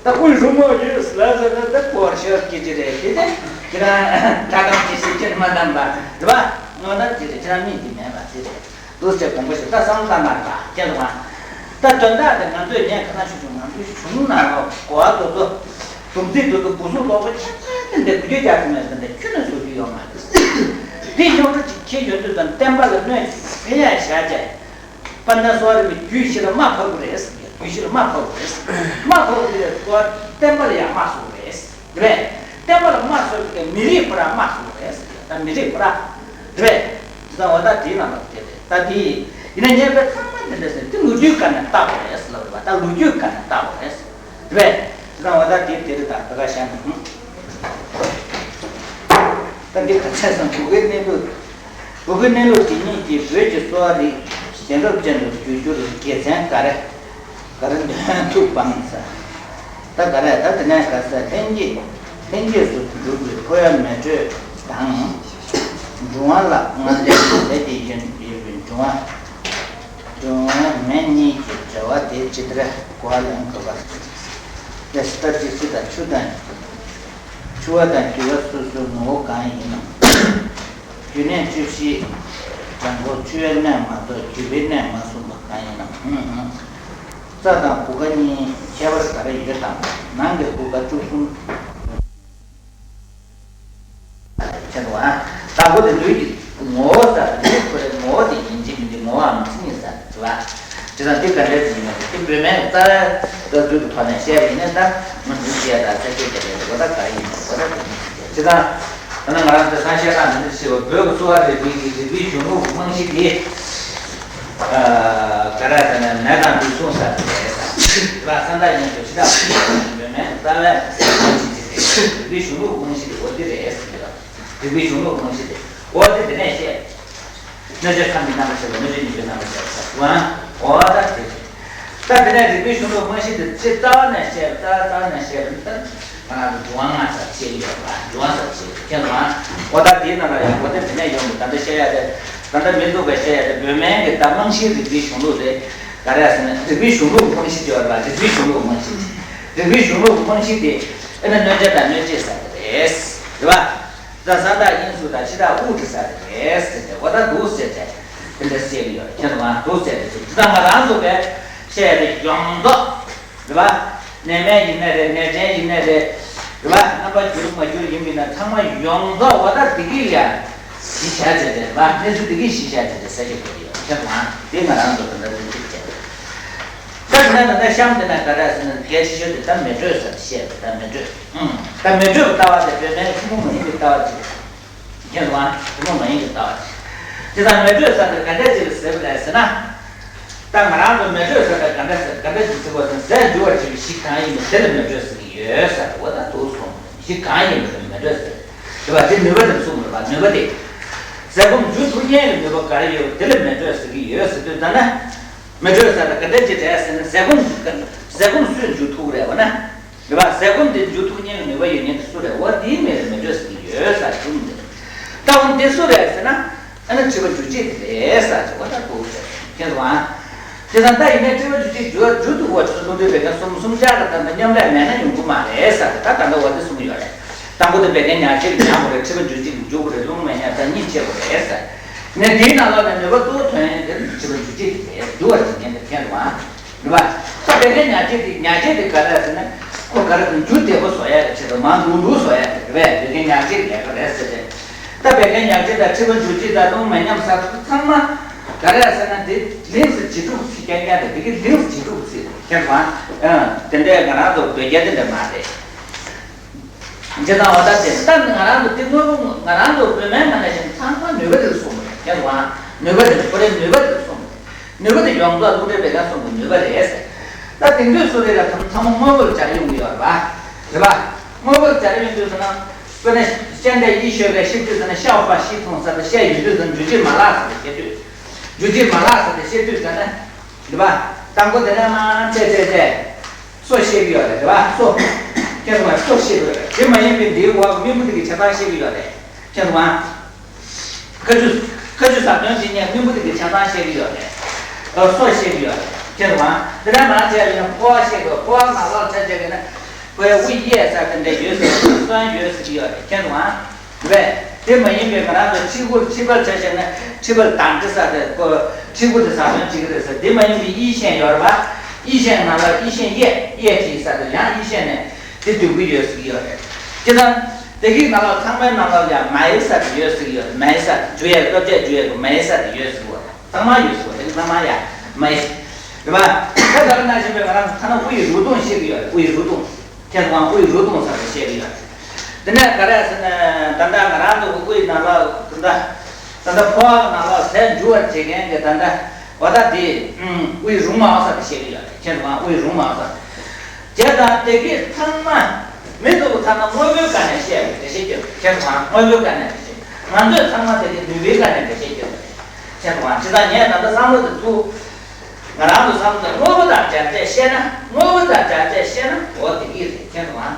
ད་དབུས་རུ་མོ་ཡོད་ལ་ཟེར་ན་ད་སྐོར་ཤོར་སྐད་ཆ་རེད་དེ། དེ་ཁྱེད་རང་གྲྭ་ཁང་ཅི་ཞིག་ཁྱེད་མ་བདམས་པ་རེད་པ། ངོ་ན་དེ་རེད། ཁྱེད་རང་མིང་དེ་མེད་པ་དེ་རེད། འདུག་སེ་དགོངས་པ་ཞིག་ད་བསམ་བློ་བཏང་ན་རེད་པ། ཁྱེད་རང་། ད་དོན་དག་དེ་ང་ཚོས་ངས་ཁ་སང་ཞུས་བྱུང་། ང་ཚོའི་གཞུང་ནང་ལ་གོ་བ་དོ་དོ། སྡོམ་རྩིས་དོ་དོ། སྒོ་གསུམ་ལོག་པ་ཆ་ཚང་དེ་འདྲ་དགུ་བཅུ་བརྒྱ་ཐམ་པ་དེ་འདྲ་ཁྱོན་ནས་བཟོ་རྒྱུ་ཡོད་མ་རེད། འདི་རྙོག་དྲ་ཅིག་ཁྱེར་ཡོང་དུས་ཙམ་བསྟན་པ་ལ་གནོད་ཕན་ཡང་བཞག་བྱས། དཔལ་ལྡན་གསོ་བ་རིག་པའི་རྒྱུད་བཞི་ལ་རྨ་ཕབ་དགོས་རེད་ཟེར། རྒྱུད་བཞི་ལ་རྨ་ཕབ་དགོས་རེད་ཟེར། རྨ་ཕབ་དགོས་རེད་ཟེར། བསྟན་པ་ལ་ཡང་རྨ་བཟོ་དགོས་རེད་ཟེར། རེད། བསྟན་པ་ལ་རྨ་བཟོ་དགོས་ཀྱི་མི་རིགས་ཁོ་རང་རྨ་བཟོ་དགོས་རེད་ཟེར། ད་མི་རིགས་ཁོ་རང་། རེད། དེ་ད་འོ་ད་དེའི་ནང་ལ་དེ་རེད། ད་དེ་ཡིན་ན་ངས་དཔེ་ཚང་མ་དེ་འདྲ་ཟེར། དེ་ལོ་རྒྱུས་སྒང་ནས་བལྟ་དགོས་རེད་ཟེར་ལབ་རེད་པ། ད་ལོ་རྒྱུས་སྒང་ནས་བལྟ་དགོས་རེད་ཟེར། རེད། དེ་ད་འོ་ད་དེ་དེ་རེད། ད་ད་ག་བཤད་ན། ད་འདི་ག་ཚད་སོང་། གུ་གེ་གནས་ལུགས། གུ་གེ་གནས་ལུགས་དེ་ཉིད་ཀྱིས་བོད་ཀྱི་གསོ་བ་རིག་གཞན་རབས་ཅན་དུ་བསྒྱུར་རྒྱུར་དགེ་མཚན་ག་རེ་ག་རེ་འདོན་ཐུབ་བམ་ཟེར། ད་ག་རེ། ད་དེ་ནས་ག་ས་ལྷན་སྐྱེས། ལྷན་སྐྱེས་སུ་གྱུར་པའི་ཕོ་བའི་མེ་དྲོད་དང་། འབྱུང་བ་ལ་ལྔ་ལྡན་ལས་ཀྱི་ཡོན་ཡོད་པའི་འབྱུང་བ། འབྱུང་བ་མེ་གཉིས་ཀྱི་འབྲེལ་བ་དེ་ཇི་ལྟར་གོ་བ་ལེན་དགོས་པ། དེ་ལྟར་གྱི་སྲིད་དང་ཆུ་དང་། ཆུ་བ་དང་རྒྱུ་བ་སོ་སོའི་ངོ་བོ་གང་ཡིན་ནམ། རྒྱུ་གནས་བཅུ་བཞི། དང་པོ་ཆུ་བའི་གནས་མ་གཏོགས་རྒྱུ་བའི་གནས་མ་གསུངས་པ་གང་ཡིན་ནམ། ཧུམ་ཧུམ། རྩ་དང་གུག་ཀ་གཉིས་ཁྱད་པར་ག་རེ་ཡོད་དམ། ནང་གི་གུག་ཀ་བཅུ་གསུམ། ཁྱེད་དུ་ཨ། དང་པོ་དེ་ལུས་ཀྱི་ངོ་བོ་ཟེར། ལུས་ཁོ་རའི་ངོ་བོ་དེ་ཡིན་གཅིག་མིན་གཅིག་ངོ་བོའམ་མཚན་ཉིད་ཟེར་དུ་ཨ། དེ་དང་དེ་ག་འདྲ་ཞིག་ཡིན་ན་དེ་བོད་སྨན་རྩ་བའི་རྩ་ཚུལ་དུ་ཕར་ནས་བཤད་པ་ཡིན་ན། ད་ང་ཚོའི་བཤད་ད་ས་སྐྱེས་བྱ་བའི་ལུགས་ད་ག་རེ་ཡིན་ན་ལུགས་ད་དེ་ཡིན་ཟེར་དེ་དང་། ད་ནི་ང་རང་ཚོ་ས་བཤད་སྟངས་འདི་འདྲ་ཞིག་བོད་ཀྱི་གསོ་བ་རིག་པའི་གི་རིག་པའི་གཞུང་ལུགས་རྨང་གཞི་དེ། ག་རེ་ཟེར་ན་ནད་དང་ལུས་ཟུངས་ཟེར་དེ་རེད་ཟེར། དེ་ལ་ས་མཐའ་ཡན་དུ་ཕྱི་དག་བོད་སྨན་རྩ་བའི་རིག་པའི་གཞུང་ལུགས་རྨང་གཞི་དེ་འོ་འདི་རེད་ཟེར་གྱི་ཡོད། རིག་པའི་གཞུང་ལུགས་རྨང་གཞི་དེ་འོ་འདི་དེ་ནས་བཤད། གནོད་བྱེད་ཐ་མའི་རྣམ་པར་ཤེས་པ། གནོད་བྱེད་ཉིད་ཀྱི་རྣམ་པར་ཤེས་པ་ཟེར་བ། འོ་ད་དེ་རེད། ད་དེ་ནས་རིག་པའི་གཞུང་ལུགས་རྨང་གཞི་དེ་ཕྱི་རྩ་བ་ནས་བཤད། རྩ་རྩ་བ་ནས་བཤད་པ་ད། ང་རང་ཚོ་འབྱུང་བ་ལྔ་ཟེར་བཤད་ཀྱི་ཡོད་པ། འབྱུང་བ་ཟེར་བཤད་ཀྱི་ཁྱེད་རང་། འོ་ད་དེའི་ནང་ལ་ཡང་འོ་དེ་དེ་ནས་ཡོང་གི། ད་ལྟ་བཤད་ཡ་དེ། ད་ལྟ་མི་འདུག་པའི་བཤད་ཡ་དེ་བོད་སྨན་གྱི་ད་རྨང་གཞིའི་རིག་པའི་གཞུང་ལུགས་རེད། ག་རེ་ཟེར་ན་རིག་པའི་གཞུང་ལུགས་རྨང་གཞི་དེ་ཡོད་རེད་པ། རིག་པའི་གཞུང་ལུགས་རྨང་གཞི། རིག་པའི་གཞུང་ལུགས་རྨང་གཞི་དེ་ཨེ་ན་གནོད་བྱ་དང་གནོད་བྱེད་ཟེར་དེ་རེད། རེད་པ། ད་ས་མཐའ་དབྱིངས་སུ་དང་ཕྱི་དག་དབུགས་ཀྱི་ས་དེ་རེད་ཟེར་ཏེ། འོ་ད་འདུག་ཟེར་ཏེ་དེ་འདྲ་བཤད་ཀྱི་ཡོད། ཁྱེད་ཚོ་མ་འདུག་ཟེར་ཏེ་ཟེར། ད་ང་རང་ཚོ་བས་བཤད་ཡ་དེ་ཡོངས་རྫོགས་རེད་པ། ནད་མེད་ཡིན་ནའི་རེད། ནད་ཅན་ཡིན་ནའི་རེད། རེད་པ། རྣམ་པ་འགྱུར་མ་འགྱུར་ཡིན་པ་ཡིན་ན་ཚང་མ་ཡོངས་རྫོགས་འོ་ད་བདེ་སྐྱིད་ལ་གཞི་བཞག་བྱས་ཏེ་རེད་པ། གནས་ཚུལ་བདེ་སྐྱིད་གཞི་བཞག་བྱས་ཏེ་ཟེར་གྱི་ཡོད། ཁྱེད་ཚོ་མ་དེ་ང་རང་ཚོ་དེ་འདྲ་ཚུལ་ཁྲིམས་བྱས་ཏེ། ད་དེ་ནས་ད་ལྟ་གཤམ་དེ་ན་ག་རེ་ཟེར་ན་གལ་ཆེ་ཤོས་དེ་ད་མེ་དྲོད་ཟེར་བཤད་པ། ད་མེ་དྲོད། ཨང་། ད་མེ་དྲོད་ཀྱི་ལྟ་བ་དེ་བོད་སྨན་ཐུན་མོང་མ་ཡིན་པའི་ལྟ་བ་ཅིག་ཁྱེད་ཚོ་ཐུན་མོང་མ་ཡིན་པའི་ལྟ་བ་ཅིག་དེ་ད་མེ་དྲོད་ཟེར་དེ་ག་འདྲ་ཅིག་ཟེར་བ་རེད་ཟེར་ན། ད་ང་རང་ཚོ་མེ་དྲོད་ཟེར་དེ་ག་འདྲ་ཟེར། ག་འདྲ་ཅིག་ཟེར་བ་ཟེར་ན། ཟས་འཇུ་བར་བྱེད་པའི་གཞི་གང་ཡིན་པ་དེ་ལ་མེ་དྲོད་ཟེར་གྱི་ཡོད་ཟེར། འོ་ད་འདུག་སོང་། གཞི་གང་ཡིན་པ་དེ་ལ་མེ་དྲོད་ཟེར། དེ་བ་དེ་ནུས་པ་དེ་གསུངས་པ་རེད་པ། ནུས་པ་དེ། ཟས་སྐོམ་འཇུ་ཐུབ་མཁན་གྱི་ནུས་པ་ག་རེ་ཡོད་པ་དེ་ལ་མེ་དྲོད་ཟེར་གྱི་ཡོད་ཟེར་དུས་ད་ན། མེ་དྲོད་ཟེར་དེ་ག་འདྲ་ཅིག་རེད་ཟེར་ན། ཟས་སྐོམ་ཟས་སྐོམ་སུས་འཇུ་ཐུབ་རེད་པ་ན། རེད་པ། ཟས་སྐོམ་དེ་འཇུ་ཐུབ་མཁན་གྱི་ནུས་པ་ཡོད་མཁན་དེ་སུ་རེད། འོ་དེའི་མིང་ལ་མེ་དྲོད་ཟེར་གྱི་ཡོད་ཟེར་གསུངས་འདུག་ད་འོ་དེ་སུ་རེད་ཟེར་ན། ཨ་ནི་མཁྲིས་པ་འཇུ་བྱེད་དེ་རེད་ཟེར་གྱི། འོ་ད་འདུག་ཟེར། ཁྱེད་ཚོ་ཨ། དེ་ཙང་ད་ཡིན་ནའི་མཁྲིས་པ་འཇུ་བྱེད་འཇུ་འཇུ་ཐུབ་པ་ཆུ་ཚོད་ལུང་འདྲེན་བད་ཀན་གསུམ་གསུམ་ཆར་ལ་ད་ལྟ་མཉམ་ལས་མེད་ན་ཡོང་གི་མ་རེད་ཟེར་གྱི། ད་ད་ལྟ་འོ་དེ་གསུངས་ཡོད་རེད། དང་པོ་དེ་བད་ཀན་ཉག་གཅིག་ཉར་དགོས་རེད། མཁྲིས་པ་འཇུ་བྱེད་འཇུ་དགོས་རེད། རླུང་མེ་ཉ་ད་གཉིད་ཆད་དགོས་རེད་ཟེར། ནས་དེའི་ནང་ལོགས་ནས་ནུས་པ་གཙོ་བོ་ཐོན་ཡས་དེ་མཁྲིས་པ་འཇུ་བྱེད་དེ་རེད། འཇུ་བར་བྱེད་མཁན་དེ། ཁྱེད་ཚོ་ཨ། རེད་པ། ད་བད་ཀན་ཉག་གཅིག་དེ། ཉག་གཅིག་དེ་ག་རེ་ཟེར་ན། ཁོ་ག་རེ་ཟེར་ན་འཇུ་བདེ་པོ་བཟོ་ཡ་རེད། བྱེད་དོ་མང་འདུག་འདུག་བཟོ་ཡ་རེད། རེད་པས། བད་ཀན་ཉག་གཅིག་ལས་ཀ་རེད་ཟེར་ཏེ། ད་བད་ཀན་ཉག་གཅིག་དང་མཁྲིས་པ་འཇུ་བྱེད་དང་རླུང་མེ་ཉམས་ཟེར་ཚང་མ་ག་རེ་ཟེར་ན། དེ་ལིང་ཟེར་བྱེད་ཕྲུག་ཚིག་རྐྱང་རྐྱང་རེད། དེ་གི་ལིང་ཟེར་བྱེད་ཕྲུག་ཚིག་རེད། ཁྱེད་ཚོ་ཨ། དེ་འདྲའི་ང་རང་ཚོ་བོད་རྒྱ་དེ་འདྲ་མ་རེད། བྱེད་སྟངས་འོ་ད་དེ་ལྟར་ང་རང་ཚོ་དེ་དངོས་པོ་ང་རང་ཚོ་བོད་སྨན་ནང་ནས་བཞིན་ཚང་མ་ནུས་པ་དེ་ལ་གསུངས་པ་རེད། ཁྱེད་ཚོ་ཨ། ནུས་པ་དེ་ལ་ཁོ་རའི་ནུས་པ་དེ་ལ་གསུངས་པ་རེད། ནུས་པ་དེ་ཡོངས་རྫོགས་རླུང་འདྲེན་བད་ཀན་གསུམ་གྱི་ནུས་པ་རེད་ཟེར། ད་དེང་དུས་སུ་རེད་ལ་ཚང་མ་དངོས་པོ་ལ་སྦྱར་ཡོང་གི་ཡོད་རེད་པ། རེད་པ། དངོས་པོ་ལ་སྦྱར་ཡོང་དུས་ཟེར་ན། དཔེར་ན་སྤྱན་ལྡན་ཡིད་བཞིན་ནོར་བུས་བཤད་དུས་ཟེར་ན། ཤ་བ་ཤི་འཐུང་ཟེར་ཏེ་བཤད་ཡོང་དུས་ཟེར་ན། འཇུ་བྱེད་མ་ལགས་ཟེར་ཏེ་བཤད་དུས། འཇུ་བྱེད་མ་ལགས་ཟེར་ཏེ་བཤད་དུས་ཟེར་ན། རེད་པ། དང་པོ་དེ་ནས་མར་བྱས་བྱས་བྱས། སོ་བཤད་ཀྱི་ཡོད་རེད། རེད་པ། སོ། ཁྱེད་ཚོ་མ་སོ་བཤད་ཀྱི་ཡོད་རེད། དེ་མ་ཡིན་པའི་འདིའི་འོག་མིག་འབུར་དེ་གི་ཆ་ཚང་བཤད་ཀྱི་ཡོད་རེད། ཁྱེད་ཚོ་མ། ཁ་ཆུ། ཁ་ཆུ་ཟབ་སྦྱོང་བྱེད་མཁན་སྨན་བུ་དེ་གི་ཆ་ཚང་བཤད་ཀྱི་ཡོད་རེད། ཨ། སོ་བཤད་ཀྱི་ཡོད་རེད། ཁྱེད་ཚོ་མ། དེ་ནས་མར་བྱས་ཡིན་ན་ཕོ་བ་བཤད་དགོས། ཕོ་བ་ནང་ལོགས་ཆ་བྱས་ཀྱི་ན། ཁོའི་དབུགས་གཡས་ས་དེ་འདྲ་ཡོད་ཟེར་གྱི་ཡོད། སོན་ཡོད་ཟེར་གྱི་ཡོད་རེད། ཁྱེད་ཚོ་མ། རེད། དེ་མ་ཡིན་པའི་ང་རང་ཚོ་མཁྲིས་ཁུ། མཁྲིས་པ་ཆ་བཞག་ན་མཁྲིས་པ་དང་དེ་ས་དེ་ཁོ། མཁྲིས་ཁུ་དེ་ཟབ་སྦྱོང་བྱེད་ཀྱི་རེད་ཟེར། དེ་མ་ཡིན་པའི་ཡིད་ཤེས་ཡོད་རེད་པ། ཡིད་ཤེས་ནང་ལ་ཡིད་ཤེས་གཡས། གཡས་ཀྱི་ས་དེ་ཡང་ཡིད་ཤེས་ནས་དེ་སྡོད་ཀྱི་ཡོད་ཟེར་གྱི་ཡོད་རེད། དེ་ལྟར་དེ་གི་ནང་ལ་ཚང་མའི་ནང་ལ་ཡང་མའི་ས་དེ་ཡོད་ཟེར་གྱི་ཡོད་རེད། མའི་ས་དེ་འཇུ་ཡས། བསླབ་བྱ་འཇུ་ཡས་ཀྱི་མའི་ས་དེ་ཡོད་ཟེར་གྱི་ཡོད་རེད། ཚང་མ་ཡོད་ཟེར་གྱི་ཡོད་རེད། དེ་གི་ཚང་མ་ཡང་མའི། རེད་པ། ད་ད་ག་ནང་བཞིན་པའི་ང་རང་ཚོ་ཐ་ན་དབུ་ཡི་རུ་གདུང་བཤད་ཀྱི་ཡོད་རེད། དབུ་ཡི་རུ་གདུང་། ཁྱེད་ཚོ་དབུ་ཡི་རུ་གདུང་ཟེར་ཏེ་བཤད་ཀྱི་ཡོད་རེད། དེ་ནས་ག་རེ་ཟེར་ན། ད་ལྟ་ང་རང་ཚོ་དབུ་ཡི་ནང་ལ་ད་ལྟ། ད་ལྟ་ཕོ་བ་ནང་ལ་ཟས་འཇུ་བར་བྱེད་མཁན་གྱི་ད་ལྟ་འོ་ད་དེ། ཨུམ། དབུ་ཡི་རུ་མའོ་ཟེར་ཏེ་བཤད་ཀྱི་ཡོད་རེད། ཁྱེད་ཚོ་དབུ་ཡི་རུ་མའོ་ཟེར། བྱས་ཙང་དེ་གི་ཚང་མ་མི་འདུག་ཚང་མ་དངོས་པོའི་སྒང་ནས་བཤད་པའི་འགྲེལ་བཤད་རྒྱབ། ཁྱེད་ཚོ་དངོས་པོའི་སྒང་ནས་འགྲེལ་བཤད། ང་ཚོས་ཚང་མ་དེ་གི་ནུས་པའི་སྒང་ནས་འགྲེལ་བཤད་རྒྱབ་པ་རེད། ཁྱེད་ཚོ་ཁྱེད་ཚོ་ངས་ད་ལྟ་བསམ་བློ་དེ་ཚུགས། ང་རང་ཚོ་བསམ་བློ་དེ་དངོས་པོ་དང་སྦྱར་བྱས་བཤད་ན། དངོས་པོ་དང་སྦྱར་བྱས་བཤད་ན་འོ་དེ་གི་རེད། ཁྱེད་ཚོ་ཨ།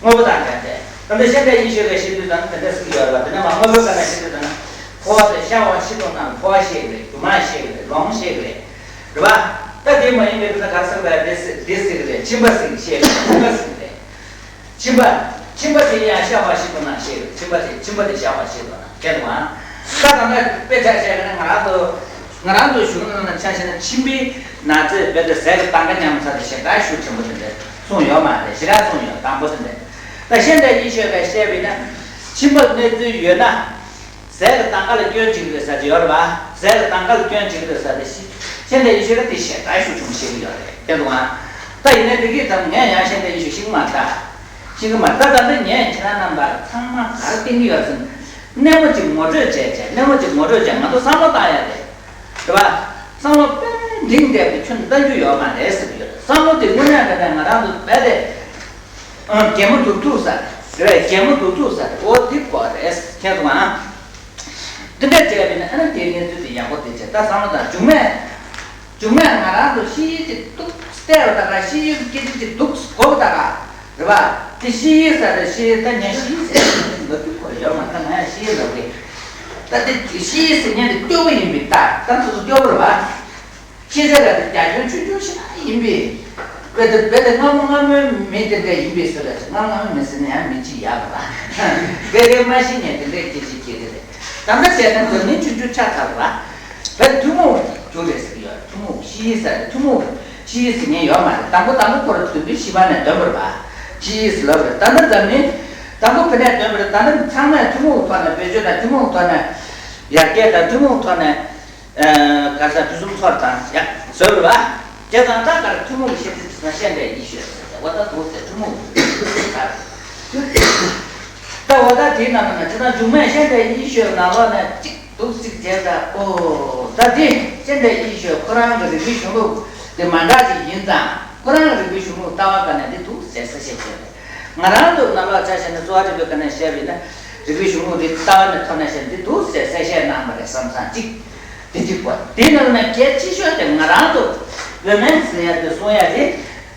དངོས་པོ་དང་སྦྱར་བྱས། ད་ལྟ་སྤྱན་ལྡན་ཡིད་བཞིན་ནོར་བུས་བཤད་དུས་ཙམ་དེ་འདྲ་ཟེར་གྱི་ཡོད་རེད་པ། དེ་ནས་མར་དངོས་པོའི་སྒང་ནས་བཤད་དུས་ཙམ་ན། ཕོ་བ་དེ་ཤ་བ་ཤི་འཐུང་ན་ཕོ་བ་བཤད་ཀྱི་རེད། རྒྱུ་མ་བཤད་ཀྱི་རེད། ལོང་བཤད་ཀྱི་རེད། རེད་པ། ད་དེ་མ་ཡིན་པའི་དེ་ན་ག་རེ་ཟེར་བ་རེད། དེ་ཟེར་གྱི་རེད། མཆིན་པ་ཟེར་གྱི་བཤད་ཀྱི་རེད། མཆིན་པ་ཟེར་གྱི་རེད། མཆིན་པ། མཆིན་པ་དེ་ཡང་ཤ་བ་ཤི་འཐུང་ན་བཤད་ཀྱི་རེད། མཆིན་པ་དེ། མཆིན་པ་དེ་ཤ་བ་ཤི་འཐུང་ན། ཁྱེད་ཚོ་ཨ། ད་ད་ལྟ་དཔེ་ཆ་བཤད་ན་ང་རང་ཚོ་ང་རང་ཚོའི་གཞུང་ནང་ལ་ཆ་བཞག་ན་མཆིན་པའི་ན་ཚས་རྦད་དེ་ཟས་ཀྱི་དང་ག་མཉམ་ཚར་དེ་ཞེ་དྲག་ཤུགས་ཆེན་པོ་དེ་འདྲ་གསུངས་ཡོད་མ་རེད། ཞེ་དྲག་གསུངས་ཡོད། དང་པོ་དེ་འདྲ། ད་ཤེས་འདྲ་ཡིད་ཤེས་པས་བཤད་པས་ན་མཆིན་པ་གནས་ཚུལ་ཡོད་ན། ཟས་ཀྱི་དང་ག་ལ་སྐྱོན་གཅིག་རེད་ཟེར་གྱི་ཡོད་རེད་པ། ཟས་ཀྱི་དང་ག་ལ་སྐྱོན་གཅིག་རེད་ཟེར་ཏེ་ཤི་ཤེས་འདྲ་ཡིད་ཤེས་ཀ་དེ་ཞེ་དྲག་ཤུགས་ཆུང་ཤེས་ཀྱི་ཡོད་རེད། ཁྱེད་ཚོ་ང་ད་ཡིན་ནའི་དེ་གི་ད་ངས་ཡང་ཤེས་འདྲ་ཡིད་ཤེས་ཤིག་མ་ད་ཤིག་མ་ད་ད་འདི་ངས་ཁྱེད་རང་རྣམ་པ་ཚང་མ་ག་རེ་བསྟན་གྱི་ཡོད་ཟེར་ན། སྣེ་མོ་གཅིག་ངོ་སྤྲོད་བྱས་བྱས་སྣེ་མོ་གཅིག་ངོ་སྤྲོད་བྱས་ང་ཚོ་བསམ་བློ་བཏང་ཡ་རེད། རེད་པ། བསམ་བློ་དཔེ་འབྲིང་བསྡད་པའི་ཁྱོན་ནས་བཏང་རྒྱུ་ཡོད་མ་རེད་ཟེར་གྱི་ཡོད་རེད། བསམ་བློ་དེ་དངོས་གནས་དྲང་གནས་ང་རང་ཚོ་རྦད་དེ། ཨ། གད་མོ་སྡུག་སྡུག་ཟ་རེད། གད་མོ་སྡུག་སྡུག་ཟ་རེད། འོ་འདི་དགོས་རེད། ཁྱེད་ཚོ་ཨ། འདི་འདྲ་བྱས་པས་ན་ཨ་ནི་དེའི་གནས་ཚུལ་དེ་ཡག་པོ་དེ་བྱས། ད་བསམ་བློ་བཏང་། མཇུག་མས། མཇུག་མས་ང་རང་ཚོ་ཤི་ཡི་ཅིག་སྡུག་བལྟས་པ་ད་ག་ཤི་ཡི་སྐད་ཆ་ཅིག་སྡུག་གོ་བ་ད་ག་རེད་པ། དེ་ཤི་ཡི་ཟ་རེད། ཤི་ཡི་ད་ངས་ཤི་ཡི་ཟེར་ནས་ལབ་རྒྱུ་དགོས་ཡོད་མ་རེད། ད་ང་ཡང་ཤི་ཡི་ལབ་གི། ད་དེ་ཤི་ཡི་ཟེར་མཁན་དེ་སྐྱོ་པོ་ཡིན་པས། ད་ད་སོ་སོ་སྐྱོ་པོ་རེད་པ། ཤེས་བྱ་ལ་དེ་རྒྱ་ཁྱོན་ཆུང་ཆུང་ཞིག་ཡིན་པས། རྦད་དེ་རྦད་དེ་སྔ་མོ་སྔ་མོའི་མི་དེ་འདྲ་ཡིན་པས་ཟེར་ལ་སྔ་མོ་སྔ་མོའི་མི་ཟེར་ན་ཡང་མི་གཅིག་ཡག་པ་རེད། རྦད་དེ་མ་ཤི་ཉན་དེ་འདྲའི་སྐད་ཆ་སྐྱེ་གི་རེད། ད་ལྟ་བྱས་ན་འཛམ་གླིང་ཆུང་ཆུང་ཆགས་ཚར་བ། རྦད་ཐུན་མོང་རྒྱུ་རེད་ཟེར་གི་ཡོད། ཐུན་མོང་ཤི་ཡི་ཟེར་རེད། ཐུན་མོང་ཤི་ཡི་ཟེར་མཁན་ཡོད་མ་རེད། དང་པོ་དང་པོ་ཁོ་རང་དུད་འགྲོའི་ཤི་བ་ནས་འདོན་པ་རེད་པ། ཤི་ཡི་ཟེར་ལབ་རེད། ད་ལྟ་འཛམ་གླིང་དང་པོ་བོད་ནས་འདོན་པ་རེད། ད་ལྟ་ཚང་མས་ཐུན་མོང་ཐོག་ནས་བེད་སྤྱོད་དང་ཐུན་མོང་ཐོག་ནས་ཡར་རྒྱས་དང་ཐུན་མོང་ཐོག་ནས། ཨ། ག་ས་དུས་གསུམ་ཚོར་དང་ཡ་བཟོས་པ། དེ་དང་ད་གར་ཐུན་མོང་གི་ཤེས་ཚད་དེ་ཚོ་ཤེས་འདྲ་ཡིད་ཤེས་ཟེར་ཏེ་འོ་ད་འདུག་ཟེར། ཐུན་མོང་གི་ཤེས་ཚད་ད་འོ་ད་དེའི་ནང་ན་ཇི་ལྟར་མཇུག་མས་ཤེས་འདྲ་ཡིད་ཤེས་ནང་ལོགས་ནས་གཅིག་འདུག་གཅིག་བྱས་ད། ཨོ་ད་དེ་ཤེས་འདྲ་ཡིད་ཤེས་ཁོ་རང་གི་རིགས་པའི་གཞུང་ལུགས་དེ་མ་འདྲ་ཞིག་ཡིན་ཙང་ཁོ་རང་གི་རིགས་པའི་གཞུང་ལུགས་ལྟ་བ་ག་ནས་འདི་འདུག་ཟེར་གསལ་བཤད་བྱས་ཏེ། ང་རང་ཚོ་རྣམ་པ་ཆ་བཞག་ན་གསོ་བ་རིག་པའི་སྒང་ནས་བཤད་པ་ཡིན་ན་རིག་པའི་གཞུང་ལུགས་འདི་ལྟ་བ་ནས་ཐོག་ནས་བཤད་འདི་འདུག་ཟེར་གསལ་བཤད་གནང་བ་རེད་བསམ་བསམ་གཅིག་དེ་གཅིག་པ། དེ་ནང་ནས་གལ་ཆེ་ཤོས་དེ་ང་རང་ཚོ་བོད་སྨན་ཟེར་ཡ་དེ་གསུང་ཡ་དེ་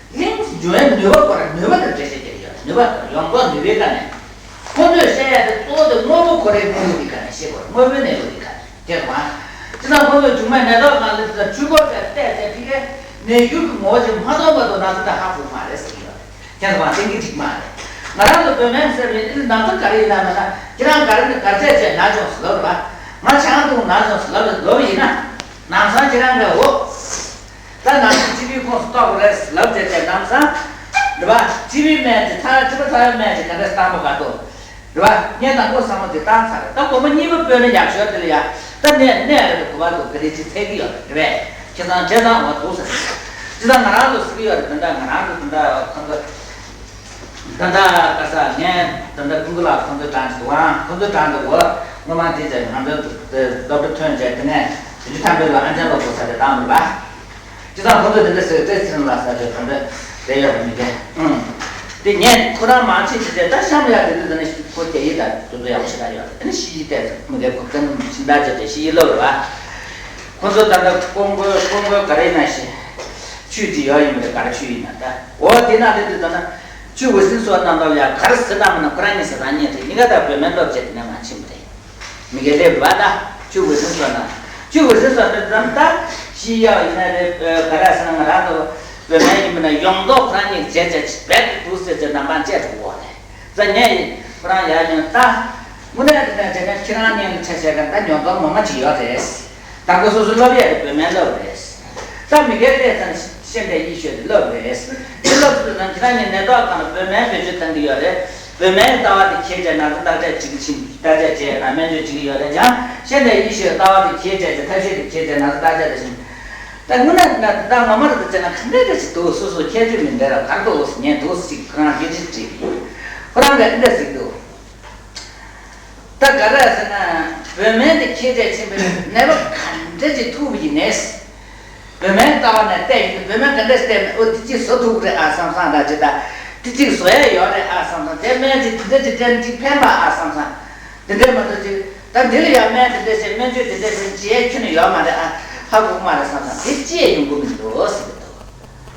གླིང་འབྱུང་བའི་ནུས་པ་སྐོར་ནུས་པ་དང་འགྲེལ་བཤད་རྒྱག་གི་ཡོད། ནུས་པ་དང་ཡོངས་རྫོགས་ནུས་པའི་སྒང་ནས་ཁོ་ཚོས་བཤད་ཡ་དེ་གཙོ་བོ་དེ་དངོས་པོ་ཁོ་རའི་གནས་ལུགས་དེ་སྒང་ནས་བཤད་དགོས་རེད། དངོས་པོའི་གནས་ལུགས་དེ་སྒང་ནས། དེ་མ། ཅི་ན་ཁོ་ཚོས་མཇུག་མའི་ནད་ཐོག་ནང་ལ་དེ་ཚོ་འཕྲུལ་འཁོར་དེ་བལྟས་ཚེ་ཕི་ཀའི་ནད་འགྱུར་གྱི་ངོ་བོ་ཅིག་མ་མཐོང་བར་དུ་ན་ཚ་དེ་ཧ་གོ་མ་རེད་ཟེར་གྱི་ཡོད་རེད། ཁྱེད་ཚོ་མ་བསྟན་གྱི་འགྲིག་མ་རེད། ང་རང་ཚོ་བོད་སྨན་ཟེར་བའི་འདི་ན་ཚ་ག་རེ་ཡིན་ན་མེད་ན་ཁྱེད་རང་ག་རེ་ནས་ག་ཚད་བྱས་ན་ཆོག་ཟེར་ལབ་རེད་པ། ང་ཆང་འཐུང་ན་ཆོག་ཟེར་ལབ་རེད། ལབ་ཡིན་ན་ནམ་སང་ཁྱེད་རང་གི་འོ། ད་ནང་ཆུ་ཊི་བི་ཁོངས་སུ་གཏོགས་པ་རེད་ལབ་བྱས་བྱས་ནམ་སང་། རེད་པ། ཊི་བི་སྨན་དེ་ཚ་ཊི་བི་ཚ་བའི་སྨན་དེ་ག་འདྲ་བཏང་པ་ག་ཏོ། རེད་པ། ངས་དང་པོ་བསམ་བློ་དེ་བཏང་ཚར་རེད། ད་སྒོར་མོ་གཉིས་པ་སྤོས་ན་ཡག་ཤོས་དེ་ལ་ཡ། ད་གནས་གནས་རེད་དུ་གོ་བ་འདུག་ག་རེ་ཅིག་འཚོལ་གི་ཡོད་རེད་པས། ཁྱེད་ཚང་བྱས་ཙང་འོ་འདུག་ཟེར། ཅི་ད་ང་རང་ཚོ་ཟེར་གི་ཡོད་རེད། ད་ལྟ་ང་རང་ཚོ་ད་ལྟ་ཁོང་ཚོ། ད་ལྟ་ག་ས་ངས་ད་ལྟ་ཀུན་དགའ་ལགས་ཁོང་ཚོའི་གྲངས་ཅིག་འདུག་ཨང་། ཁོང་ཚོའི་གྲངས་འདུག་གོ། སྔོན་མ་དེ་ཚོ་ང་ཚོའི་སློབ་གྲྭ་ཐོན་བྱས་དེ་ནས་དུས་ཚོད་ཐམ་པའི་ལ་ཨན་ཅན་སློབ་གྲྭ་ས་དེ་བཏང་མི་འདུག་ག། སྤྱིར་བཏང་ཁོ་ཚོས་དེ་འདྲ་ཟེར་ཏེ་ཚེ་རིང་ལགས་ཟེར་དེ་དེ་འདྲ་རེད་ཡོད་པ་མི་འདྲ། ཨང་། དེ་ངས་ཁོ་རང་མང་ཆེ་ཆེ་དེ་ད་གཤམ་ཡག་དེ་དུས་ད་ནི་ཁོ་རྒྱ་ཡིག་དང་དེ་ཚོ་ཡག་པོ་ཞེ་དྲག་ཡོད་རེད། དེ་ནི་ཤེས་ཡིག་བལྟས་ཚེ་མི་འདྲ་ཁོ་ཀན་ཤིང་རྟ་བྱས་ཏེ་ཤེས་ཡིག་སློབ་རེད་པ། ཁོ་ཚོ་ད་ལྟ་ཀོང་པོ་ཀོང་པོ་ག་རེ་ཡིན་ན་ཤེས། ཆུ་དེ་ཡོད་ཡིན་མི་འདྲ་ག་རེ་ཆུ་ཡིན་ན་ད། འོ་དེ་ན་དེ་དུས་ད་ན་ཆུ་འོད་ཟེར་སོགས་རྣམ་པ་ཡག་ག་རེ་ཟེར་ན་མིན་ན་ཁོ་རང་ཉིད་ཟེར་རང་ཉིད་རེད། ཉིན་ག་ད་བོད་སྨན་སློབ་བྱས་དེ་ནས་མ་ཕྱིན་པ་རེད། མི་སྒེར་སླེབས་རེད་པ་ད། ཆུ་འོད་ཟེར་སོགས་ན། ཆུ་འོད་ཟེར་སོགས་ན་ཙམ་ད་ཤེས་ཡག་ཡིན་ན་རེད། ག་རེ་ཟེར་ན་ང་རང་ཚོ་བོད་སྨན་ཡིན་མིན་ན་ཡོངས་རྫོགས་ཁོ་རང་ཉིད་བྱས་བྱས་རྦད་དེ་འདུག་ཟེར་བྱས་ནང་པ་བཅད་འགྲོ་གི་ཡོད་རེད། ཙང་ངས་ཁོ་རང་ཡག་ཡོང་ད། དངོས་གནས་དེ་འདྲ་བྱས་ན་ཁྱེད་རང་ཉིད་ལ་ཆ་བཞག་ག་ད་ཉོ་ཚོང་ངོ་མ་ཅིག་ཡོད་རེད། ད་ཁོ་སོ་སོ་སློབ་ཡས་རེད། བོད་སྨན་སློབ་རེད། ད་མི་སྒེར་ལས་ཚན་ཤེས་འདྲ་ཡིད་ཤོས་དེ་སློབ་རེད། དེ་སློབ་ཚུལ་ནང་ཁྱེད་རང་ཉིད་ནད་ཐོག་སྒང་ལ་བོད་སྨན་བེད་སྤྱོད་གཏང་གི་ཡོད་རེད། བོད་སྨན་ལྟ་བ་དེ་ཁྱེད་ཅག་ན་ཚ་བརྟག་དཔྱད་བྱེད་ཀྱི་ཕྱིན་བརྟག་དཔྱད་བྱས་ན་སྨན་བཅོས་བྱེད་ཀྱི་ཡོད་རེད། ཡང་ཤེས་འདྲ་ཡིད་ཤོས་ལྟ་བ་དེ་ཁྱེད་ཅག་ཅིག་ཐབས་ཤེས་དེ་ཁྱེད་ཅག་ན་ཚ་བརྟག་དཔྱད་དེ་ཕྱིན། ད་དངོས་གནས་ད་ད་ངོ་མ་རེད་ཟེར་ན་ག་འདྲ་འདྲ་ཞིག་འདུག་སོ་སོ་ཁྱད་ཆོས་མི་འདྲ་ར་ག་རེ་འདུག་ཟེར་ཉན་འདུག་ཟེར་ཅིག་ཁོ་རང་སྐད་ཆ་དྲིས་པ་ཡིན། ཁོ་རང་གིས་འདི་འདྲ་ཟེར་གྱི་འདུག་ད་ག་རེ་ཟེར་ན། བོད་སྨན་དེ་ཁྱེད་ཅག་ཕྱིན་པས་ནད་པ་ག་འདྲ་ཅིག་ཐུག་པ་ཡིན་ནས། བོད་སྨན་ལྟ་བ་ནས་བལྟས་ཡིན་ན་བོད་སྨན་ག་འདྲ་བལྟས་ན་ཨོ་དེ་གཅིག་བཟོ་ཐུབ་ཀྱི་རེད་ཨ་བསམ་བསམ་དང་ཅི་ད། དེ་གཅིག་བཟོ་ཡས་ཡོད་རེད་ཨ་བསམ་བསམ། དེ་སྨན་དེ་དེ་འདྲ་ཅིག་སྤྲད་ན་གཅིག་ཕན་པ་ཨ་བསམ་བསམ། དེ་འདྲས་མ་གཏོགས་ཅིག་ད་འདི་ལ་ཡང་སྨན་དེ་འདྲ་བྱས་སྨན་བཅོས་དེ་འདྲ་བྱས་བྱེད་ཡས་ཁྱོན་ནས་ཡོད་མ་རེད་ཨ། ཧ་གོ་གི་མ་རེད་བསམ་བསམ། དེ་ཅི་ཡས་ཡོང་གི་མི་འདུག་ཟེར་གྱི་འདུག་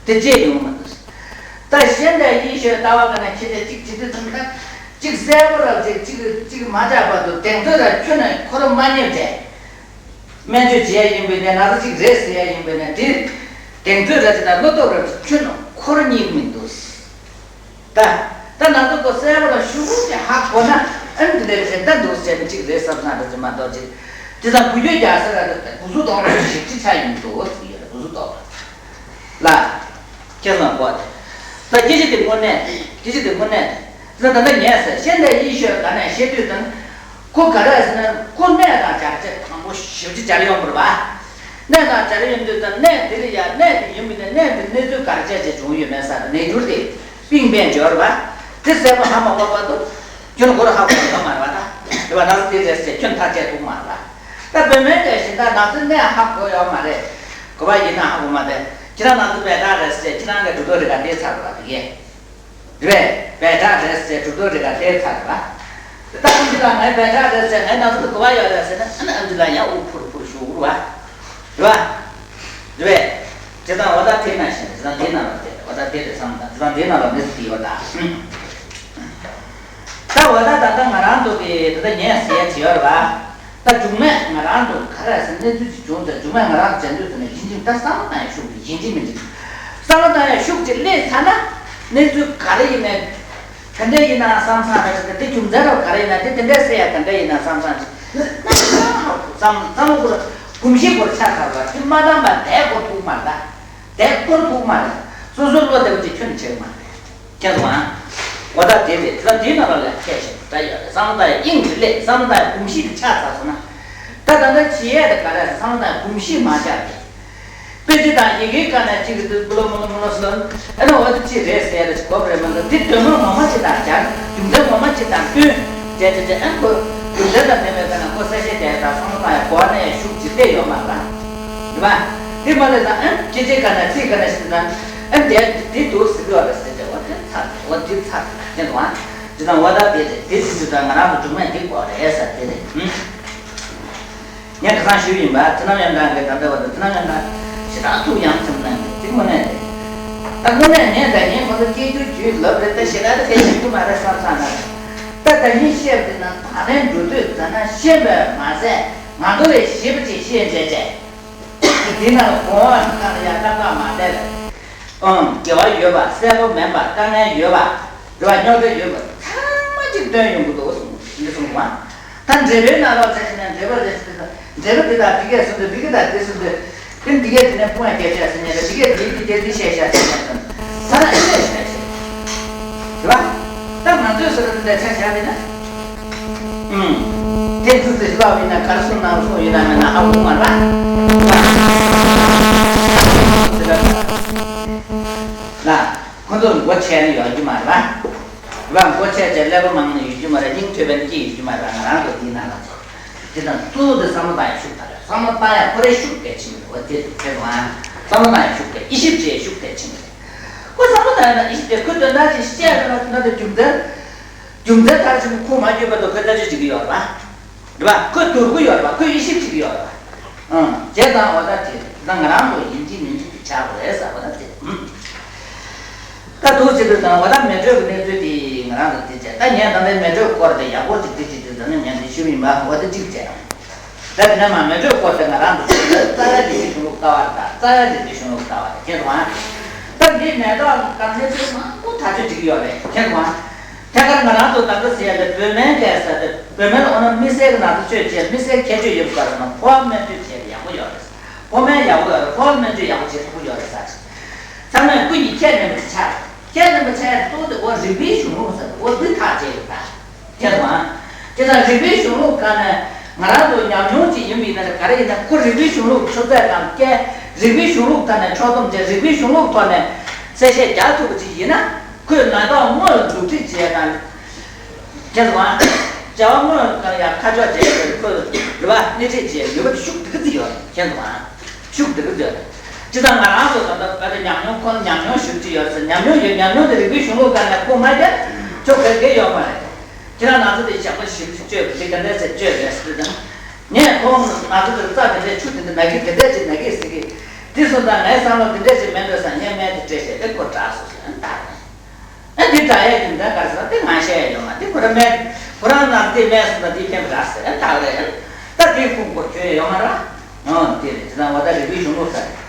དེ་ཅི་ཡས་ཡོང་གི་མི་འདུག་ད་གཞན་དང་ཡིད་ཤོད་ལྟ་བ་ག་ན་ཁྱེད་ཚོས་གཅིག་བྱེད་དུས་ཙམ་ད་གཅིག་གསལ་པོ་ར་གཅིག་གཅིག་གཅིག་མ་ཆགས་བར་དུ་གདེང་ཚོད་ར་ཁྱོན་ནས་འཁོར་མ་ཉེས་བྱས། སྨན་བཅོས་བྱེད་ཡ་ཡིན་པས་ན་ན་ཚ་གཅིག་རེད་ཟེར་ཡ་ཡིན་པས་ན་དེ་གདེང་ཚོད་ར་དེ་དང་བློ་སྟོབས་ར་ཁྱོན་ནས་འཁོར་ཉེས་མི་འདུག་ད་ད་ན་ཚ་ཁོ་གསལ་པོ་ར་ཞུ་བོ་དེ་ཧ་གོ་ན་ ཨ་ནི་འདི་འདྲ་རེད་ད་འདུག་ཟེར་ནས་གཅིག་རེད་བསམ་ན་འདྲ་ཅིག་མ་གཏོགས་ཅིག་དེ་ཙམ་འགུལ་སྐྱོད་རྒྱག་ས་ར་ད་དགུ་ཟུག་དོག་ལ་ཞིབ་ཅིག་ཆ་ཡིན་འདུག་ཟེར་ཡོད་རེད། དགུ་ཟུག་དོག་ལ་ལ་ཁྱེད་རང་གོ་དེ་ད་སྐད་ཆ་དེ་དངོས་གནས་སྐད་ཆ་དེ་དངོས་གནས་ད་ད་ད་ངས་ཟེར་ཤེས་འདས་ཡིད་ཤོད་ག་ནས་ཤེས་དུས་དང་ཁོ་ག་རེ་ཟེར་ན་ཁོ་གནས་དང་སྦྱར་བྱེད་དང་པོ་ཞིབ་ཅིག་སྦྱར་ཡོང་བ་རེད་པ། གནས་དང་སྦྱར་ཡོང་དུས་དང་གནས་དེ་ལ་ཡ་གནས་དེ་ཡིན་པ་ནས་གནས་དེ་གནས་ཚུལ་ག་རེ་བྱས་བྱས་བྱུང་ཡོད་མེད་ས་དང་གནས་འགྱུར་དེ། པིང་པན་སྦྱོར་བ། དེ་གསལ་པོ་ཧ་མ་གོ་བར་དུ། ཁྱོད་མགོ་རུ་ཧ་གོ་ཡོད་མ་རེད་པ་ད། དེ་བ་ནགས་ཚལ་དེ་རེད་ཟེར་ཁྱོད་ཐག་བཅད་ཐུབ་མ་རེད་པ། ད་བོད་སྨན་གྱི་གཞན་དག་ནགས་ཚལ་གནས་ཧ་གོ་ཡོད་མ་རེད། གོ་བ་ཡིན་ན་ཧ་གོ་མ་རེད། ཁྱེད་རང་ནགས་ཚལ་བལ་བྲག་རེད་ཟེར་ཁྱེད་རང་གི་གྲུབ་ཐོབ་རེ་ག་དེ་ཚར་བ་དེ་གས། རེད་པས། བལ་བྲག་རེད་ཟེར་གྲུབ་ཐོབ་རེ་ག་དེ་ཚར་བ། ད་ཨ་མ་ལགས་ངའི་བལ་བྲག་རེད་ཟེར་ངའི་ནགས་ཚལ་གོ་བ་ཡོད་རེད་ཟེར་ན་ཨ་ནི་ཨ་མ་ལགས་ཡང་དབུགས་ཕུར་ཕུར་ཞུ་དགོས་རེད་པ། རེད་པ། རེད་པས། དེ་དང་འོ་ད་དེ་ན་བཞིན་དེ་དང་དེ་ན་ལ་དེ་འོ་ད་དེ་རེད་བསམ་དང་དེ་དང་དེ་ན་ལ་མི་སྲིད་དེ་ཡོད་ད། ད་འོ་ད་ད་ལྟ་ང་རང་ཚོ་གི་ད་ལྟ་ངས་ཟེར་ཡ་ཅིག་ཡོད་རེད་པ། ད་མཇུག་མེད་ང་རང་ཚོ་ག་རེ་ཟེར་གནས་ཚུལ་ཅིག་བྱུང་ཚེ་མཇུག་མེད་ང་རང་ཚོ་བྱེད་འདོད་ཟེར་ན་ཡིན་གཅིག་ད་བསམ་བློ་བཏང་ཡ་ཤུགས་ཀྱིས་ཡིན་གཅིག་མིན་གཅིག་བསམ་བློ་བཏང་ཡ་ཤུགས་ཀྱིས་སླེབས་ཚར་ན་གནས་ཚུལ་ག་རེ་ཡིན་ནའི། ག་འདྲ་ཡིན་ན་བསམ་བསམ་རེད་ཟེར་ཏེ་རྒྱུ་མཚན་རོ་ག་རེ་ཡིན་ན་དེ་དེ་འདྲ་ཟེར་ཡ་ག་འདྲ་ཡིན་ན་བསམ་བསམ་ཅིག་ན་བསམ་བསམ་བློ་སྐོར་གོམས་གཤིས་སྐོར་ཆ་ཚང་བ་དེ་མ་བཏང་བ་དེ་སྐོར་ཐུག་མ་རེད། དེ་སྐོར་ཐུག་མ་རེད། སོ་སོའི་བློ་བདེ་པོ་ཅིག་ཁྱོན་ནས་ཆེ་གི་མ་རེད། ཁྱེད་ཚོ་ཨང་། འོ་ད་དེ་རེད་དེ་ལ་དེའི་ནང་ལ་ལས་ཁྱད་ཞིག་འདྲ་ཡོད་རེད། བསམ་བློ་བཏང་ཡ་དབྱིངས་ཀྱི་སླེབས་བསམ་བློ་བཏང་ཡ་གོམས་གཤིས་ཀྱི་ཆ་ཚང་སོང་ན། ད་ད་ལྟ་བྱེད་ཡས་དེ་ག་རེ་རེད་བསམ་བློ་བཏང་ཡ་གོམས་གཤིས་མ་ཆགས་ཏེ། དཔེ་ཆ་དང་ཡི་གེའི་སྒང་ནས་གཅིག་གི་དུས་བུ་ལོ་མུ་ལོ་མུ་ལོ་སོང་། ཨ་ནི་འོ་དེ་ཅི་རེད་ཟེར་ཡ་དེ་གོ་བ་རེད་མ་གཏོགས་དེ་དོན་དངོས་ངོ་མ་ཅིག་དང་སྦྱར་རྒྱུ་མཚན་ངོ་མ་ཅིག་དང་བསྟུན་བྱས་བྱས་བྱས་ཨ་ཁོ་རྒྱུ་མཚན་དང་ལྡན་པའི་སྒང་ནས་ཁོ་གསལ་བཤད་བྱས་དང་བསམ་བློ་བཏང་ཡ་གོ་གནས་ཤུགས་ཅིག་སླེབས་ཡོད་མ་རེད་པ། རེད་པ། དེ་མ་རེད་ན་ཨ་སྐད་ཆའི་སྒང་ནས་ཚིག་སྒང་ནས་ཞིག་ན་ཨ་དེ་དེ་འདུག་ཟེར་གི་ཡོད་རེད་ཟེར་བྱས་འོ་དེ་ཚར་འོ་དེ་ཚར་དེ་འདུག་ཨ་དེ་དང་འོ་ད་དེ་རེད་དེ་ཟེར་དུས་ད་ང་རང་ཚོ་མཇུག་མེད་འདི་དགོས་རེད་ཟེར་དེ་རེད་ཨུ། ངས་ཁ་སང་ཞུས་ཡིན་པ་ཚེ་རིང་ཡོན་ཀྲང་གིས་ད་ལྟ་བར་དུ་ཚེ་རིང་ཡོན་ཀྲང་ཞེ་དྲག་ཐུགས་ཡངས་ཚིམ་གནང་གི་འདུག་དངོས་གནས་རེད། ད་དངོས་གནས་ངས་ད་ཉིན་ཁོ་ཚོ་སྐད་སྒྱུར་བརྒྱུད་ལབ་རེད་ད་ཞེ་དྲག་ད་གལ་ཆེན་པོ་མ་རེད་བསམ་བསམ་ན་རེད། ད་ད་ཉིན་བཤད་པ་དེ་ན་ད་ལན་འགྲོ་དུས་ད་ན་ཤེས་པས་མ་ཟད་ང་ཚོ་ལས་ཞིབ་པ་ཅིག་ཤེས་བྱས་བྱས། དེ་ན་གོང་འོག་གཉིས་ཀ་ལ་ཡང་རྣམ་དག་མ་བསྡད་ལ། ཨང་དགེ་བ་ཡོད་པ་གསལ་པོ་མིན་པ་དཀའ་ངལ་ཡོད་པ། རེ་བ་རྙོག་དྲ་ཡོད་པ་ཚང་མ་གཅིག་སྟོན་ཡོང་གི་འདུག་གསུངས་འདི་གསུངས་པ། ད་འགྲེལ་པའི་ནང་ལོགས་ཆ་བཞག་ན་འགྲེལ་པ་རེ་ཞིག་འགྲེལ་པ་འདི་དང་འདི་གས་གསུངས་འདུག་འདི་གས་དང་འདི་གསུངས་འདུག་དེ་འདི་གས་དེ་ནས་དཔུང་ཡང་སྐད་ཆ་ཟེར་ཉན་རེ་འདི་གས་འདི་འདི་གས་འདི་བཤད་བཤད་ཟེར་ཉན་དང་ས་ར་ཨེ་ལས་བཤད་བཤད་རེད་བ། ད་ང་ཚོས་ཟེར་བ་འདི་འདྲ་ཆ་བཞག་པས་ན། ཨུམ། དེ་ཚོ་དེ་ལབ་ཡིན་ན་གར་སོང་ནང་སོང་ཡིན་ན་མེད་ན་ཧ་གོ་མ་ར། ལ། ཁོ་ཚོར་མགོ་ཆད་ནི་ཡོང་རྒྱུ་མ་རེད་པ། རེད་པ། མགོ་ཆད་བྱས་ཀླད་པ་མང་ནི་ཡོང་རྒྱུ་མ་རེད། སྙིང་ཐོད་པའི་ནི་སྐྱེ་ཡོང་རྒྱུ་མ་རེད་པ། ང་རང་ཚོ་འདིའི་ནང་ལ་ཚོ། དེ་དང་གཙོ་བོ་དེ་བསམ་བློ་བཏང་ཡ་ཤུགས་དང་རེད། བསམ་བློ་བཏང་ཡ་ཁོ་རའི་ཤུགས་གལ་ཆེན་པོ་རེད། འོ་དེ་དེ་ཚོ་ཨང་། བསམ་བློ་བཏང་ཡ་ཤུགས་གལ་དབྱེ་ཞིབ་བྱེད་ཡ་ཤུགས་གལ་ཆེན་པོ་རེད། ཁོ་བསམ་བློ་བཏང་ཡ་དང་དབྱེ་ཞིབ་དེ་ཁོས་དོན་དག་ཅིག་བཤད་ཡོད་ན་དེ་རྒྱུ་མཚན། རྒྱུ་མཚན་མཐར་ཕྱིན་པ་ཁོ་མ་བརྗོད་བར་དུ་ཁོས་ལྟ་ཞིབ་བྱེད་ཀྱི་ཡོད་རེད་པ། རེད་པ། ཁོས་བསྡུར་གྱི་ཡོད་རེད་པ། ཁོས་དབྱེ་ཞིབ་བྱེད་ཀྱི་ཡོད་རེད་པ། ཨང་། བྱས་ཙང་འོ་ད་དེ་ད་ང་རང་ཚོ་ཡིན་གཅིག་མིན་གཅིག་ཏུ་ཆགས་པ་རེད་ཟེར་བ་ད་དེ། ཨང་། ད་འདུག་ཟེར་དུས་ཙང་འོ་ད་མེ་དྲོད་ཀྱི་གནས་ཚུལ་དེ་ང་རང་ཚོ་དེ་བྱས་ད་ངས་ད་ལྟའི་མེ་དྲོད་སྐོར་དེ་ཡག་པོ་ཅིག་དེ་བྱེད་དུས་ཙང་ནས་ངས་འདི་ཞུས་པ་ཡིན་པ་འོ་ད་གཅིག་བྱས། ད་དེ་ནས་མ་མེ་དྲོད་སྐོར་དེ་ང་རང་ཚོ་དེ་རྩ་བའི་རིག་པའི་གཞུང་ལུགས་ལྟ་བ་དང་རྩ་བའི་རིག་པའི་གཞུང་ལུགས་ལྟ་བ་དེ་ཁྱེད་ཚོ་ཨང་། ད་འདི་མེ་ཏོག་གི་གནས་ཚུལ་མང་པོ་ཐག་གཅོད་བྱེད་ཀྱི་ཡོད་རེད་ཁྱེད་ཚོ་ཨང་། ཐད་ཀར་ང་རང་ཚོ་ད་ལྟ་ཟེར་ཡ་ལས་བོད་སྨན་སྐད་ཟེར་ཏེ་བོད་སྨན་ལ་འོ་ན་དམིགས་བསལ་གྱི་ན་ཚ་བཅོས་བྱས་དམིགས་བསལ་ཁྱད་ཆོས་ཡོད་པ་ག་རེ་ཟེར་ན་ཕོ་བ་སྨན་བཅོས་བྱས་ཏེ་ཡག་པོ་ཡོད་རེད། ཕོ་སྨན་ཡག་པོ་ཡོད་རེད། ཕོ་བ་སྨན་བཅོས་ཡག་པོ་བྱས་ཐུབ་པོ་ཡོད་རེད་ཟེར། ཚང་མས་ཀུན་གྱིས་ཁས་ལེན་པ་ཆགས་ཁས་ལེན་པ་ཆགས་ཡ་གཙོ་བོ་དེ་འོ་རིག་པའི་གཞུང་ལུགས་ཟེར་འོ་འདི་ཐག་བཅད་ཡོད་ད། ཁྱེད་ཚོ་ཨང་། དེ་དང་རིག་པའི་གཞུང་ལུགས་སྒང་ནས་ང་རང་ཚོ་ཉམས་མྱོང་ཅིག་ཡིན་པ་ཡིན་ན་ག་རེ་ཡིན་ན་ཁོ་རིག་པའི་གཞུང་ལུགས་ཆུ་ཚད་དང་བསྐྱལ་རིག་པའི་གཞུང་ལུགས་ཐོག་ནས་ཕྱོགས་བསྡོམས་བྱས་རིག་པའི་གཞུང་ལུགས་ཐོག་ནས་གསལ་བཤད་རྒྱག་ཐུབ་པ་ཅིག་ཡིན་ན་ཁོས་ན་ཚ་དངོས་ལ་འཛུགས་ཁྲིད་བྱས་དང་། ཁྱེད་ཚོ་ཨང་། བྱ་བ་དངོས་ལ་ཡང་ཁ་ཕྱོགས་བྱས་ཁོས་རེ་བ་སྣེ་ཁྲིད་བྱས་ནུས་པ་ཤུགས་དེ་ག་ཚོད་ཡོད་རེད་ཁྱེད་ཚོ་ཨང་། ཤུགས་དེ་ག་ཚོད་ཡོད་རེད། སྤྱིར་བཏང་ང་རང་ཚོ་ད་ལྟ་བོད་དུ་ཉམས་མྱོང་ཁོ་ན་ཉམས་མྱོང་ཞུ་རྒྱུ་ཡོད་ཟེར་ཉམས་མྱོང་ཡོད་ཉམས་མྱོང་དེ་རིག་པའི་གཞུང་ལུགས་སྒང་ནས་ཁུངས་མ་བརྒྱབ་ཆོག་གི་གི་ཡོད་མ་རེད། ཁྱེད་རང་ང་ཚོ་དེ་ཞག་པོ་ཞིབ་ཅིག་བཅོས་པ་དེ་ག་འདྲ་ཟེར་བཅོས་རེད་ཟེར་དུས་ཙང་། ངས་ཁོང་ང་ཚོ་དེར་རྩྭ་དེ་འདྲས་ཆུ་དེ་འདྲ་ན་གི་དེ་འདྲས་ཅིག་ན་གི་ཟེར་གི། དེ་སོང་ཙང་ངའི་བསམ་བློ་དེ་འདྲས་ཅིག་མེད་འགྲོ་ས་ངས་སྨན་དེ་སྤྲད་བྱས་དེ་ཁོ་དྲག་སོང་ཟེར་ཨ་ནི་དྲག་རེད། ཨ་འདི་དྲག་ཡས་ཀྱི་འདྲ་ག་ཟེར་དེ་ང་བཤད་ཡས་ཡོད་མ་དེ་ཁོ་རང་སྨན་ཁོ་རང་ནང་དེ་སྨན་སོང་ཙང་དེ་ཕན་པ་དྲག་ཟེར་ཨ་དྲག་རེད། ད་དེ་ཁུངས་སྐོར་ཁྱོན་ཡོད་མ་རེད། ཨང་དེ་རེད་དེ་ན་འོ་ད་རིག་པའི་གཞུང་ལུགས་ཟེར།